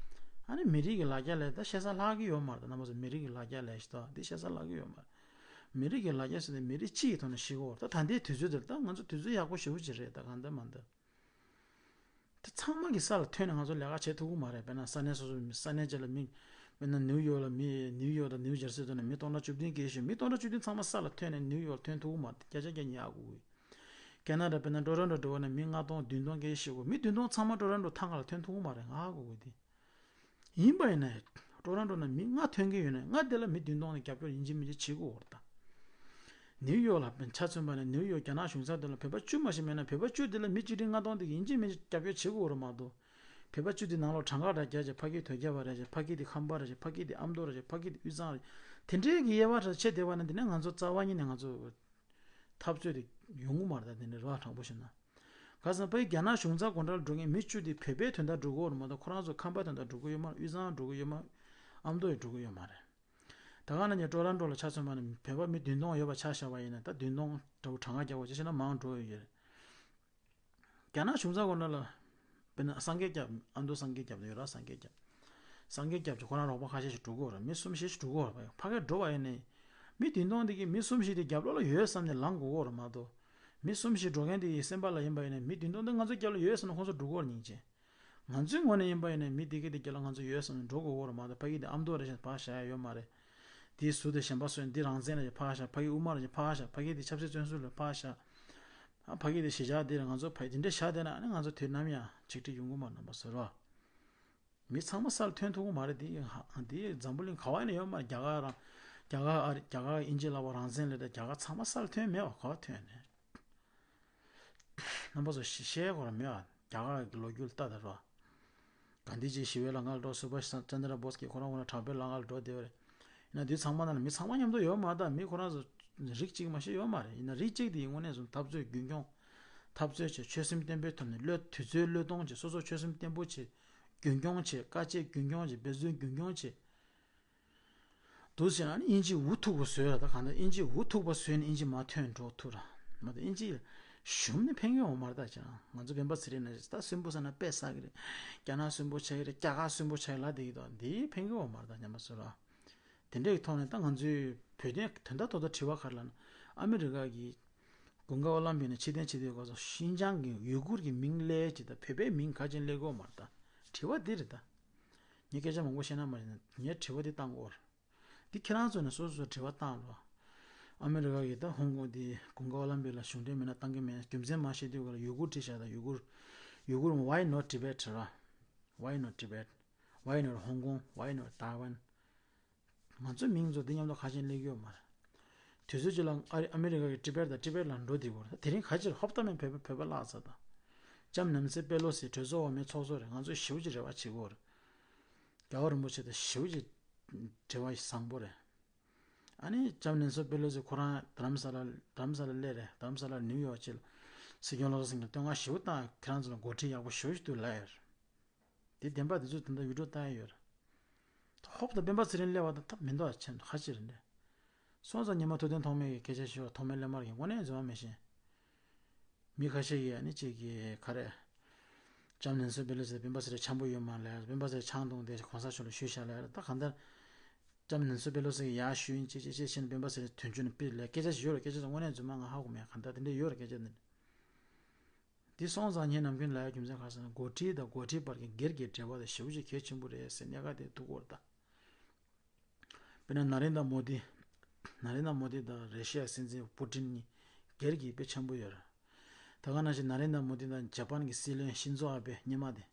ཨ་ནི་མི་རིགས་ཀྱི་ལ་རྒྱ་ལས་ད་བཤད་ས་ལྷག་གི་ཡོད་མ་རེད། ད་རྣམ་པ་ཚོ་མི་རིགས་ཀྱི་ལ་རྒྱ་ལས་ཤི་ད་དེ་བཤད་ས་ལྷག་གི་ཡོད་མ་རེད། མི་རིགས་ཀྱི་ལ་རྒྱ་ཟེར་ནས་མི་རིགས་སྤྱི་ཡི་ཐོག་ནས་ཤི་གོ། ད་ད་ལྟའི་དུས་ཚོད་འདིར་ད་ང་ཚོ་དུས་ཚོད་ཡག་པོ་ཞེ་པོ་ཅིག་རེད། ད་གང་ལྟར་མ་ལྟར། དེ་ཚང་མ་གི་ས་ལ་ཐོན་ནས་ང་ཚོ་ལས་ཀ་བྱེད་ཐུབ་ཀྱི་མ་རེད། དཔེར་ན་ས་གནས་སོ་སོ་ས་གནས་ཅིག་ལ་མི་ དཔེར་ན་ནིའུ་ཡོག་ལ་མི་ནིའུ་ཡོག་དང་ནིའུ་ཇར་སི་དུ་ནས་མི་སྟོང་ཕྲག་བཅུ་བདུན་སྐད་ཤོད། མི་སྟོང་ཕྲག་བཅུ་བདུན་ཚང་མ་ས་ལ་ཐོན་ནས་ནིའུ་ཡོག་ཐོན་ཐུབ་ཀྱི་མ་རེད། བརྒྱ་ཆ་བརྒྱ་ཉར་དགོས་ཀྱི། ཁེ་ན་ཌ་དཔེར་ན་ཊོ་རོན་ཊོ་འགྲོ་བ་ན་མི་ལྔ་སྟོང་བདུན་སྟོང་སྐད་ཤོད་དགོས། མི་བདུན་སྟོང་ཚང་མ་ཊོ་རོན་ཊོ་ཐང་ག་ལ་ཐོན་ཐུབ་ཀྱི་མ་རེད། ང་ཧ་གོ་གི་དེ། ཡིན་པ་ཡིན་ན་ཊོ་རོན་ཊོ་ན་མི་ལྔ་ཐོན་གྱི་ཡོད་ན་ལྔ་དེ་ལ་མི་བདུན་སྟོང་ནས་རྒྱབ་སྐྱོར་ཡིན་གཅིག་མིན་གཅིག་བྱེད་དགོས་པ་རེད་ད། ནིའུ་ཡོག་ལ་ཆ་མཚོན་པ་ན་ནིའུ་ཡོག་རྒྱ་ནག་གཞུང་ཚབ་དེ་ལ་བོད་པ་བཅུ་མ་ཞིག་མེད་ན་བོད་པ་བཅུ་དེ་ལ་མི་གཅིག་ཁྲི་ལྔ་སྟོང་དེ་གི་ཡིན་གཅིག་མིན་གཅིག་རྒྱབ་སྐྱོར་བྱེད་དགོས་རེད་མ་གཏོགས། བོད་པ་བཅུ་དེ་ནང་ལོགས་གྲངས་ཀ་འདྲ་རྒྱག་བྱས་ཕ་གི་དོལ་རྒྱལ་བ་རེད་བྱས་ཕ་གི་དེ་ཁམས་པ་རེད་བྱས་ཕ་གི་དེ་ཨ་མདོ་རེད་བྱས་ཕ་གི་དེ་དབུས་གཙང་རེད། དེ་འདྲའི་གི་དབྱེ་བ་འདྲ་ཕྱེ་བསྡད་པ་ན་དེ་ནས་ང་ཚོ་རྩ་བ་ཉིད་ནས་ང་ཚོ་འཐབ་རྩོད་དེ་ཡོང་གི་མ་རེད་ད། དེ་ནས་རོགས་དྲང་པོ་བཤད་ན། ག་ཟེར་ན་ཕ་གི་རྒྱ་ནག་གཞུང་ཚབ་སྒོ་འགྲམ་འགྲོ་མཁན་མི་བཅུ་དེ་བོད་པའི་དོན་དག་སྒྲུབ་ཀྱི་ཡོད་རེད་མ་གཏོགས་ཁོ་རང་ཚོ་ཁམས་པའི་དོན་དག་སྒྲུབ་ཀྱི་ཡོད་མ་རེད། དབུས་གཙང་སྒྲུབ་ཀྱི་ཡོད་མ་རེད། ཨ་མདོ་ཡི་སྒྲུབ་ཀྱི་ཡོད་མ་རེད། ད་ག་ནང་བཞིན་ཊོ་རོན་ཊོ་ལ་ཆ་མཚོན་པ་ན་བོད་པ་མི་བདུན་སྟོང་ཡོད་པ་ཆ་བཞག་པ་ཡིན་ན་ད་བདུན་སྟོང་འདྲ་བོ་གྲངས་ཀ་རྒྱག་པ་ཅིག་བྱས་ན་མང་འགྲོ་ཡི་ཡོད་རེད། རྒྱ་ནག་གཞུང་ཚབ་སྒོ་འགྲམ་ལ་དཔེར་ན་སངས་རྒྱས་སྐྱབས། ཨ་མདོ་སངས་རྒྱས་སྐྱབས་ཡོད་ར། སངས་རྒྱས་སྐྱབས། སངས་རྒྱས་སྐྱབས་ཀྱིས་ཁོ་རང་རོགས་པ་ཁ་ཤས་ཤིག་སྒྲུབ་ཀྱི་ཡོད་རེད། མི་གསུམ་བཞི་ཞིག་སྒྲུབ་ཀྱི་ཡོད་རེད། ཕ་གིར་འགྲོ་བ་ཡིན་ནའི་མི་བདུན་སྟོང་དེ་གིས་མི་གསུམ་བཞི་དེ་རྒྱབ་ལོགས་ལ་ཡོད་བསམ་ནས་ལངས་དགོས་ཀྱི་ཡོད་རེད་མ་གཏོགས། མི་གསུམ་བཞི་འགྲོ་མཁན་དེ་ཡི་སེམས་པ་ལ་ཡིན་པ་ཡིན་ནའི་མི་བདུན་སྟོང་དེ་ང་ཚོའི་རྒྱབ་ལ་ཡོད་བསམ་ནས་ཁོང་ཚོ་སྒྲུབ་ཀྱི་ཡོད་རེད། སྙིང་རྗེ། ང་ཚོའི་ངོས་ནས་ཡིན་པ་ཡིན་ནའི་མི་དེ་གས་དེ་རྒྱབ་ལ་ང་ཚོ་ཡོད་བསམ་ནས་འགྲོ་དགོས་ཀྱི་ཡོད་རེད་མ་གཏོགས། ཕ་གི་དེ་ཨ་མདོ་རེད་བྱས་ཕར་བཞག་ཡ་ཡོད་མ་རེད། དེའི་ཟུར་དེ་གཞན་པ་སུ་ཡིན་འདི་རང་བཙན་རེད་བྱས་ཕར་བཞག་ཕ་གི་དབུ་མ་རེད་བྱས་ཕར་བཞག་ཕ་གི་དེ་ཆབ་སྲིད་བཙོན་ཟུར་རེད་ཕར་བཞག་ཨ་ཕ་གི་དེ་གཞིས་ཆགས་འདི་རེད། ང་ཚོ་ཕ་གི་དེ་འདྲ་བཞག་བསྡད་ན་ཨ་ནི་ང་ཚོ་དུས་ནམ་ཡང་ཆིག་སྒྲིལ་ཡོང་གི་མ་རེད། རྣམ་པ་ཚོ་རོ། མི་ཚང་མ་སར་ཐོན་ཐུབ་ཀྱི་མ་རེད། འདི་ཧ་འདི་འཛམ་བུ་གླིང་ག་བ་ཡིན་ན་ཡོད་མ་རེད། རྒྱ་གར་རང་རྒྱ་གར་ཨ་རི་རྒྱ་གར་དབྱིན་ཇི་ལབ་པ་རང་བཙན་ལབ་དེ་རྒྱ་གར་ཚང་མ་སར་ཐོན་མེད་པ་ག་བ་ཐོན་ནས། རྣམ་པ་ཚོ་ཤེས་ཤེས་དགོས་ར་མེད་པ། རྒྱ་གར་གྱི་ལོ་རྒྱུས་ལ་ལྟ་དང་རོ། གྷན་དྷི་ཇི་ཞི་བའི་ལམ་ཁར་འགྲོ། སུ་བྷ་ཤ་ཅན་དྲ་བྷོ་སི་ཀྱི་ཁོ་རང་ཁོ་རང་དྲག་པོའི་ལམ་ཁར་འགྲོ་བསྡད་པ་རེད། ཡིན་ན་དུས་ཚང་མ་ན་ལ་མི་ཚང་མ་མཉམ་དུ་ཡོད་མ་རེད་ད། མི་ཁོ་རང་ཚོ་རིགས་གཅིག་མ་ཤེས་ཡོད་མ་རེད། ཡིན་ན་རིགས་གཅིག་དེ་ཡི་དངོས་གནས་སུ་འཐབ་རྩོད་རྒྱུན་འཁྱོངས། འཐབ་རྩོད་བྱེད། ཆོད་སེམས་བརྟན་པོའི་ཐོག་ནས་བློས་དུས་ཚོད་བློས་གཏོང་བྱེད། སོ་སོ་ཆོད་སེམས་བརྟན་པོ་བྱེད། རྒྱུན་འཁྱོངས་བྱེད། དཀའ་སྤྱད་རྒྱུན་འཁྱོངས་བྱེད། འབད་བརྩོན་རྒྱུན་འཁྱོངས་བྱེད། འདུག་ཟེར་ན་ནི་དབྱིན་ཇི་འུ་ཐུག་པ་བཟོས་ར། ད་གང་ལྟར་དབྱིན་ཇི་འུ་ཐུག་པ་བཟོས་ནས་དབྱིན་ཇི་མར་ཐོན་འགྲོ་ཐུབ་ར། མ་གཏོགས་དབྱིན་ཇི་ཞུམ་ནས་ཕན་གྱི་ཡོད་མ་རེད་ད། ཁྱེད་རང་ང་ཚོ་སྤེན་པ་ཚེ་རིང་ནས་ད་སུན་པོ་ཟ་ན་དཔེ་ཟ་གི་རེད། རྒྱ་ནག་སུན་པོ་ཆགས་ཀྱི་རེད། རྒྱ་གར་སུན་པོ་ཆགས་ཀྱི་ལབ་བསྡད་ཀྱི་འདུག་འདི་ཕན་གྱི་ཡོད་མ་རེད་ད། སྙམ་པ་བཟོས་ར། དེ་འདྲའི་ཐོག་ནས་ད་ང་ཚོའི་བོད་དོན་དོན་དག་ཐོག་ཏུ་དྲི་བ་ག་རེ་ལབ་ན། ཨ་མི་རི་ཀ་གི་དགུན་ཁ་ཨོ་ལམ་པིག་ནས་ཕྱིར་འཐེན་བྱེད་དུས་སྐབས་སུ་ཤིན་ཅང་གི་ཡུ་གུར་གྱི་མིང་སླེབས་ཀྱི་ད་བོད་པའི་མིང་ག་ཅན་སླེབས་ཀྱི་ཡོད་མ་རེད་ད། དྲི་བ་འདི་རེད་ད། ངས་སྐད་ཆ་མང་པོ་བཤད་ན་མ་ཤེས་ན་ངས་དྲི་བ་འདི་བཏང་དགོས་རེད། འདི་ཁྱེད་རང་ཚོ་ནས་སོ་སོ་སོ་དྲི་བ་བཏང་རོགས། ཨ་མི་རི་ཀ་གི་ད་ཧོང་ཀོང་འདི་དགུན་ཁ་ཨོ་ལམ་པིག་ལ་གཞུང་འབྲེལ་མིན་ན་བཏང་གི་མེད། རྒྱུ་མཚན་མ་ཤེས་དུས་སྐབས་ལ་ཡུ་གུར་བྲིས་བཞག་ད་ཡུ་གུར། ཡུ་གུར། Why not Tibet ར། Why not Tibet? Why not Hong Kong? Why not Taiwan? ང་ཚོའི་མིང་ཚོ་འདི་མཉམ་དུ་ཁ་ཆེམས་སླེབས་ཀྱི་ཡོད་མ་རེད། དུས་ཚོད་ཅིག་ལ་ཨ་ཨ་མི་རི་ཀ་གི་ཊི་བེཊ་དང་ཊི་བེཊ་ལ་འགྲོ་བསྡད་ཀྱི་ཡོད་རེད། དེ་རིང་ག་ཅིར་ཧོབ་ཏེ་མེད་བོད་པ་བོད་པ་བརླག་ཚར་དང་། ལྕམ་ནན་སི་པེ་ལོ་སི་གྲོས་ཚོགས་འོག་མའི་ཚོགས་གཙོ་རེད། ང་ཚོས་ཞེ་པོ་ཅིག་རེ་བ་བྱེད་ཀྱི་ཡོད་རེད། རྒྱལ་བ་རིན་པོ་ཆེ་དང་ཞེ་པོ་ཅིག་འབྲེལ་བ་བཟང་པོ་རེད། ཨ་ནི་ལྕམ་ནན་སི་པེ་ལོ་སི་ཁོ་རང་རྡ་རམ་ས་ལ་རྡ་རམ་ས་ལ་སླེབས་རེད། རྡ་རམ་ས་ལ་ནིའུ་ཡོག་ཅིག་ལ་སྲིད་སྐྱོང་བློ་བཟང་སེང་གེ་བསྟོད་བསྔགས་ཞེ་པོ་བཏང་། ཁྱེད་རང་ཚོ་ལ་འགོ་ཁྲིད་ཡག་པོ་ཞེ་པོ་ཅིག་འདུག་ལབ་ཡོད་རེད། དེ་བདེན་པ་དེ་ཚོ་དེ་འདྲ་ཡུ་ཊུབ་བཏང་ཡ་ཡོད་རེད། ཧོབ་ཏེ་སྤེན་པ་ཚེ་རིང་སླེབས་པ་དང་ཐབས་མི་འདུག་ཨ་ཆེན་ཁ་ཅིག་རེད་འདྲ། སོང་ཙང་ཉི་མ་ཐུབ་བསྟན་ཐོགས་མེད་ཀྱིས་སྐད་ཆ་ཞུས་པ། ཐོགས་མེད་སླེབས་མར་གྱིས་དངོས་གནས་རྫུན་མ་མི་ཤེས། མི་ཁ་ཤས་ཀྱིས་ཨ་ནི་གཅིག་གིས་ག་རེ། ལྕམ་ནན་སི་པེ་ལོ་སི་སྤེན་པ་ཚེ་རིང་འཆམ་པོ་ཡོད་མ་རེད། སྤེན་པ་ཚེ་རིང་ཆང་བཏུངས་ཏེ་གོང་ས་མཆོག་ལ་ཞུས་བཞག་ལབ་རེད། ད་གང་ལྟར་ལྕམ་ནན་སི་པེ་ལོ་སི་གིས་ཡར་ཞུས་ཡིན་ཅེས་ཅེས་ཅེས་བྱས་ནས་སྤེན་པ་ཚེ་རིང་དོན་གཅོད་ནས་ཕུད་ལས་སྐད་ཆ་ཞིག་ཡོད་རེད། སྐད་ཆ་དེ་དངོས་གནས་རྫུན་མ་ང་ཧ་གོ་མེད། གང་ལྟར་དེ་འདྲ་ཡོད་རེད་སྐད་ཆ་དེ་འདྲ། འདི་སོང་ཙང་ངས་ནམ་རྒྱུན་ལབ་ཡ་རྒྱུ་མཚན་ག་རེ་ཟེར་ན་འགོ་ཁྲིད་དང་འགོ་ཁྲིད་བར་གྱི་སྒེར་གྱི་འབྲེལ་བ་དེ་ཞེ་པོ་ཅིག་གལ་ཆེན་པོ་རེད་ཟེར་གནད་འགག་དེ་ཐུག་གི་ཡོད་རེད་ད། དཔེར་ན་ན་རེན་དྲ་མོ་དི། ན་རེན་དྲ་མོ་དི་དང་རེ་ཤི་ཡའི་སྲིད་འཛིན་པུ་ཏིན་གཉིས་སྒེར་གྱི་དཔེ་འཆམ་པོ་ཡོད་རེད། ད་ག་ནང་བཞིན་ན་རེན་དྲ་མོ་དི་དང་ཇ་པན་གྱི་སྲིད་བློན་ཤིན་ཛོ་ཨ་བྷེ་གཉིས་མ་དེ་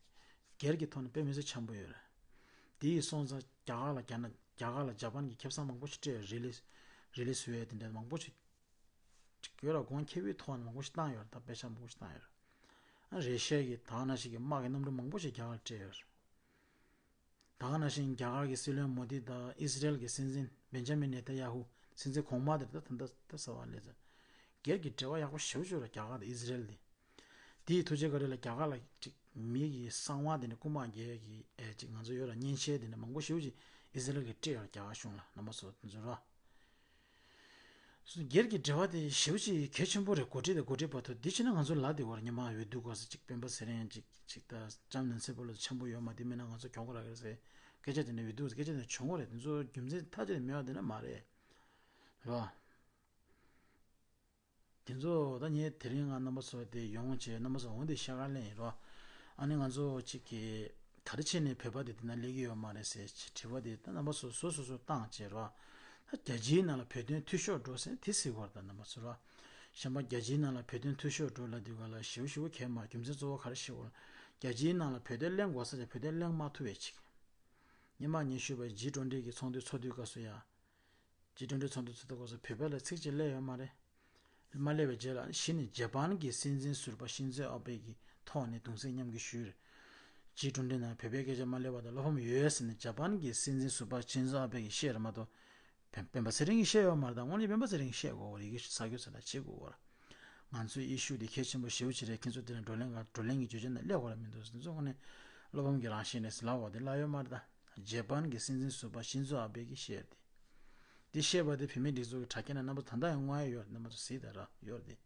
སྒེར་གྱི་ཐོག་ནས་དཔེ་མི་སྲིད་འཆམ་པོ་ཡོད་རེད། དེ་ཡིས་སོང་ཙང་རྒྱ་གར་ལ་རྒྱ་ནག་རྒྱ་གར་ལ་ཇ་པན་གྱིས་ཁེ་བཟང་མང་པོ་ཞིག་སྤྲད་ཡོད་རེད། རི་ལི་རི་ལི་སུའེ་དེ་འདྲ་མང་པོ་ཞིག་ཅིག་ཡོད་ར། གོང་ཁེ་པོའི་ཐོག་ནས་མང་པོ་ཞིག་བཏང་ཡོད་ར། ད་དཔེ་ཆ་མང་པོ་ཞིག་བཏང་ཡོད་ར། ཨ་རེ་ཤི་ཡ་གིས་ད་ག་ནང་བཞིན་གྱི་དམག་གི་གནམ་གྲུ་མང་པོ་ཞིག་རྒྱ་གར་ལ་སྤྲད་ཡོད་ར། ད་ག་ནང་བཞིན་རྒྱ་གར་གྱི་སྲིད་བློན་མོ་དི་དང་ཨི་སི་རེལ་གྱི་སྲིད་འཛིན་བེན་ཇ་མིན་ནེ་ཐན་ཡ་ཧུ་སྲིད་འཛིན་གོང་མ་དེ་རེད། ད་ད་ད་ས་བ་ལེ་ཚ་སྒེར་གྱི་འབྲེལ་བ་ཡག་པོ་ཞེ་པོ་ཅིག་ཡོད་ར་རྒྱ་གར་དང་ཨི་སི་རེལ་དེ། དེའི་ཐུགས་རྗེ་བཀའ་དྲིན་ལ་རྒྱ་གར་ལ་ཅིག་མི་གི་གསང་བ་དེ་འདྲ་རྐུ་མ་རྒྱག་གི་ཨེ་ཅིག་ང་ཚོ་ཡོད་ར་མཉེན་ཆས་དེ་འདྲ་མང་པོ་ཞེ་པོ་ཅིག་ཨི་སི་རེལ་གྱིས་སྤྲད་ཡོད་ར་རྒྱ་གར་གཞུང་ལ། རྣམ་པ་ཚོ་དེ་ཚོ་ར། སྒེར་གྱི་འབྲེལ་བ་དེ་ཞེ་པོ་ཅིག་གལ་ཆེན་པོ་རེད། འགོ་ཁྲིད་དང་འགོ་ཁྲིད་བར་དུ་འདི་བྱས་ན་ང་ཚོ་ལབ་བསྡད་ཡོད་རེད། ཉི་མ་འོས་བསྡུ་སྐབས་སུ་ཅིག་སྤེན་པ་ཚེ་རིང་ཅིག་ཅིག་ད་ལྕམ་ནན་སི་པེ་ལོ་སི་འཆམ་པོ་ཡོད་མ་རེད། དེ་མིན་ན་ང་ཚོ་གྱོང་གུན་རག་གི་རེད་ཟེར་སྐད་ཆ་དེ་འདྲ་འོས་བསྡུ་སྐད་ཆ་དེ་འདྲ་བྱུང་བ་རེད། དེ་ཚོ་རྒྱུ་མཚན་ཐག་ཆོད་མེད་པ་དེ་འདྲ་མ་རེད་རོ། དེ་ཚོ་ད་ངས་དེ་རིང་ང་རྣམ་པ་ཚོ་དེ་ཡོང་བྱས་རྣམ་པ་ཚོ་འོང་དེ་བཤད་ག་ལེན་ཡིན་རོ། ཨ་ནི་ང་ཚོ་གཅིག་གི་ ག་རེ་བྱས་ནས་བོད་པ་དེ་དེ་ན་སླེབས་ཀྱི་ཡོད་མ་རེད་ཟེར་དྲི་བ་དེ་ད་རྣམ་པ་སོ་སོ་སོ་སོ་བཏང་བྱས་རོ། ད་རྒྱལ་སྤྱིའི་ནང་ལ་བོད་དོན་འཐུས་ཤོར་འགྲོ་ཟེར་དེ་ཟེར་བར་ད་རྣམ་པ་ཚོ་རོ། གཞན་པ་རྒྱལ་སྤྱིའི་ནང་ལ་བོད་དོན་འཐུས་ཤོར་འགྲོ་ལབ་དུས་ག་ལ་ཞེ་པོ་ཞེ་པོ་གལ་མ་རྒྱུ་མཚན་གཙོ་བོ་ག་རེ་ཞིག་འོ། རྒྱལ་སྤྱིའི་ནང་ལ་བོད་དོན་གླེང་དགོས་ས་ཆ་བོད་དོན་གླེང་མ་ཐུབ་པའི་ཅིག་ཉི་མ་ཉི་ཤུ་པ་ཇི་ཊུ་ཝེན་ཊི་གི་ཚོགས་འདུ་ཚོགས་དུས་སྐབས་སུ་ཡ། ཇི་ཊུ་ཝེན་ཊི་ཚོགས་འདུ་ཚོགས་དུས་སྐབས་སུ་བོད་པ་ལ་ཚིག་གཅིག་སླེབས་ཡོད་མ་རེད། མ་སླེབས་པའི་རྗེས་ལ་གཞི་ནས་ཇ་པཱན་གྱི་སྲིད་འཛིན་ཟུར་པ་ཤིན་ཛོ་ཨ་བྷེ་གི་ཐོག་ནས་གདུང་སེམས་མཉམ་སྐྱེད་ཞུས། ཇི་ཊུ་ཝེན་ཊི་ནང་བོད་པའི་སྐད་ཆ་མ་སླེབས་པ་དང་བློ་ཕམ་ཡོད་ཟེར་ནས་ཇ་པཱན་གྱི་སྲིད་འཛིན་ཟུར་པ་ཤིན་ཛོ་ཨ་བྷེ་གིས་བཤད་རེད་མ་གཏོགས། སྤེན་སྤེན་པ་ཚེ་རིང་གིས་བཤད་ཡོད་མ་རེད་ད། དངོས་གནས་སྤེན་པ་ཚེ་རིང་གིས་བཤད་དགོས་རེད། ཡི་གེ་གསར་འགྱུར་ཚོ་ལ་བྱེད་དགོས་རེད། ང་ཚོའི་ཨི་ཤུ་དེ་གལ་ཆེན་པོ་ཞེ་པོ་ཅིག་རེད། ཁྱེད་ཚོ་དེ་ལ་བགྲོ་གླེང་ག་བགྲོ་གླེང་གི་བརྗོད་བྱ་ནང་སླེབས་དགོས་རེད་མི་འདུག་དེ་ཚོ་དངོས་གནས་བློ་ཕམ་གྱི་རང་བཞིན་རེད་ཟེར་ལབ་པ་དེ་ལབ་ཡོད་མ་རེད་ད། ཇ་པཱན་གྱི་སྲིད་འཛིན་ཟུར་པ་ཤིན་ཛོ་ཨ་བྷེ་གིས་བཤད་དེ། དེ་བཤད་པ་དེ་བོད་མིའི་སྒྲིག་འཛུགས་ཀྱི་དྲ་རྒྱ་ནང་རྣམ་པ་ད་ལྟ་ཡང་མངོན་ཡོད་རེད། རྣམ་པ་ཚོ་གཟིགས་དང་ར་ཡོད་རེད་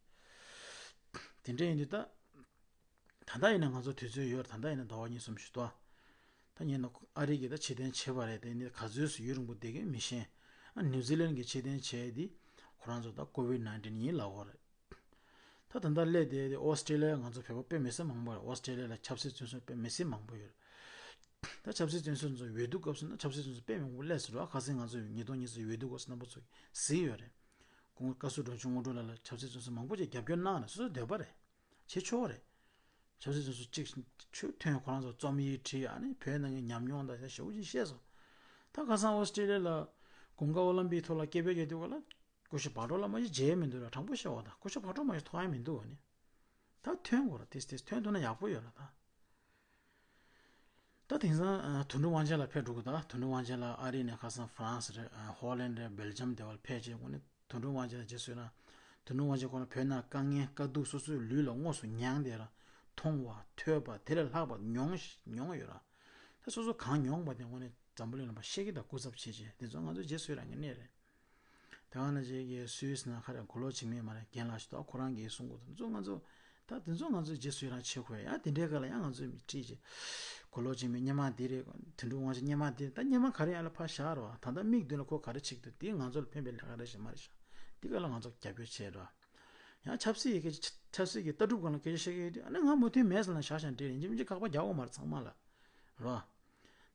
དེ། དེ་འདྲ་ཡིན་དུས་ད། ད་ལྟ་ཡིན་ན་ང་ཚོ་དུས་ཚོད་ཡོད་རེད། ད་ལྟ་ཡིན་ན་ཟླ་བ་གཉིས་གསུམ་ཞིག་ཏོ། ད་ཉིན་ནོ་ཨ་རི་གི་ད་ཕྱིར་འཐེན་བྱས་པ་རེད་དེ་ནི་ག་ཚོད་སུ་ཡུན་རིང་པོ་བསྡད་ཀྱི་མི་ཤེས། ཨ་ནིའུ་ཛི་ལན་གི་ཕྱིར་འཐེན་བྱས་དེ་ཁོ་རང་ཚོ་ད་ཀོ་ཝིད་ནའིན་ཊིན་ཡིན་ལབ་ཡོད་རེད། ད་ད་ལྟ་སླེབས་དེ་ཨོ་སི་ཀྲི་ལི་ཡ་ང་ཚོ་བོད་པ་དཔེ་མི་སྲིད་མང་པོ་རེད། ཨོ་སི་ཀྲི་ལི་ཡ་ལ་ཆབ་སྲིད་བཙོན་ཟུར་དཔེ་མི་སྲིད་མང་པོ་ཡོད་རེད། ད་ཆབ་སྲིད་བཙོན་ཟུར་ཚོ་འོས་བསྡུ་སྐབས་སུ་ན་ཆབ་སྲིད་བཙོན་ཟུར་དཔེ་མང་པོ་སླེབས་སོང་རེད། ཁ་སང་ང་ཚོ་ཉིས་སྟོང་ཉི་ཤུ་འོས་བསྡུ་སྐབས་སུ་རྣམ་པ་ཚོ་གཟིགས་ཡོད་རེད། སྐུ་ངོ་བཀའ་ཟུར་འབྲོང་ཆུང་དངོས་གྲུབ་ལགས་ལ་ཆབ་སྲིད་བཙོན་ཟུར་མང་པོ་ཅིག་རྒྱབ་སྐྱོར་གནང་ནས་སོ་སོའི་འདོད་པ་རེད། བྱེད་ཆོག་རེད། ཆབ་སྲིད་བཙོན་ཟུར་གཅིག་ཆོས་ཐོན་ཁོ་རང་ཚོ་རྩོམ་ཡིག་བྲིས། ཨ་ནི་བོད་ནང་གི་ཉམས་མྱོང་དང་ཞེ་པོ་ཅིག་བཤད་སོང་། ད་ཁ་སང་ཨོ་སི་ཀྲི་ལི་ཡ་ལ་དགུན་ཁ་ཨོ་ལིམ་པིག་ཐོག་ལ་སྐད་འབོད་རྒྱག་དུས་སྐབས་ལ་སྐུ་ཞབས་བག་གྲོ་ལགས་མ་གཞི་མཇལ་མི་འདུག་ར། དྲང་པོ་བཤད་པ་དང་སྐུ་ཞབས་བག་གྲོ་མ་གཞི་མཐོང་ཡ་མི་འདུག་བ་ནི། ད་ཐོན་དགོས་ར། ཏིས་ཏིས་ཐོན་ཐུབ་ན་ཡག་པོ་ཡོད་ར་ད། ད་དེང་སང་ཨ་དོན་གྲུབ་དབང་ཆེན་ལགས་ཕེབས་འགྲོ་གི། ད་དོན་གྲུབ་དབང་ཆེན་ལགས་ཨ་རི་ནས་ཁ་སང་ཧྥ་རན་སི་རེད། ཨ་ཧོ་ལན་རེད། སྦེལ་ཇམ་དེ་བར་ཕེབས་བྱས་དངོས་གནས་དོན་གྲུབ་དབང་ཆེན་ལགས་རྗེས་སུ་ཡི་རང་། དོན་གྲུབ་དབང་ཆེན་ཁོ་ན་བོད་ནང་དཀའ་ངལ་དཀའ་སྡུག་སོ་སོའི་ལུས་ལ་དངོས་སུ་མྱངས་ཏེ་ར། མཐོང་བ་ཐོས་པ་དེ་ལས་ལྷག་པ་མྱོང་མྱོང་ཡོད་ར། ད་སོ་སོ་གང་མྱོང་པ་དེ་དངོས་གནས་འཛམ་བུ་གླིང་ལ་ཕར་བཤད་ཀྱི་དང་སྐུ་ཚབ་བྱེད་བྱས་དེ་ཚོ་ང་ཚོ་རྗེས་སུ་ཡི་རང་གི་གནས་རེད། དེ་ག་ནང་བཞིན་གྱི་སུད་སི་ནང་ཁ་རེ་མགོ་ལོག་འཇིགས་མེད་མ་རེད། རྒན་ལགས་ཤིག་ཏུ་ཁོ་རང་གིས་གསུང་གི་འདུག་དེ་ཚོ་ང་ཚོ། ད་དེ་ཚོ་ང་ཚོ་རྗེས་སུ་ཡི་རང་བྱེད་དགོས་ཡ། དེ་འདྲའི་སྐབས་ལ་ཡང་ང་ཚོས་མི་ཁྲིད་ཅིག་མགོ་ལོག་འཇིགས་མེད་སྔོན་མ་འདི་རེད། དོན་གྲུབ་དབང་ཆེན་སྔོན་མ་འདི་རེད། ད་སྔོན་མ་ག་རེ་ཡ་ལ་ཕར་བཞག་རོགས། ད་ལྟ་མིག་མདུན་ལ་ཁོ་ག་རེ་བྱེད་ཀྱི་འདུག་དེ་ང་ཚོ་ལ་ཕན་པའི་ལས་ཀ་རེད་ཞིག་མ་རེད་ཤག་འདི་སྐབས་ལ་ང་ཚོ་རྒྱབ་སྐྱོར་བྱེད་རོགས། ཡང་ཆབ་སྲིད་ཀྱི་སྐད་ཆ་ཆབ་སྲིད་ཀྱི་ལྟ་གྲུབ་སྒང་ལ་སྐད་ཆ་བཤད་ཀྱི་ཡོད་དུས་ཨ་ནི་ང་མོས་མཐུན་མེད་ཟེར་ན་བཞག་བཞག་འགྲིག་རེད། ཡིན་གཅིག་མིན་གཅིག་དགག་པ་རྒྱག་དགོས་མ་རེད་ཚང་མ་ལ། རོ།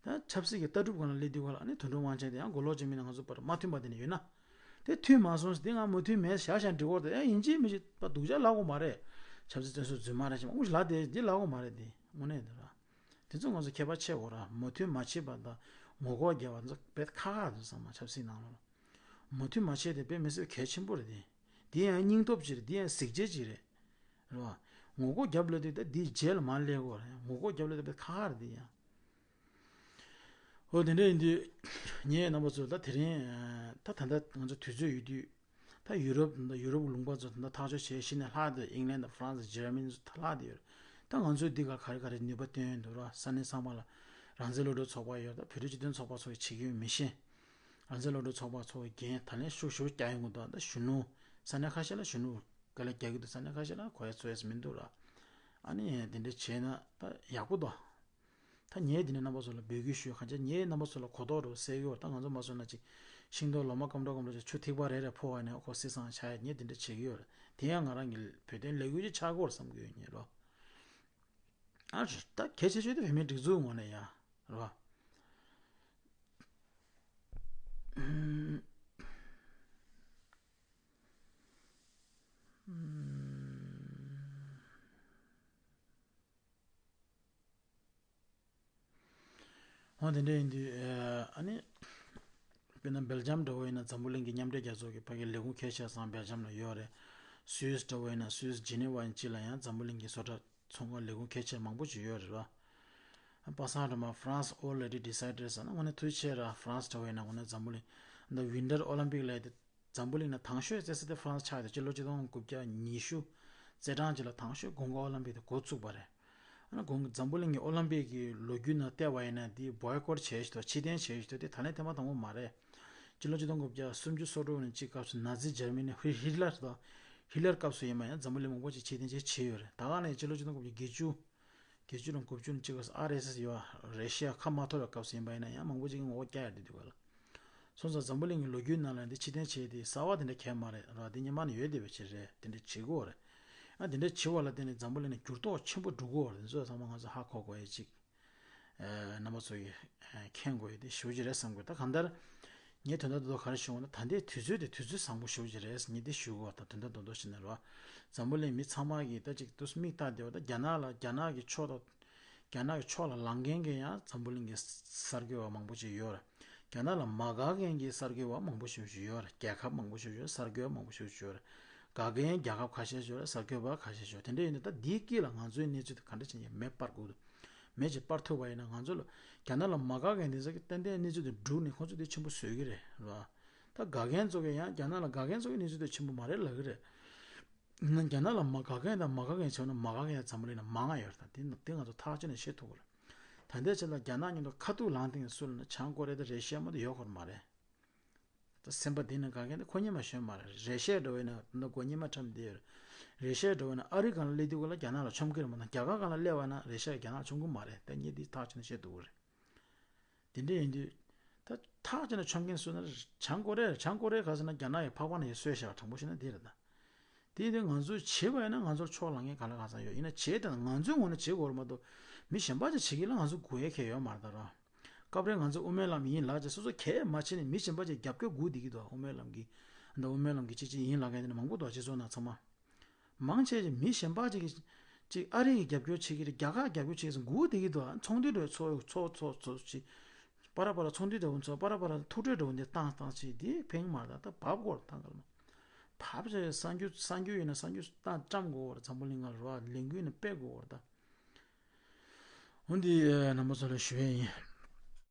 ད་ཆབ་སྲིད་ཀྱི་ལྟ་གྲུབ་སྒང་ལ་སླེབས་དུས་སྐབས་ལ་ཨ་ནི་དོན་གྲུབ་དབང་ཆེན་དེ་ཡང་མགོ་ལོག་འཇིགས་མེད་དང་ང་ཚོ་བར་མ་མཐུན་པ་དེ་འདྲ་ཡོད་ན། དེ་མཐུན་མ་སོང་ཟེར་དེ་ང་མོས་མཐུན་མེད་བཞག་བཞག་འགྲིག་གི་རེད། ད་ཡང་ཡིན་གཅིག་མིན་གཅིག་ད་སྡུག་ཅག་ལབ་དགོས་མ་རེད། ཆབ་སྲིད་བཙོན་ཟུར་རྫུན་མ་རེད་ཅེས་མང་པོ་ཞིག་ལབ་བསྡད་འདི་ལབ་དགོས་མ་རེད་དེ། དངོས་གནས་དེ་ར། དེ་ཚོ་ང་ཚོ་ཁྱད་པར་ཕྱེ་དགོས་ར། མོས་མཐུན་མ་བྱེད་པ་དང་ངོ་ལྐོག་རྒྱབ་པ་ཚོ་དཔེ་ཁག་ཁག་འདུག་བསམ། ང་ཆབ་སྲིད་ནང་ལོགས་ལ། མོས་མཐུན་མ་བྱས་དེ་དཔེ་མི་སྲིད་གལ་ཆེན་པོ་རེད་དེ། འདི་ཡང་སྙིང་སྟོབས་ཅིག་རེད། འདི་ཡང་གཟི་བརྗིད་ཅིག་རེད། རེད་བ། ངོ་ལྐོག་རྒྱབ་ལབ་དུས་ད་འདིའི་རྗེས་ལ་མར་སླེབས་དགོས་རེད། ངོ་ལྐོག་རྒྱབ་ལབ་དུས་དཔེ་ཁག་ཁག་རེད་འདི་ཡང་། འོ་དེ་འདྲ་ཡིན་དུས། ངས་རྣམ་པ་ཚོ་ད་དེ་རིང་ད་ད་ལྟ་ང་ཚོ་དུས་ཚོད་ཡོད་དུས། ད་ཡུ་རོབ་ད་ཡུ་རོབ་ལུང་པ་ཚོ་ད་ཐག་གཅོད་བྱས་གཞི་ནས་ལྷག་ཏུ་ཨིང་ལན་དང་ཧྥ་རན་སི་འཇར་མ་ནི་ཚོ་ད་ལྷག་ཏུ་ཡོད་རེད། ད་ང་ཚོས་འདི་ག་ག་རེ་ག་རེ་ནུས་པ་བཏོན་ཡོད་འདུག་ར། ས་གནས་ཚང་མ་ལ་རང་བཙན་སློབ་ཕྲུག་ཚོགས་པ་ཡོད། ད་བོད་ཕྲུག་སྤྱི་མཐུན་ཚོགས་པ་ཚོ་གིས་བྱེད་ཀྱི་ཡོད་མི་ཤེས། རང་བཙན་སློབ་ཕྲུག་ཚོགས་པ་ཚོ་གིས་འགན་ད་ལན་ཤུགས་ཤུགས་རྒྱག་ཡོང་གི་འདུག་ད་གཞོན་ནུ་ས་གནས་ཁ་ཤས་ལ་གཞོན་ནུ་དཀའ་ལས་རྒྱག་གི་འདུག་ས་གནས་ཁ་ཤས་ལ་གོ་ཡ་ཚོ་ཡས་མི་འདུག་ར། ཨ་ནི་དེ་འདྲ་བྱས་ན་ད་ཡག་པོ་འདུག་ད་ངས་འདི་ནས་རྣམ་པ་ཚོ་ལ་འབོད་སྐུལ་ཞུ། གང་ཅི་ངས་རྣམ་པ་ཚོ་ལ་གོ་རྟོགས་རོགས་སད་ཡོད། ད་ང་ཚོ་མ་སོང་ན་ཅིག་ཤིང་ཏོག་ལོ་མ་སྐམ་འགྲོ་སྐམ་འགྲོ་ཅིག་ཆུ་ཐིགས་པ་རེ་རེ་ཕོ་བ་ནས་ཁོ་སི་སང་ཆ་ཡ་ངས་འདི་འདྲ་བྱེད་ཀྱི་ཡོད་རེད། དེ་ཡང་ང་རང་གི་བོད་དོན་ལས་འགུལ་ཅིག་ཆགས་ཀྱི་ཡོད་རེད་བསམ་གྱི་ཡོད་ངས་རོ། ཨ་ད་གལ་ཆེ་ཤོས་དེ་བོད་མིའི་སྒྲིག་འཛུགས་ངོས་ནས་ཡ་རོ། འོ་དེ་འདྲ་ཡིན་དུས་ཨ་ནི། དཔེར་ན་སྦེལ་ཇམ་འདྲ་བོ་ཡིན་ན་འཛམ་བུ་གླིང་གི་མཉམ་འབྲེལ་རྒྱལ་ཚོགས་ཀྱི་ཕ་གི་ལས་ཁུངས་ཁ་ཤས་ཚང་སྦེལ་ཇམ་ལ་ཡོད་རེད། སུད་སི་འདྲ་བོ་ཡིན་ན་སུད་སི་ཇི་ནི་ཝ་ཡིན་གཅིག་ལ་ཡང་འཛམ་བུ་གླིང་གི་བཟོ་གྲྭ་ཚོང་ཁང་ལས་ཁུངས་ཁ་ཤས་མང་པོ་ཅིག་ཡོད་རེད་བ། པ་སངས་སྒྲོལ་མ། France already decided ཟེར་ན་དངོས་གནས་ཐུགས་རྗེ་ཆེ་ར། France འདྲ་བོ་ཡིན་ན་དངོས་གནས་འཛམ་བུ་གླིང་འདི་Winter Olympic ལབ་དེ། འཛམ་བུ་གླིང་ནང་དང་ཤོས་རྩེད་ས་དེ་ཧྥ་རན་སི་ཆགས་ཡོད་དེ། སྤྱི་ལོ་ཆིག་སྟོང་དགུ་བརྒྱ་ཉི་ཤུ་རྩེད་གྲངས་ཅིག་ལ་དང་ཤོས་དགུན་ཁ་ཨོ་ལམ་པིག་དེ་འགོ་བཙུགས་པ་རེད། ཨ་ནི་དགུན་འཛམ་བུ་གླིང་གི་ཨོ་ལམ་པིག་གི་ལོ་རྒྱུས་ནང་བལྟས་པ་ཡིན་ན་དེ་བོའི་ཀོཊ་བྱས་ཞིག་དང་ཕྱིར་འཐེན་བྱས་ཞིག་དང་དེ་ད་ལན་ཐེངས་མ་དང་པོ་མ་རེད། སྤྱི་ལོ་ཆིག་སྟོང་དགུ་བརྒྱ་སུམ་ཅུ་སོ་དྲུག་ནས་གཅིག་སྐབས་སུ་ནཱ་ཛི་འཇར་མ་ནི་ཧི་ཧི་ལར་དང་། ཧི་ལར་སྐབས་སུ་ཡིན་པ་ཡང་འཛམ་བུ་གླིང་མང་པོ་ཅིག་ཕྱིར་འཐེན་བྱས་བྱས་ཡོད་རེད། ད་ག་ནས་སྤྱི་ལོ་ཆིག་སྟོང་དགུ་བརྒྱ་བརྒྱད་ཅུ། བརྒྱད་ཅུ་དང་དགུ་བཅུ་ནས་གཅིག་སྐབས་སུ་ཨར་ཨེས་ཨེས་ཡོད། རེ་ཤི་ཡ་ཁ་མ་ཐོར་བའི་སྐབས་སུ་ཡིན་པ་ཡིན་ན་ཡང་མང་པོ་ཅིག་གིས་ངོ་རྒོལ་རྒྱག་ཡ་དེ་དུས་ག་ལ། སོང་ཙང་འཛམ་བུ་གླིང་གི་ལོ་རྒྱུས་ནང་ལ་འདི་ཕྱིར་འཐེན་བྱས་དེ་གསར་བ་དེ་འདྲ་གང་ཡང་མ་རེད་ར། དེ་སྔོན་མ་ནས་ཡོད་བསྡད་པའི་ཕྱིར་རེད། དེ་འདྲ་བྱེད་དགོས་རེད། ཨ་དེ་འདྲ་བྱེད་པ་ལ་བརྟེན་ནས་འཛམ་བུ་གླིང་ནས་འགྱུར་ལྡོག་ཆེན་པོ་འགྲོ་གི་ཡོད་རེད། འདི་ཚོ་ཚང་མ་ང་ཚོ་ཧ་གོ་དགོས་ཡ་གཅིག་རྣམ་པ་ཚོ་ཡིས་མཁྱེན་དགོས་ཡོད་དེ་ཞུ་རྒྱུ་རེད་བསམ་གི། ད་གང་ལྟར་ངས་དོན་དག་རྡོག་རྡོག་ག་རེ་ཞུ་འོང་ན། ད་ལྟའི་དུས་ཚོད་དེ་དུས་ཚོད་བཟང་པོ་ཞུ་རྒྱུ་རེད། ངས་འདི་ཞུ་དགོས་པ་དང་དོན་དག་རྡོག་རྡོག་ཞིག་ནས་རོ། འཛམ་བུ་གླིང་མི་ཚང་མ་གིས་ད་ཅིག་ཏུ་མིག་ལྟ་བསྡད་པ། ད་རྒྱ་ནག་ལ་རྒྱ་ནག་གི་ཕྱོགས་དང་རྒྱ་ནག་གི་ཕྱོགས་ལ་ལངས་མཁན་གྱི་ཡང་འཛམ་བུ་གླིང་གི་གསར་འགོད་པ་མང་པོ་ཅིག་ཡོད་རེད། རྒྱ་ནག་ལ་མ་དགའ་མཁན་གྱི་གསར་འགོད་པ་མང་པོ་ཞེ་པོ་ཅིག་ཡོད་རེད། རྒྱལ་ཁབ་མང་པོ་ཞེ་པོ་ཅིག་ཡོད་རེད། གསར་འགོད་པ་མང་པོ་ཞེ་པོ་ཅིག་ཡོད་རེད། དགའ་མཁན་རྒྱལ་ཁབ་ཁ་ཤས་ཤིག་ཡོད་རེད། གསར་འགོད་པ་ཁ་ཤས་ཤིག་ཡོད་རེད། དེ་འདྲ་ཡིན་དུས་ད་འདིའི་དཀྱིལ་ལ་ང་ཚོའི་གནས་ཚུལ་དེ་ག་འདྲ་བྱས་ནས་མེ་སྤར་དགོས་འདུག་མེ་ཅིག་སྤར་ཐུབ་པ་ཡིན་ན། ང་ཚོ་ལ་རྒྱ་ནག་ལ་མ་དགའ་མཁན་དེ་ཚོ་གིས་ཏན་ཏན་གནས་ཚུལ་དེ་སྒྲུག་ནས་ཁོང་ཚོ་དེ་ཆེན་པོ་བཟོ་གི་རེད། རེད་བ། ད་དགའ་མཁན་ཚོ་གིས་ཡང་རྒྱ་ནག་ལ་དགའ་མཁན་ཚོ་གིས་གནས་ཚུལ་དེ་ཆེན་པོ་མ་རེད་ལབ་ཀྱི་རེད། ན་རྒྱ་ནག་ལ་མ་དགའ་མཁན་དང་མ་དགའ་མཁན་བྱས་ན། མ་དགའ་མཁན་འཛམ་བུ་གླིང་ན་མང་ང་ཡོད་རེད། ད་དེ་དེ་ང་ཚོ་ཐག་ཆོད་ནས་ཤེས་ཐུབ་ཀྱི་རེད། ད་ལྟའི་ཆ་ལ་རྒྱ་ནག་མཉམ་དུ་ཁ་ཐུག་ལངས་མཁན་སུ་ལབ་ན། བྱང་ཀོ་རི་ཡ་དང་རེ་ཤི་ཡ་མ་གཏོགས་ཡོད་ཁོ་རང་མ་རེད། ད་སེམས་པ་གཏིང་ནས་དགའ་མཁན་དེ་ཁོ་གཉིས་མ་གཞན་མ་རེད། རེ་ཤི་ཡ་འདྲ་བོ་ཡིན་ན་ད་མགོ་གཉིས་མ་འཁྲབ་བསྡད་ཡོད་རེད། རེ་ཤི་ཡ་འདྲ་བོ་ཡིན་ན་ཨ་རི་སྒང་ལ་སླེབས་དུས་སྐབས་ལ་རྒྱ་ནག་ལ་མཆོང་གི་རེད་མ་གཏོགས། རྒྱ་གར་སྒང་ལ་སླེབས་པ་ན་རེ་ཤི་ཡ་རྒྱ་ནག་ལ་མཆོང་གི་མ་རེད། ད་ངས་འདི་ཐག་ཆོད་ནས་བཤད་ཐུབ་ཀྱི་རེད། དེ་འདྲ་ཡིན་དུས་ད་ཐག་ཆོད་ནས་མཆོང་མཁན་སུ་ན། བྱང་ཀོ་རི་ཡ། བྱང་ཀོ་རི་ཡ་ག་ཟེར་ན་རྒྱ་ནག་གི་ཕག་པ་ནང་བཞིན་གསོས་བཞག་པ། དྲང་པོ་བཤད་ན་དེ་རེད་ད། དེ་ཡིན་དུས་ང་ཚོས་བྱས་པ་ཡིན་ན་ང་ཚོར་ཕྱོགས་ལངས་མཁན་ག་ལ་གང་འཚམ་ཡོད། ཡིན་ན་བྱས་དང་ང་ཚོའི་ངོས་ནས་བྱེད་དགོས་རེད་མ་གཏོགས། མི་གཞན་པ་ཅིག་བྱེད་ཀྱི་ལ་ང་ཚོ་དགོས་ཡ་གང་ཡང་ཡོད་མ་རེད་ད་ར། སྐབས་རེ་ང་ཚོ་དབུ་མའི་ལམ་ཡིན་ལབ་བྱས། སོ་སོ་གང་ཡང་མ་བྱས་ནས་མི་གཞན་པ་ཅིག་རྒྱབ་སྐྱོར་སྒུག་བསྡད་ཀྱི་འདུག་དབུ་མའི་ལམ་གྱི། འདི་དབུ་མའི་ལམ་གྱི་ཅིག་ཅིག་ཡིན་ལབ་མཁན་དེ་འདྲ་མང་པོ་འདུག་སྤྱི་ཚོགས་ནང་ཚང་མ། མང་ཆེ་ཅིག་མི་གཞན་པ་ཅིག་གིས་ཅིག་ཨ་རི་ཡིས་རྒྱབ་སྐྱོར་བྱེད་ཀྱི་རེད། རྒྱ་གར་རྒྱབ་སྐྱོར་བྱེད་ཀྱི་རེད་ཟེར་སྒུག་བསྡད་ཀྱི་འདུག་ཚོགས་འདུ་འདྲ་ཚོགས་ཚོགས་ཚོགས་ཚོགས་ཅིག་པ་ར་པ་ར་ཚོགས་འདུ་འདྲ་བོ་ཚོགས། པ་ར་པ་ར་ཐུག་འཕྲད་འདྲ་བོ་འདི་བཏང་བཏང་བྱས། འདི་ཕན་མ་རེད། ད་བབ་དགོས་རེད། ད་ག་ལ་མ་བབ་བྱས་གསར་འགྱུར་གསར་འགྱུར་ཡིན་ན་གསར་འགྱུར་བཏང་བཀྲམ་དགོས་རེད། འཛམ་བུ་གླིང་ལ་རོ། ལས་འགུལ་ནི་སྤེལ་དགོས་རེད་ད། འོ་འདི་རྣམ་པ་ཚོ་ལ་ཞུ་ཡས་ཡིན།